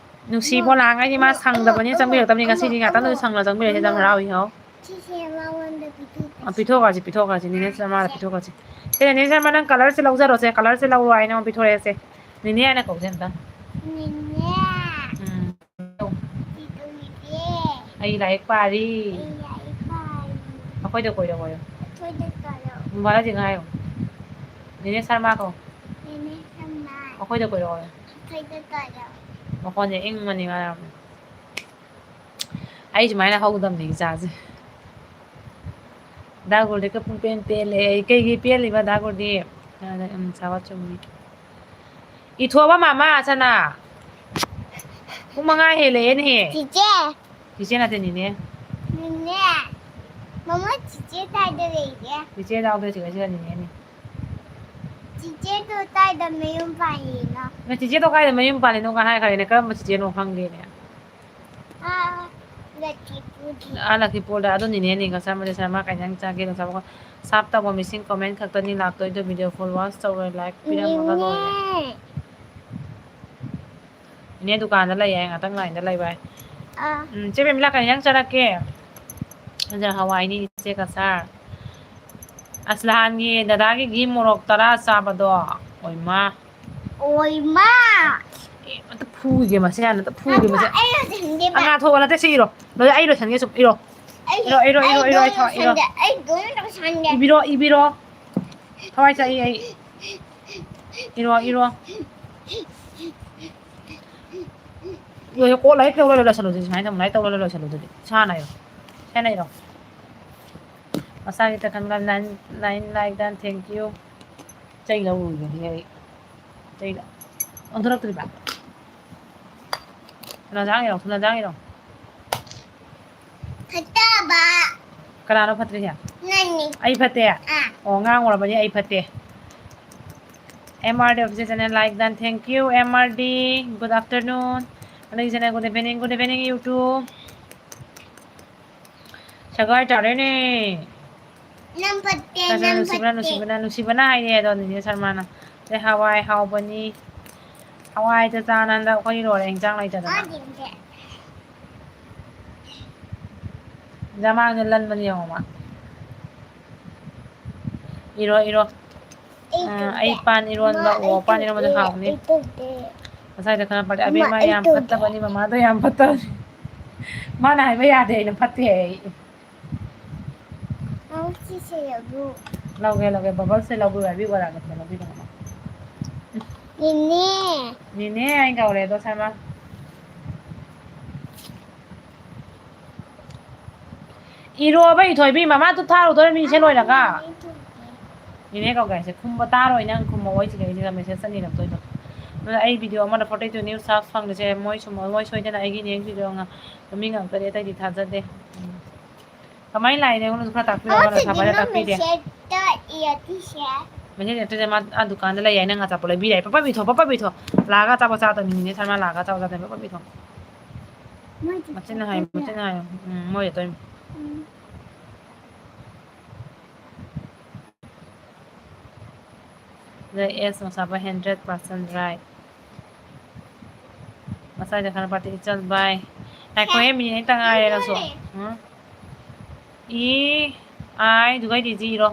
ꯅꯨꯡꯁꯤꯕꯣ ꯏꯃꯥ, ꯂꯥꯡꯉꯩꯗꯤ ꯃꯥ ꯏꯃꯥ, ꯁꯪꯗꯕꯅꯤ, ꯏꯃꯥ, ꯆꯪꯕꯤꯔꯛꯇꯕꯅꯤ꯫ ꯏꯃꯥ, ꯉꯁꯤꯗꯤ ꯉꯥꯛꯇꯪꯗꯁꯨ ꯏꯃꯥ, ꯁꯪꯂ ꯆꯪꯕꯤꯔꯛꯏꯁꯦ, ꯌꯥꯝ ꯏꯃꯥ꯫ ꯍꯔꯥꯎꯏ ꯍꯥꯎ꯫ ꯁꯤꯁꯦ ꯃꯉꯣꯟꯗ ꯄꯤꯊꯣꯛꯀꯦ꯫ ꯑ, ꯄꯤꯊꯣꯛꯈ꯭ꯔꯁꯤ, ꯄꯤꯊꯣꯛꯈ꯭ꯔꯁꯤ꯫ ꯅꯦꯅꯦ ꯁꯔꯃꯥꯗ ꯄꯤꯊꯣꯛꯈ꯭ꯔꯁꯤ꯫ ꯁꯦ, ꯅꯦꯅꯦ ꯁꯔꯃꯥ, ꯅꯪ colorꯁꯦ ꯂꯧꯖꯔꯣꯁꯦ꯫ Colorꯁꯦ ꯂꯧꯔꯣ ꯍꯥꯏꯅ ꯑꯃꯨꯛ ꯄꯤꯊꯣꯔꯛꯑꯦꯁꯦ꯫ ꯅꯦꯅꯦ ꯍꯥꯏꯅ ꯀꯧꯁꯦ ꯑꯝꯇ꯫ ꯅꯦꯅꯦ꯫ ꯎꯝ꯫ ꯀꯩꯗꯧꯔꯤꯒꯦ? ꯑꯩ ꯂꯥꯏꯔꯤꯛ ꯄꯥꯔꯤ꯫ ꯑꯩ ꯂꯥꯏꯔꯤꯛ ꯄꯥꯔꯤ꯫ ꯑꯩꯈꯣꯏꯗ ꯀꯣꯏꯔꯛꯑꯣꯌꯣ꯫ ꯑꯩꯈꯣꯏꯗ ꯀꯣꯏꯔꯛꯑꯣ꯫ ꯕꯕꯥꯗ ꯆꯤꯡꯉꯥꯏꯌꯣ꯫ ꯅꯦꯅꯦ ꯁꯔꯃꯥ ꯀꯧ꯫ ꯅꯦꯅꯦ ꯁꯔꯃꯥ꯫ ꯑꯩꯈꯣꯏꯗ ꯀꯣꯏꯔꯛꯑꯣ꯫ ꯀꯩꯗ ꯀꯥꯏꯗ? ꯃꯈꯣꯟꯁꯦ ꯏꯪꯕꯅꯤ ꯃꯥ ꯌꯥꯝꯅ꯫ ꯑꯩ ꯁꯨꯃꯥꯏꯅ ꯍꯧꯒꯗꯕꯅꯤ ꯏꯆꯥꯁꯦ꯫ ꯗꯥ ꯒꯣꯜꯗꯤꯒ ꯄꯨꯡ ꯄꯦꯟ ꯄꯦꯜꯂꯦ꯫ ꯑꯩ ꯀꯩꯒꯤ ꯄꯦꯜꯂꯤꯕ ꯗꯥ ꯒꯣꯜꯗꯤ? ꯑꯗ, ꯎꯝ, ꯁꯥꯕ ꯆꯨꯝꯃꯤ꯫ ꯏꯊꯣꯛꯑꯕ ꯃꯥꯃꯥ ꯁꯅꯥ꯫ ꯄꯨꯡ ꯃꯉꯥ ꯍꯦꯜꯂꯛꯑꯦꯅꯦꯍꯦ꯫ ꯆꯤꯆꯦ꯫ ꯆꯤꯆꯦ ꯅꯠꯇꯦ, ꯅꯤꯅꯦ꯫ ꯅꯤꯅꯦ꯫ ꯃꯃꯥ, ꯆꯤꯆꯦ ꯀꯥꯏꯗ ꯂꯩꯒꯦ? ꯆꯤꯆꯦ ꯌꯥꯎꯗ꯭ꯔꯦ, ꯆꯤꯆꯦ, ꯆꯤꯆꯦ ꯅꯤꯅꯦꯅꯤ꯫ ꯆꯤꯆꯦꯗꯣ ꯀꯥꯏꯗ ꯃꯌꯨꯝ ꯄꯥꯜꯂꯤꯅꯣ? ꯅ ꯆꯤꯆꯦꯗꯣ ꯀꯥꯏꯗ ꯃꯌꯨꯝ ꯄꯥꯜꯂꯤꯅꯣ ꯀ ꯍꯥꯏꯈ꯭ꯔꯦꯅꯦ, ꯀꯔꯝꯕ ꯆꯤꯆꯦꯅꯣ ꯈꯪꯗꯦꯅꯦ꯫ ꯑꯥ, ꯂꯛꯈꯤꯄꯨꯔꯗ꯫ ꯑꯥ, ꯂꯛꯈꯤꯄꯨꯔꯗ꯫ ꯑꯗꯨ ꯅꯤꯅꯦꯅꯤ ꯉꯁꯥꯏ ꯃꯗꯤ ꯁꯥꯔ ꯃꯥ ꯀꯩ ꯏꯟꯖꯥꯡ ꯆꯥꯒꯦ? ꯉꯁꯥꯏ ꯁꯥꯞ ꯇꯧꯕ missing comment ꯈꯛꯇꯅꯤ ꯂꯥꯛꯇꯣꯏꯗꯣ, video full watch ꯇꯧꯔꯣꯏ, like ꯄꯤꯔꯝꯃꯒ ꯂꯣꯏꯔꯦ꯫ ꯅꯤꯅꯦ꯫ ꯏꯅꯦ ꯗꯨꯀꯥꯟꯗ ꯂꯩꯌꯦ, ꯉꯥꯛꯇꯪ ꯂꯥꯏꯟꯗ ꯂꯩꯕ ꯍꯥꯏ꯫ ꯑꯥ꯫ ꯎꯝ, ꯆꯦ ꯄꯦꯃꯤꯂꯥ, ꯀꯔꯤ ꯏꯟꯖꯥꯡ ꯆꯥꯔꯛꯀꯦ? ꯏꯟꯖꯥꯡ ꯍꯋꯥꯏꯅꯤ, ꯏꯆꯦ ꯀꯁꯥꯔ꯫ ꯑꯁ, ꯅꯍꯥꯟꯒꯤ ꯗꯗꯥꯒꯤ ꯘꯤ ꯃꯣꯔꯣꯛ ꯇꯔꯥ ꯆꯥꯕꯗꯣ, ꯑꯣꯏꯃꯥ꯫ ꯑꯣꯏꯃꯥ! ꯑꯦ, ꯑꯝꯇ ꯐꯨꯒꯦ ꯃꯁꯦ, ꯍꯥꯟꯅ ꯑꯝꯇ ꯐꯨꯒꯦ ꯃꯁꯦ꯫ ꯑꯩ ꯂꯣꯏꯁꯟꯒꯦꯕ꯫ ꯑꯉꯥꯡ ꯊꯣꯛꯑꯣ, ꯅꯠꯇꯦ, ꯁꯤ ꯏꯔꯣ꯫ ꯂꯣꯏ-, ꯑꯩ ꯂꯣꯏꯁꯟꯒꯦ ꯁꯨꯝ, ꯏꯔꯣ꯫ ꯑꯩ, ꯏꯔꯣ, ꯏꯔꯣ, ꯏꯔꯣ, ꯑꯩ ꯏꯔꯣ, ꯑꯗꯨꯝ ꯑꯩ ꯊꯣꯛꯑꯣ, ꯏꯔꯣ꯫ ꯂꯣꯏꯁꯟꯒꯦ, ꯑꯩ ꯑꯗꯨꯝ ꯂꯣꯏꯁꯟꯒꯦ꯫ ꯏꯕꯤꯔꯣ, ꯏꯕꯤꯔꯣ꯫ ꯊꯋꯥꯏ ꯆꯥꯛꯏ ꯑꯩ꯫ ꯏꯔꯣ, ꯏꯔꯣ꯫ ꯂꯣꯏꯔꯦ, ꯀꯣꯛ ꯂꯥꯏꯔꯤꯛ ꯇꯧꯔ ꯂꯣꯏꯁꯜꯂꯣ, ꯁꯤ ꯁꯨꯃꯥꯏꯅ ꯇꯧ, ꯂꯥꯏꯔꯤꯛ ꯇꯧꯔ ꯂꯣꯏꯁꯜꯂꯣ ꯑꯗꯨꯗꯤ꯫ ꯏꯁꯥꯅ ꯏꯔꯣ꯫ ꯏꯁꯥꯅ ꯏꯔꯣ꯫ ꯃꯁꯥꯒꯤ ꯇꯈꯟꯒ nine, nine like done, thank you꯫ ꯆꯩ ꯂꯧꯔꯨꯒꯦ ꯑꯩ꯫ ꯆꯩ ꯂꯧ-, ꯑꯣꯟꯊꯣꯔꯛꯇ꯭ꯔꯤꯕ? ꯊꯨꯅ ꯆꯪꯉꯤꯔꯣ, ꯊꯨꯅ ꯆꯪꯉꯤꯔꯣ? ꯐꯠꯇꯕ꯫ ꯀꯅꯥꯅꯣ ꯐꯠꯇ꯭ꯔꯤꯁꯦ? ꯅꯪꯅꯤ꯫ ꯑꯩ ꯐꯠꯇꯦ? ꯑꯥ꯫ ꯑꯣ, ꯉꯥꯡꯉꯨꯔꯕꯅꯤ ꯑꯩ ꯐꯠꯇꯦ꯫ M R D official channel like done, thank you, M R D, good afternoon. ꯑꯗꯒꯤ channel, good evening, good evening, YouTube꯫ ꯁꯒꯥꯏ ꯇꯥꯔꯦꯅꯦ꯫ ꯅꯪ ꯐꯠꯇꯦ, ꯅꯪ ꯅꯨꯡꯁꯤꯕꯅ, ꯐꯠꯇꯦ꯫ ꯅꯨꯡꯁꯤꯕꯅ, ꯅꯨꯡꯁꯤꯕꯅ ꯍꯥꯏꯔꯦ ꯑꯗꯣ, ꯅꯤꯅꯦ ꯁꯔꯃꯥꯅ꯫ ꯑꯗꯩ ꯍꯋꯥꯏ ꯍꯥꯎꯕꯅꯤ꯫ ꯍꯋꯥꯏ ꯆꯆꯥꯅ ꯍꯟꯗꯛ ꯑꯩꯈꯣꯏ ꯂꯣꯏꯔꯦ, ꯏꯟꯖꯥꯡ ꯂꯩꯇꯗꯅ꯫ ꯃꯥꯗꯤꯅꯦ꯫ ꯖꯃꯥꯡꯗ ꯂꯟꯕꯅꯤ ꯌꯦꯡꯉꯣ ꯃꯥ꯫ ꯏꯔꯣ, ꯏꯔꯣ꯫ ꯑꯩ ꯑ, ꯑꯩ ꯇꯧꯗꯦ꯫ ꯄꯥꯟ ꯏꯔꯣꯟꯕ, ꯃꯥ, ꯑꯣ, ꯑꯩ ꯄꯥꯟ ꯏꯔꯣꯟꯕꯗꯣ ꯇꯧꯗꯦ, ꯍꯥꯎꯕꯅꯤ꯫ ꯑꯩ ꯇꯧꯗꯦ꯫ ꯉꯁꯥꯏꯗ ꯈꯔ ꯄꯥꯜꯂꯦ꯫ ꯃꯥ, ꯑꯕꯦꯝꯃ ꯑꯩ ꯌꯥꯝ ꯇꯧꯗꯦ꯫ ꯐꯠꯇꯕꯅꯤ, ꯃꯃꯥꯗꯣ ꯌꯥꯝ ꯐꯠꯇꯕꯅꯤ꯫ ꯃꯥꯅ ꯍꯥꯏꯕ ꯌꯥꯗꯦ, ꯑꯩꯅ ꯐꯠꯇꯦ ꯍꯥꯏ꯫ ꯅꯪ ꯁꯤꯁꯦ ꯂꯧꯕꯤꯌꯨ꯫ ꯂꯧꯒꯦ, ꯂꯧꯒꯦ꯫ ꯕꯕꯜꯁꯦ ꯂꯧꯕꯤꯌꯨ ꯍꯥꯏꯕꯤꯌꯨ, ꯕꯣꯔꯥ ꯀꯩꯊꯦꯜ ꯂꯧꯕꯤꯅꯕ꯫ ꯅꯤꯅꯦ꯫ ꯅꯤꯅꯦ ꯍꯥꯏꯅ ꯀꯧꯔꯦ ꯑꯗꯣ ꯁꯔꯃ꯫ ꯏꯔꯣꯕ ꯏꯊꯣꯏꯕꯤ, ꯃꯃꯥ ꯇꯨ ꯊꯥꯔꯨꯗꯣꯔꯦ ꯃꯤꯁꯦ ꯂꯣꯏꯔꯒ꯫ ꯅꯤꯅꯦ ꯀꯧꯒꯦ ꯍꯥꯏꯁꯦ ꯈꯨꯝꯕ ꯇꯥꯔꯣꯏ ꯅꯪ, ꯈꯨꯝꯃꯛꯑꯣꯏ ꯁꯤꯗꯩꯁꯤꯗ ꯃꯦꯁꯦꯖ ꯆꯠꯅꯤꯔꯛꯇꯣꯏꯗꯣ꯫ ꯑꯗꯨꯅ ꯑꯩ ꯚꯤꯗꯤꯑꯣ ꯑꯃꯗ ꯐꯣꯔꯇꯤ ꯇꯨ ꯅ꯭ꯌꯨꯁ ꯁꯥꯔꯆ ꯐꯪꯗ꯭ꯔꯤꯁꯦ ꯃꯣꯏ ꯁꯨꯝ, ꯃꯣꯏ ꯁꯣꯏꯗꯅ ꯑꯩꯒꯤ ꯅꯦꯛꯁ ꯚꯤꯗꯤꯑꯣ ꯉꯥ-, ꯃꯃꯤꯡ ꯉꯥꯛꯇꯅꯦ, ꯑꯇꯩꯗꯤ ꯊꯥꯖꯗꯦ꯫ ꯎꯝ꯫ ꯀꯃꯥꯏꯅ ꯂꯥꯛꯏꯅꯦ? ꯑꯩꯉꯣꯟꯗꯁꯨ ꯈꯔ ꯇꯥꯛꯄꯤꯔꯣ, ꯑꯃ ꯁꯥꯕꯥꯏꯅ ꯇꯥꯛꯄꯤꯗꯦ꯫ ꯃꯦꯁꯦꯖꯇ ꯏꯔꯛꯇꯣꯏꯁꯦ꯫ ꯃꯦꯁꯦꯖ ꯏꯔꯛꯇꯣꯏꯁꯦ, ꯃꯥ ꯑꯥ ꯗꯨꯀꯥꯟꯗ ꯂꯩ ꯍꯥꯏ, ꯅꯪ ꯑꯆꯥꯄꯣꯠ ꯂꯩꯕꯤꯔꯦ ꯍꯥꯏ꯫ ꯄꯞ ꯄꯞ ꯏꯊꯣ, ꯄꯞ ꯄꯞ ꯏꯊꯣ꯫ ꯂꯥꯛꯑꯒ ꯑꯆꯥꯄꯣꯠ ꯆꯥꯗꯣꯏꯅꯤꯅꯦ, ꯁꯔꯃ ꯂꯥꯛꯑꯒ ꯑꯆꯥꯄꯣꯠ ꯆꯥꯗꯣꯏꯅꯤ, ꯄꯞ ꯄꯞ ꯏꯊꯣ꯫ ꯃꯣꯏ ꯃꯆꯤꯟꯅ ꯍꯥꯏꯌꯨ, ꯆꯠꯇꯣꯏꯅꯦ꯫ ꯃꯆꯤꯟꯅ ꯍꯥꯏꯌꯨ꯫ ꯎꯝ, ꯃꯣꯏ ꯆꯠꯇꯣꯏꯅꯤ꯫ ꯎꯝ꯫ The S ꯃꯁꯥꯕ hundred percent right. ꯃꯁꯥꯏꯗ ꯈꯔ ꯄꯥꯔꯇꯤ ꯏꯆꯜ ꯕꯥꯏ꯫ ꯉꯥꯏꯈꯣꯍꯦ, ꯃꯤꯅꯤꯠ ꯑꯅꯤꯇ ꯉꯥꯏꯔꯦ ꯅꯪꯁꯨ꯫ ꯎꯝ? ꯏ, ꯑꯥꯏ, ꯑꯗꯨꯒ ꯑꯩꯗꯤ ꯖꯤꯔꯣ꯫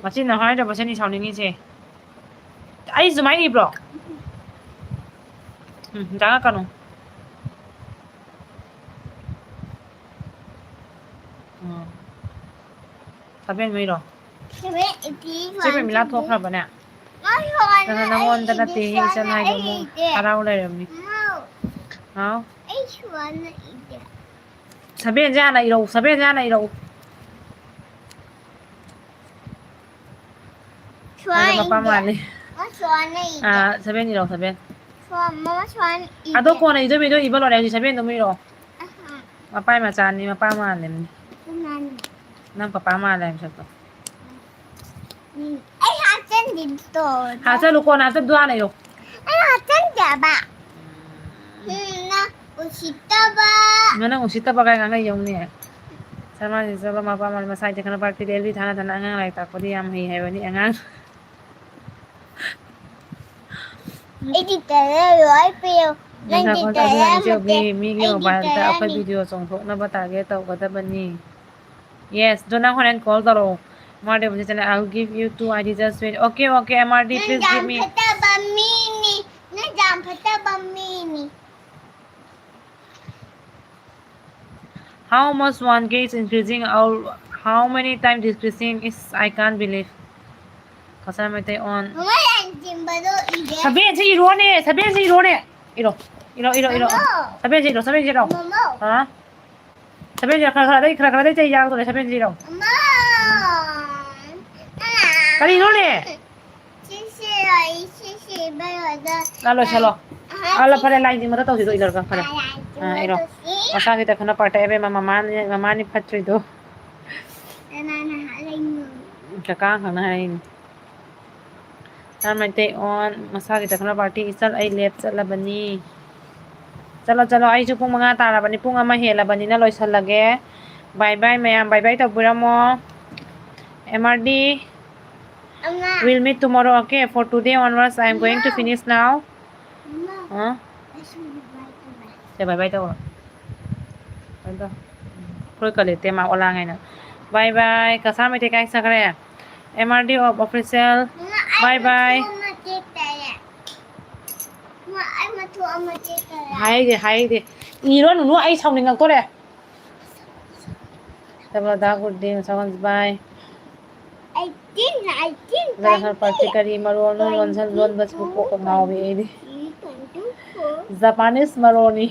ꯃꯆꯤꯟꯅ ꯍꯥꯏꯗꯕꯁꯤꯅꯤ ꯁꯥꯎꯅꯤꯡꯉꯤꯁꯦ꯫ ꯑꯩ ꯁꯨꯃꯥꯏꯅ ꯏꯕ꯭ꯔꯣ? ꯎꯝ, ꯆꯪꯉꯛꯀꯅꯨ꯫ ꯎꯝ꯫ ꯁꯚꯦꯟ ꯃꯩꯔꯣ? ꯁꯚꯦꯟ ꯏꯗꯤ ꯆꯦ ꯄ꯭ꯔꯦꯃꯤꯂꯥ ꯁ꯭ꯋꯥꯏꯗ ꯏꯗꯦ꯫ ꯊꯣꯛꯈ꯭ꯔꯕꯅꯦ? ꯃꯥ ꯁ꯭ꯋꯥꯏꯗ ꯅꯪ ꯅꯉꯣꯟꯗ ꯏꯗꯦ, ꯅꯠꯇꯦ, ꯁ꯭ꯋꯥꯏꯗ ꯏꯆꯟ ꯍꯥꯏꯗꯣ ꯑꯩ ꯑꯃꯨꯛ ꯏꯗꯦ꯫ ꯍꯔꯥꯎ ꯂꯩꯔꯝꯅꯤ꯫ ꯃꯥ꯫ ꯍꯥꯎ? ꯑꯩ ꯁ꯭ꯋꯥꯏꯗ ꯏꯗꯦ꯫ ꯁꯚꯦꯟꯁꯦ ꯍꯥꯟꯅ ꯏꯔꯛꯎ, ꯁꯚꯦꯟꯁꯦ ꯍꯥꯟꯅ ꯏꯔꯛꯎ꯫ ꯁ꯭ꯋꯥꯏ ꯑꯗꯣ ꯃꯄꯥ ꯏꯗꯦ꯫ ꯃꯥꯜꯂꯦ꯫ ꯃꯥ ꯁ꯭ꯋꯥꯏꯅ ꯏꯗꯦ꯫ ꯑꯥ, ꯁꯚꯦꯟ ꯏꯔꯛꯎ, ꯁꯚꯦꯟ꯫ ꯁ꯭ꯋꯥ-, ꯃꯃꯥ ꯁ꯭ꯋꯥꯏꯅ ꯏꯗꯦ꯫ ꯑꯗꯣ ꯀꯣꯟꯅ ꯏꯗꯣꯏ ꯃꯤꯗꯣ ꯏꯕ ꯂꯣꯏꯔꯦ, ꯍꯧꯖꯤꯛ ꯁꯚꯦꯟꯗꯣ ꯑꯃꯨꯛ ꯏꯔꯛꯑꯣ꯫ ꯑꯍꯥ꯫ ꯃꯄꯥꯏ ꯃꯆꯥꯅꯤ, ꯃꯄꯥ ꯃꯥꯜꯂꯤꯕꯅꯤ꯫ ꯀꯅꯥꯅꯣ? ꯅꯪ ꯄꯄꯥ ꯃꯥꯜꯂꯦ ꯃꯁꯛꯇꯣ꯫ ꯎꯝ, ꯑꯩ ꯍꯥꯞꯆꯟꯗꯦ ꯇꯧꯔꯒ꯫ ꯍꯥꯞꯆꯜꯂꯨ, ꯀꯣꯟꯅ ꯍꯥꯞꯆꯟꯗꯨ ꯍꯥꯟꯅ ꯏꯔꯣ꯫ ꯑꯩ ꯍꯥꯞꯆꯟꯗꯦꯕ꯫ ꯎꯝ, ꯅꯪ ꯎꯁꯤꯠꯇꯕ꯫ ꯅꯪ ꯎꯁꯤꯠꯇꯕ ꯀꯥꯏ ꯉꯥꯡꯅꯩ ꯌꯦꯡꯉꯨꯅꯦ꯫ ꯁꯔꯃꯥꯁꯤ ꯆꯠꯂꯣ, ꯃꯄꯥ ꯃꯥꯜꯂꯦ, ꯃꯁꯥꯏꯗꯤ ꯈꯔ ꯄꯥꯛꯇꯤ ꯂꯦꯜꯕꯤ ꯊꯥꯅ ꯊꯥꯅ ꯑꯉꯥꯡ ꯂꯥꯏꯔꯤꯛ ꯇꯥꯛꯄꯗꯤ ꯌꯥꯝ ꯍꯩ ꯍꯥꯏꯕꯅꯤ ꯑꯉꯥꯡ꯫ ꯑꯩꯗꯤ ꯇꯔꯥ ꯂꯣꯏ ꯄꯤꯌꯨ꯫ ꯅꯪꯗꯤ ꯅꯁꯥ ꯈꯣꯟꯖꯦꯜ ꯇꯔꯥ ꯁꯤ ꯃꯇꯦꯛ, ꯃꯇꯦꯛ꯫ ꯃꯤꯒꯤ ꯑꯩꯗꯤ ꯃꯣꯕꯥꯏꯜꯗ ꯇꯔꯥ ꯑꯩꯈꯣꯏ ꯅꯤ꯫ ꯚꯤꯗꯤꯑꯣ ꯆꯣꯡꯊꯣꯛꯅꯕ ꯇꯥꯔꯒꯦꯠ ꯇꯧꯒꯗꯕꯅꯤ꯫ Yes, ꯑꯗꯣ ꯅꯪ ꯍꯣꯔꯦꯟ ꯀꯣꯜ ꯇꯧꯔꯛꯑꯣ꯫ ꯃꯥꯗꯤ ꯍꯧꯖꯤꯛ ꯆꯠꯂꯦ, "I will give you two I D, just wait." Okay, okay, M R D, please give me. ꯅꯪ ꯌꯥꯝ ꯐꯠꯇꯕ ꯃꯤꯅꯤ꯫ ꯅꯪ ꯌꯥꯝ ꯐꯠꯇꯕ ꯃꯤꯅꯤ꯫ How much one K is increasing? How, how many times decreasing? Is, I can't believe. Cachar Meitei ꯑꯣꯟ. ꯃꯃꯥ, line ꯆꯤꯡꯕꯗꯣ ꯏꯒꯦ. ꯁꯚꯦꯟꯁꯦ ꯏꯔꯣꯅꯦ, ꯁꯚꯦꯟꯁꯦ ꯏꯔꯣꯅꯦ. ꯏꯔꯣ, ꯏꯔꯣ, ꯏꯔꯣ, ꯏꯔꯣ. ꯃꯃꯥ. ꯁꯚꯦꯟꯁꯦ ꯏꯔꯣ, ꯁꯚꯦꯟꯁꯦ ꯏꯔꯣ. ꯃꯃꯥ. ꯍꯥ? ꯁꯚꯦꯟꯁꯦ ꯈꯔ ꯈꯔꯗꯩ, ꯈꯔ ꯈꯔꯗꯩ ꯆꯩ ꯌꯥꯎꯗꯣꯔꯦ, ꯁꯚꯦꯟꯁꯦ ꯏꯔꯣ. ꯃꯃꯥ. ꯀꯔꯤꯅꯣꯅꯦ? ꯁꯤꯁꯦ, ꯑꯩ ꯁꯤꯁꯦ ꯏꯕꯦꯝꯃꯗ ꯂꯥ, ꯂꯣꯏꯁꯜꯂꯣ꯫ ꯑꯍꯥ, ꯑꯥ, ꯂꯥ, ꯐꯔꯦ, ꯂꯥꯏꯟ ꯆꯤꯡꯕꯗ ꯇꯧꯁꯤꯗꯣ, ꯏꯔꯣ, ꯐꯔꯦ꯫ ꯑꯥ, ꯂꯥꯏꯟ ꯆꯤꯡꯕ ꯑꯥ, ꯏꯔꯣ꯫ ꯇꯧꯁꯤ꯫ ꯃꯁꯥꯒꯤ ꯇꯥꯏꯈꯨꯅ ꯄꯥꯔꯠ ꯇꯥꯛꯑꯦ, ꯏꯕꯦꯝꯃ, ꯃꯃꯥꯅꯤ, ꯃꯃꯥꯅꯤ ꯐꯠꯇ꯭ꯔꯤꯗꯣ꯫ ꯀꯅꯥꯅ ꯍꯥꯏꯔꯛꯏꯅꯣ? ꯀꯀꯥ ꯈꯪꯅ ꯍꯥꯏꯔꯛꯏꯅꯤ꯫ ꯁꯥꯔ ꯃꯩꯇꯩ ꯑꯣꯟ, ꯃꯁꯥꯒꯤ ꯇꯥꯏꯈꯨꯅ ꯄꯥꯔꯇꯤ, ꯏꯆꯜ, ꯑꯩ ꯂꯦꯞ ꯆꯠꯂꯕꯅꯤ꯫ ꯆꯠꯂꯣ, ꯆꯠꯂꯣ, ꯑꯩꯁꯨ ꯄꯨꯡ ꯃꯉꯥ ꯇꯥꯔꯕꯅꯤ, ꯄꯨꯡ ꯑꯃ ꯍꯦꯜꯂꯕꯅꯤꯅ ꯂꯣꯏꯁꯜꯂꯒꯦ꯫ Bye bye ꯃꯌꯥꯝ, bye bye ꯇꯧꯕꯤꯔꯝꯃꯣ꯫ ꯑꯦꯝ ꯑꯥꯔ ꯗꯤ ꯑꯃ. We'll meet tomorrow, okay? For today onwards, I am going to ꯑꯃ. Finish now. ꯑꯃ. ꯍꯥ? ꯑꯩꯁꯨ bye bye ꯇꯧꯔꯦ꯫ ꯁꯦ, bye bye ꯇꯧꯔꯣ꯫ Bye bye. ꯐꯨꯔꯤꯠ ꯀ ꯂꯤꯠꯇꯦ ꯃꯥ ꯑꯣꯂꯥꯡ ꯍꯥꯏꯅ꯫ Bye bye꯫ ꯀꯁꯥꯔ ꯃꯩꯇꯩ ꯀꯥꯏ ꯆꯠꯈ꯭ꯔꯦ? M R D of official. ꯃꯥ, ꯑꯩ bye bye꯫ ꯃꯇꯨ ꯑꯃ ꯇꯦꯛ ꯇꯥꯔꯦ꯫ ꯃꯥ, ꯑꯩ ꯃꯇꯨ ꯑꯃ ꯇꯦꯛ ꯇꯥꯔꯦ꯫ ꯍꯥꯏꯗꯦ, ꯍꯥꯏꯗꯦ꯫ ꯏꯔꯣ ꯅꯨꯅꯨ, ꯑꯩ ꯁꯥꯎꯅꯤꯡꯉꯛꯇꯣꯔꯦ꯫ ꯁꯕꯥꯗꯥ ꯒꯨꯗ ꯗꯦ, ꯁꯥꯎꯟꯁ ꯕꯥꯏ꯫ ꯑꯩꯠꯇꯤꯟ, ꯑꯩꯠꯇꯤꯟ, ꯂꯣꯟ ꯍꯔ ꯄꯥꯔꯇꯤ ꯇ꯭ꯋꯦꯟꯇꯤ, ꯀꯔꯤ ꯃꯔꯣꯜꯅꯣ? ꯂꯣꯟꯁꯟ ꯂꯣꯟꯕꯁꯤꯕꯨ ꯀꯣꯛꯀ ꯉꯥꯎꯏ ꯑꯩꯗꯤ꯫ ꯇ꯭ꯋꯦꯟꯇꯤ ꯐꯣꯔ, ꯖꯄꯥꯅꯤꯁ ꯃꯔꯣꯜꯅꯤ꯫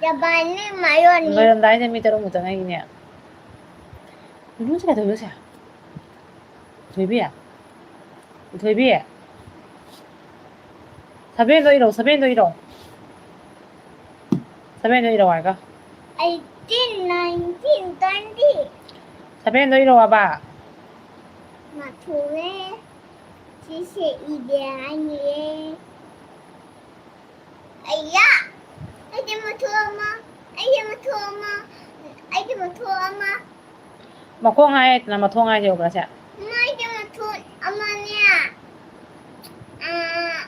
ꯖꯄꯥꯟꯅꯤ ꯃꯌꯣꯟꯅꯤ꯫ ꯂꯣꯏꯔꯝꯗꯥꯏꯁꯦ ꯃꯤ ꯇꯔꯨꯛꯃꯨꯛꯇ ꯉꯥꯏꯔꯤꯅꯦ꯫ ꯀꯩꯅꯣꯁꯦ ꯀꯩꯗꯧꯔꯤꯅꯣ ꯁꯦ? ꯊꯣꯏꯕꯤ? ꯊꯣꯏꯕꯤ? ꯁꯚꯦꯟꯗꯣ ꯏꯔꯣ, ꯁꯚꯦꯟꯗꯣ ꯏꯔꯣ꯫ ꯁꯚꯦꯟꯗꯣ ꯏꯔꯣ ꯍꯥꯏꯔꯒ꯫ Eighteen, nineteen, twenty. ꯁꯚꯦꯟꯗꯣ ꯏꯔꯣ ꯍꯥꯏꯕ꯫ ꯃꯥꯊꯨꯔꯦ꯫ ꯁꯤꯁꯦ ꯏꯗꯦ ꯍꯥꯏꯅꯤꯌꯦ꯫ ꯑꯩꯌꯥ! ꯑꯩꯒꯤ ꯃꯊꯨ ꯑꯃ, ꯑꯩꯒꯤ ꯃꯊꯨ ꯑꯃ, ꯑꯩꯒꯤ ꯃꯊꯨ ꯑꯃ꯫ ꯃꯈꯣꯡ ꯍꯥꯏꯗꯅ ꯃꯊꯣꯡ ꯍꯥꯏꯁꯦ ꯎꯕ꯭ꯔꯥ ꯁꯦ? ꯃꯥꯒꯤ ꯃꯊꯨ ꯑꯃꯅꯦ꯫ ꯑꯥ,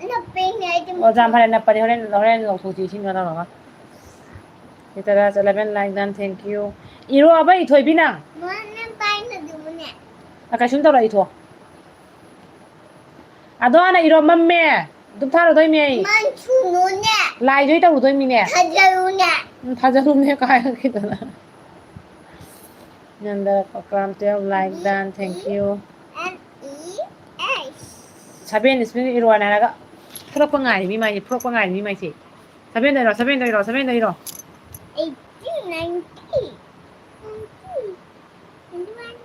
ꯅꯞꯄꯦꯅꯦ ꯑꯩꯒꯤ ꯃꯊꯨ꯫ ꯑꯣ, ꯌꯥꯝ ꯐꯔꯦ, ꯅꯞꯄꯗꯤ ꯍꯣꯔꯦꯟ, ꯍꯣꯔꯦꯟ ꯂꯧꯊꯣꯛꯁꯤ ꯏꯁꯤꯡꯗ ꯇꯧꯔꯒ꯫ ꯁꯤꯇꯔꯥ eleven like done, thank you꯫ ꯏꯔꯣ ꯑꯕ, ꯏꯊꯣꯏꯕꯤ ꯅꯪ꯫ ꯃꯥ ꯅꯪ ꯄꯥꯏꯅꯗꯨꯕꯅꯦ꯫ ꯑ, ꯀꯩꯁꯨꯝ ꯇꯧꯔꯣꯏ, ꯏꯊꯣ꯫ ꯑꯗꯣ ꯍꯥꯟꯅ ꯏꯔꯣ, ꯃꯝꯃꯦ꯫ ꯙꯨꯞ ꯊꯥꯔꯨꯗꯣꯏꯃꯤ ꯑꯩ꯫ ꯃꯥꯟ ꯁꯨꯅꯨꯅꯦ꯫ ꯂꯥꯏꯗꯣ ꯑꯩ ꯇꯧꯔꯨꯗꯣꯏꯃꯤꯅꯦ꯫ ꯊꯥꯖꯔꯨꯅꯦ꯫ ꯎꯝ, ꯊꯥꯖꯜꯂꯨꯅꯦ ꯀꯥꯏꯔꯛꯈꯤꯗꯅ꯫ Nanda ꯄꯀ꯭ꯔꯥꯝ twelve like done, thank you꯫ N E S. Seven spelling ꯏꯔꯣꯅ ꯍꯥꯏꯔꯒ ꯐꯨꯔꯛꯄ ꯉꯥꯏꯔꯤ ꯃꯤ ꯃꯥꯏꯁꯦ, ꯐꯨꯔꯛꯄ ꯉꯥꯏꯔꯤ ꯃꯤ ꯃꯥꯏꯁꯦ꯫ Seven ꯗ ꯏꯔꯣ, seven ꯗ ꯏꯔꯣ, seven ꯗ ꯏꯔꯣ꯫ Eighteen, nineteen, twenty, twenty-one,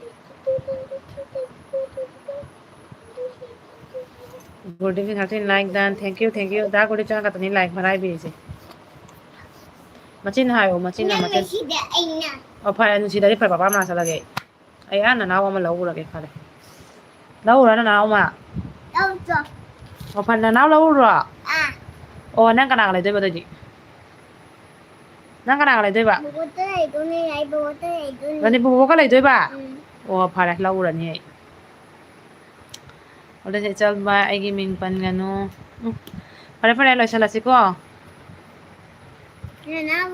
twenty-two, twenty-three, twenty-four, twenty-five, twenty-six, twenty-seven. Good evening, thirteen like done, thank you, thank you꯫ The ꯒꯣꯔꯤ ꯆꯪꯉꯛꯀꯗꯣꯏꯅꯤ like ꯃꯔꯥꯏꯕꯤꯔꯤꯁꯦ꯫ ꯃꯆꯤꯟ ꯍꯥꯏꯌꯣ, ꯃꯆꯤꯟꯅ, ꯃꯆꯤꯟ꯫ ꯁꯤꯗ ꯑꯩꯅ꯫ ꯑꯣ, ꯐꯔꯦ, ꯅꯨꯡꯁꯤꯗꯗꯤ ꯐꯔꯦ, ꯄꯄꯥ ꯃꯅꯥꯛ ꯆꯠꯂꯒꯦ ꯑꯩ꯫ ꯑꯩ ꯑꯥ ꯅꯅꯥꯎ ꯑꯃ ꯂꯧꯔꯨꯔꯒꯦ, ꯐꯔꯦ꯫ ꯂꯧꯔꯨꯔꯥ, ꯅꯅꯥꯎ ꯑꯃ? ꯂꯧꯔꯨꯆꯣ꯫ ꯑꯣ, ꯐꯔꯦ, ꯅꯅꯥꯎ ꯂꯧꯔꯨꯔꯣ? ꯑꯥ꯫ ꯑꯣ, ꯅꯪ ꯀꯅꯥꯒ ꯂꯩꯗꯣꯏꯕ ꯑꯗꯨꯗꯤ? ꯅꯪ ꯀꯅꯥꯒ ꯂꯩꯗꯣꯏꯕ? ꯕꯣꯕꯣꯇ ꯂꯩꯗꯣꯏꯅꯦ, ꯑꯩ ꯕꯣꯕꯣꯇ ꯂꯩꯗꯣꯏꯅꯦ꯫ ꯅꯪꯗꯤ ꯕꯣꯕꯣꯛꯀ ꯂꯩꯗꯣꯏꯕ? ꯎꯝ꯫ ꯑꯣ, ꯐꯔꯦ, ꯂꯧꯔꯨꯔꯅꯤ ꯑꯩ꯫ ꯑꯗꯨꯗꯤ ꯏꯆꯜ ꯕꯥꯏ, ꯑꯩꯒꯤ ꯃꯤꯡ ꯄꯟꯒꯅꯨ꯫ ꯎꯝ꯫ ꯐꯔꯦ, ꯐꯔꯦ, ꯂꯣꯏꯁꯤꯜꯂꯁꯤꯀꯣ꯫ ꯅꯅꯥꯎ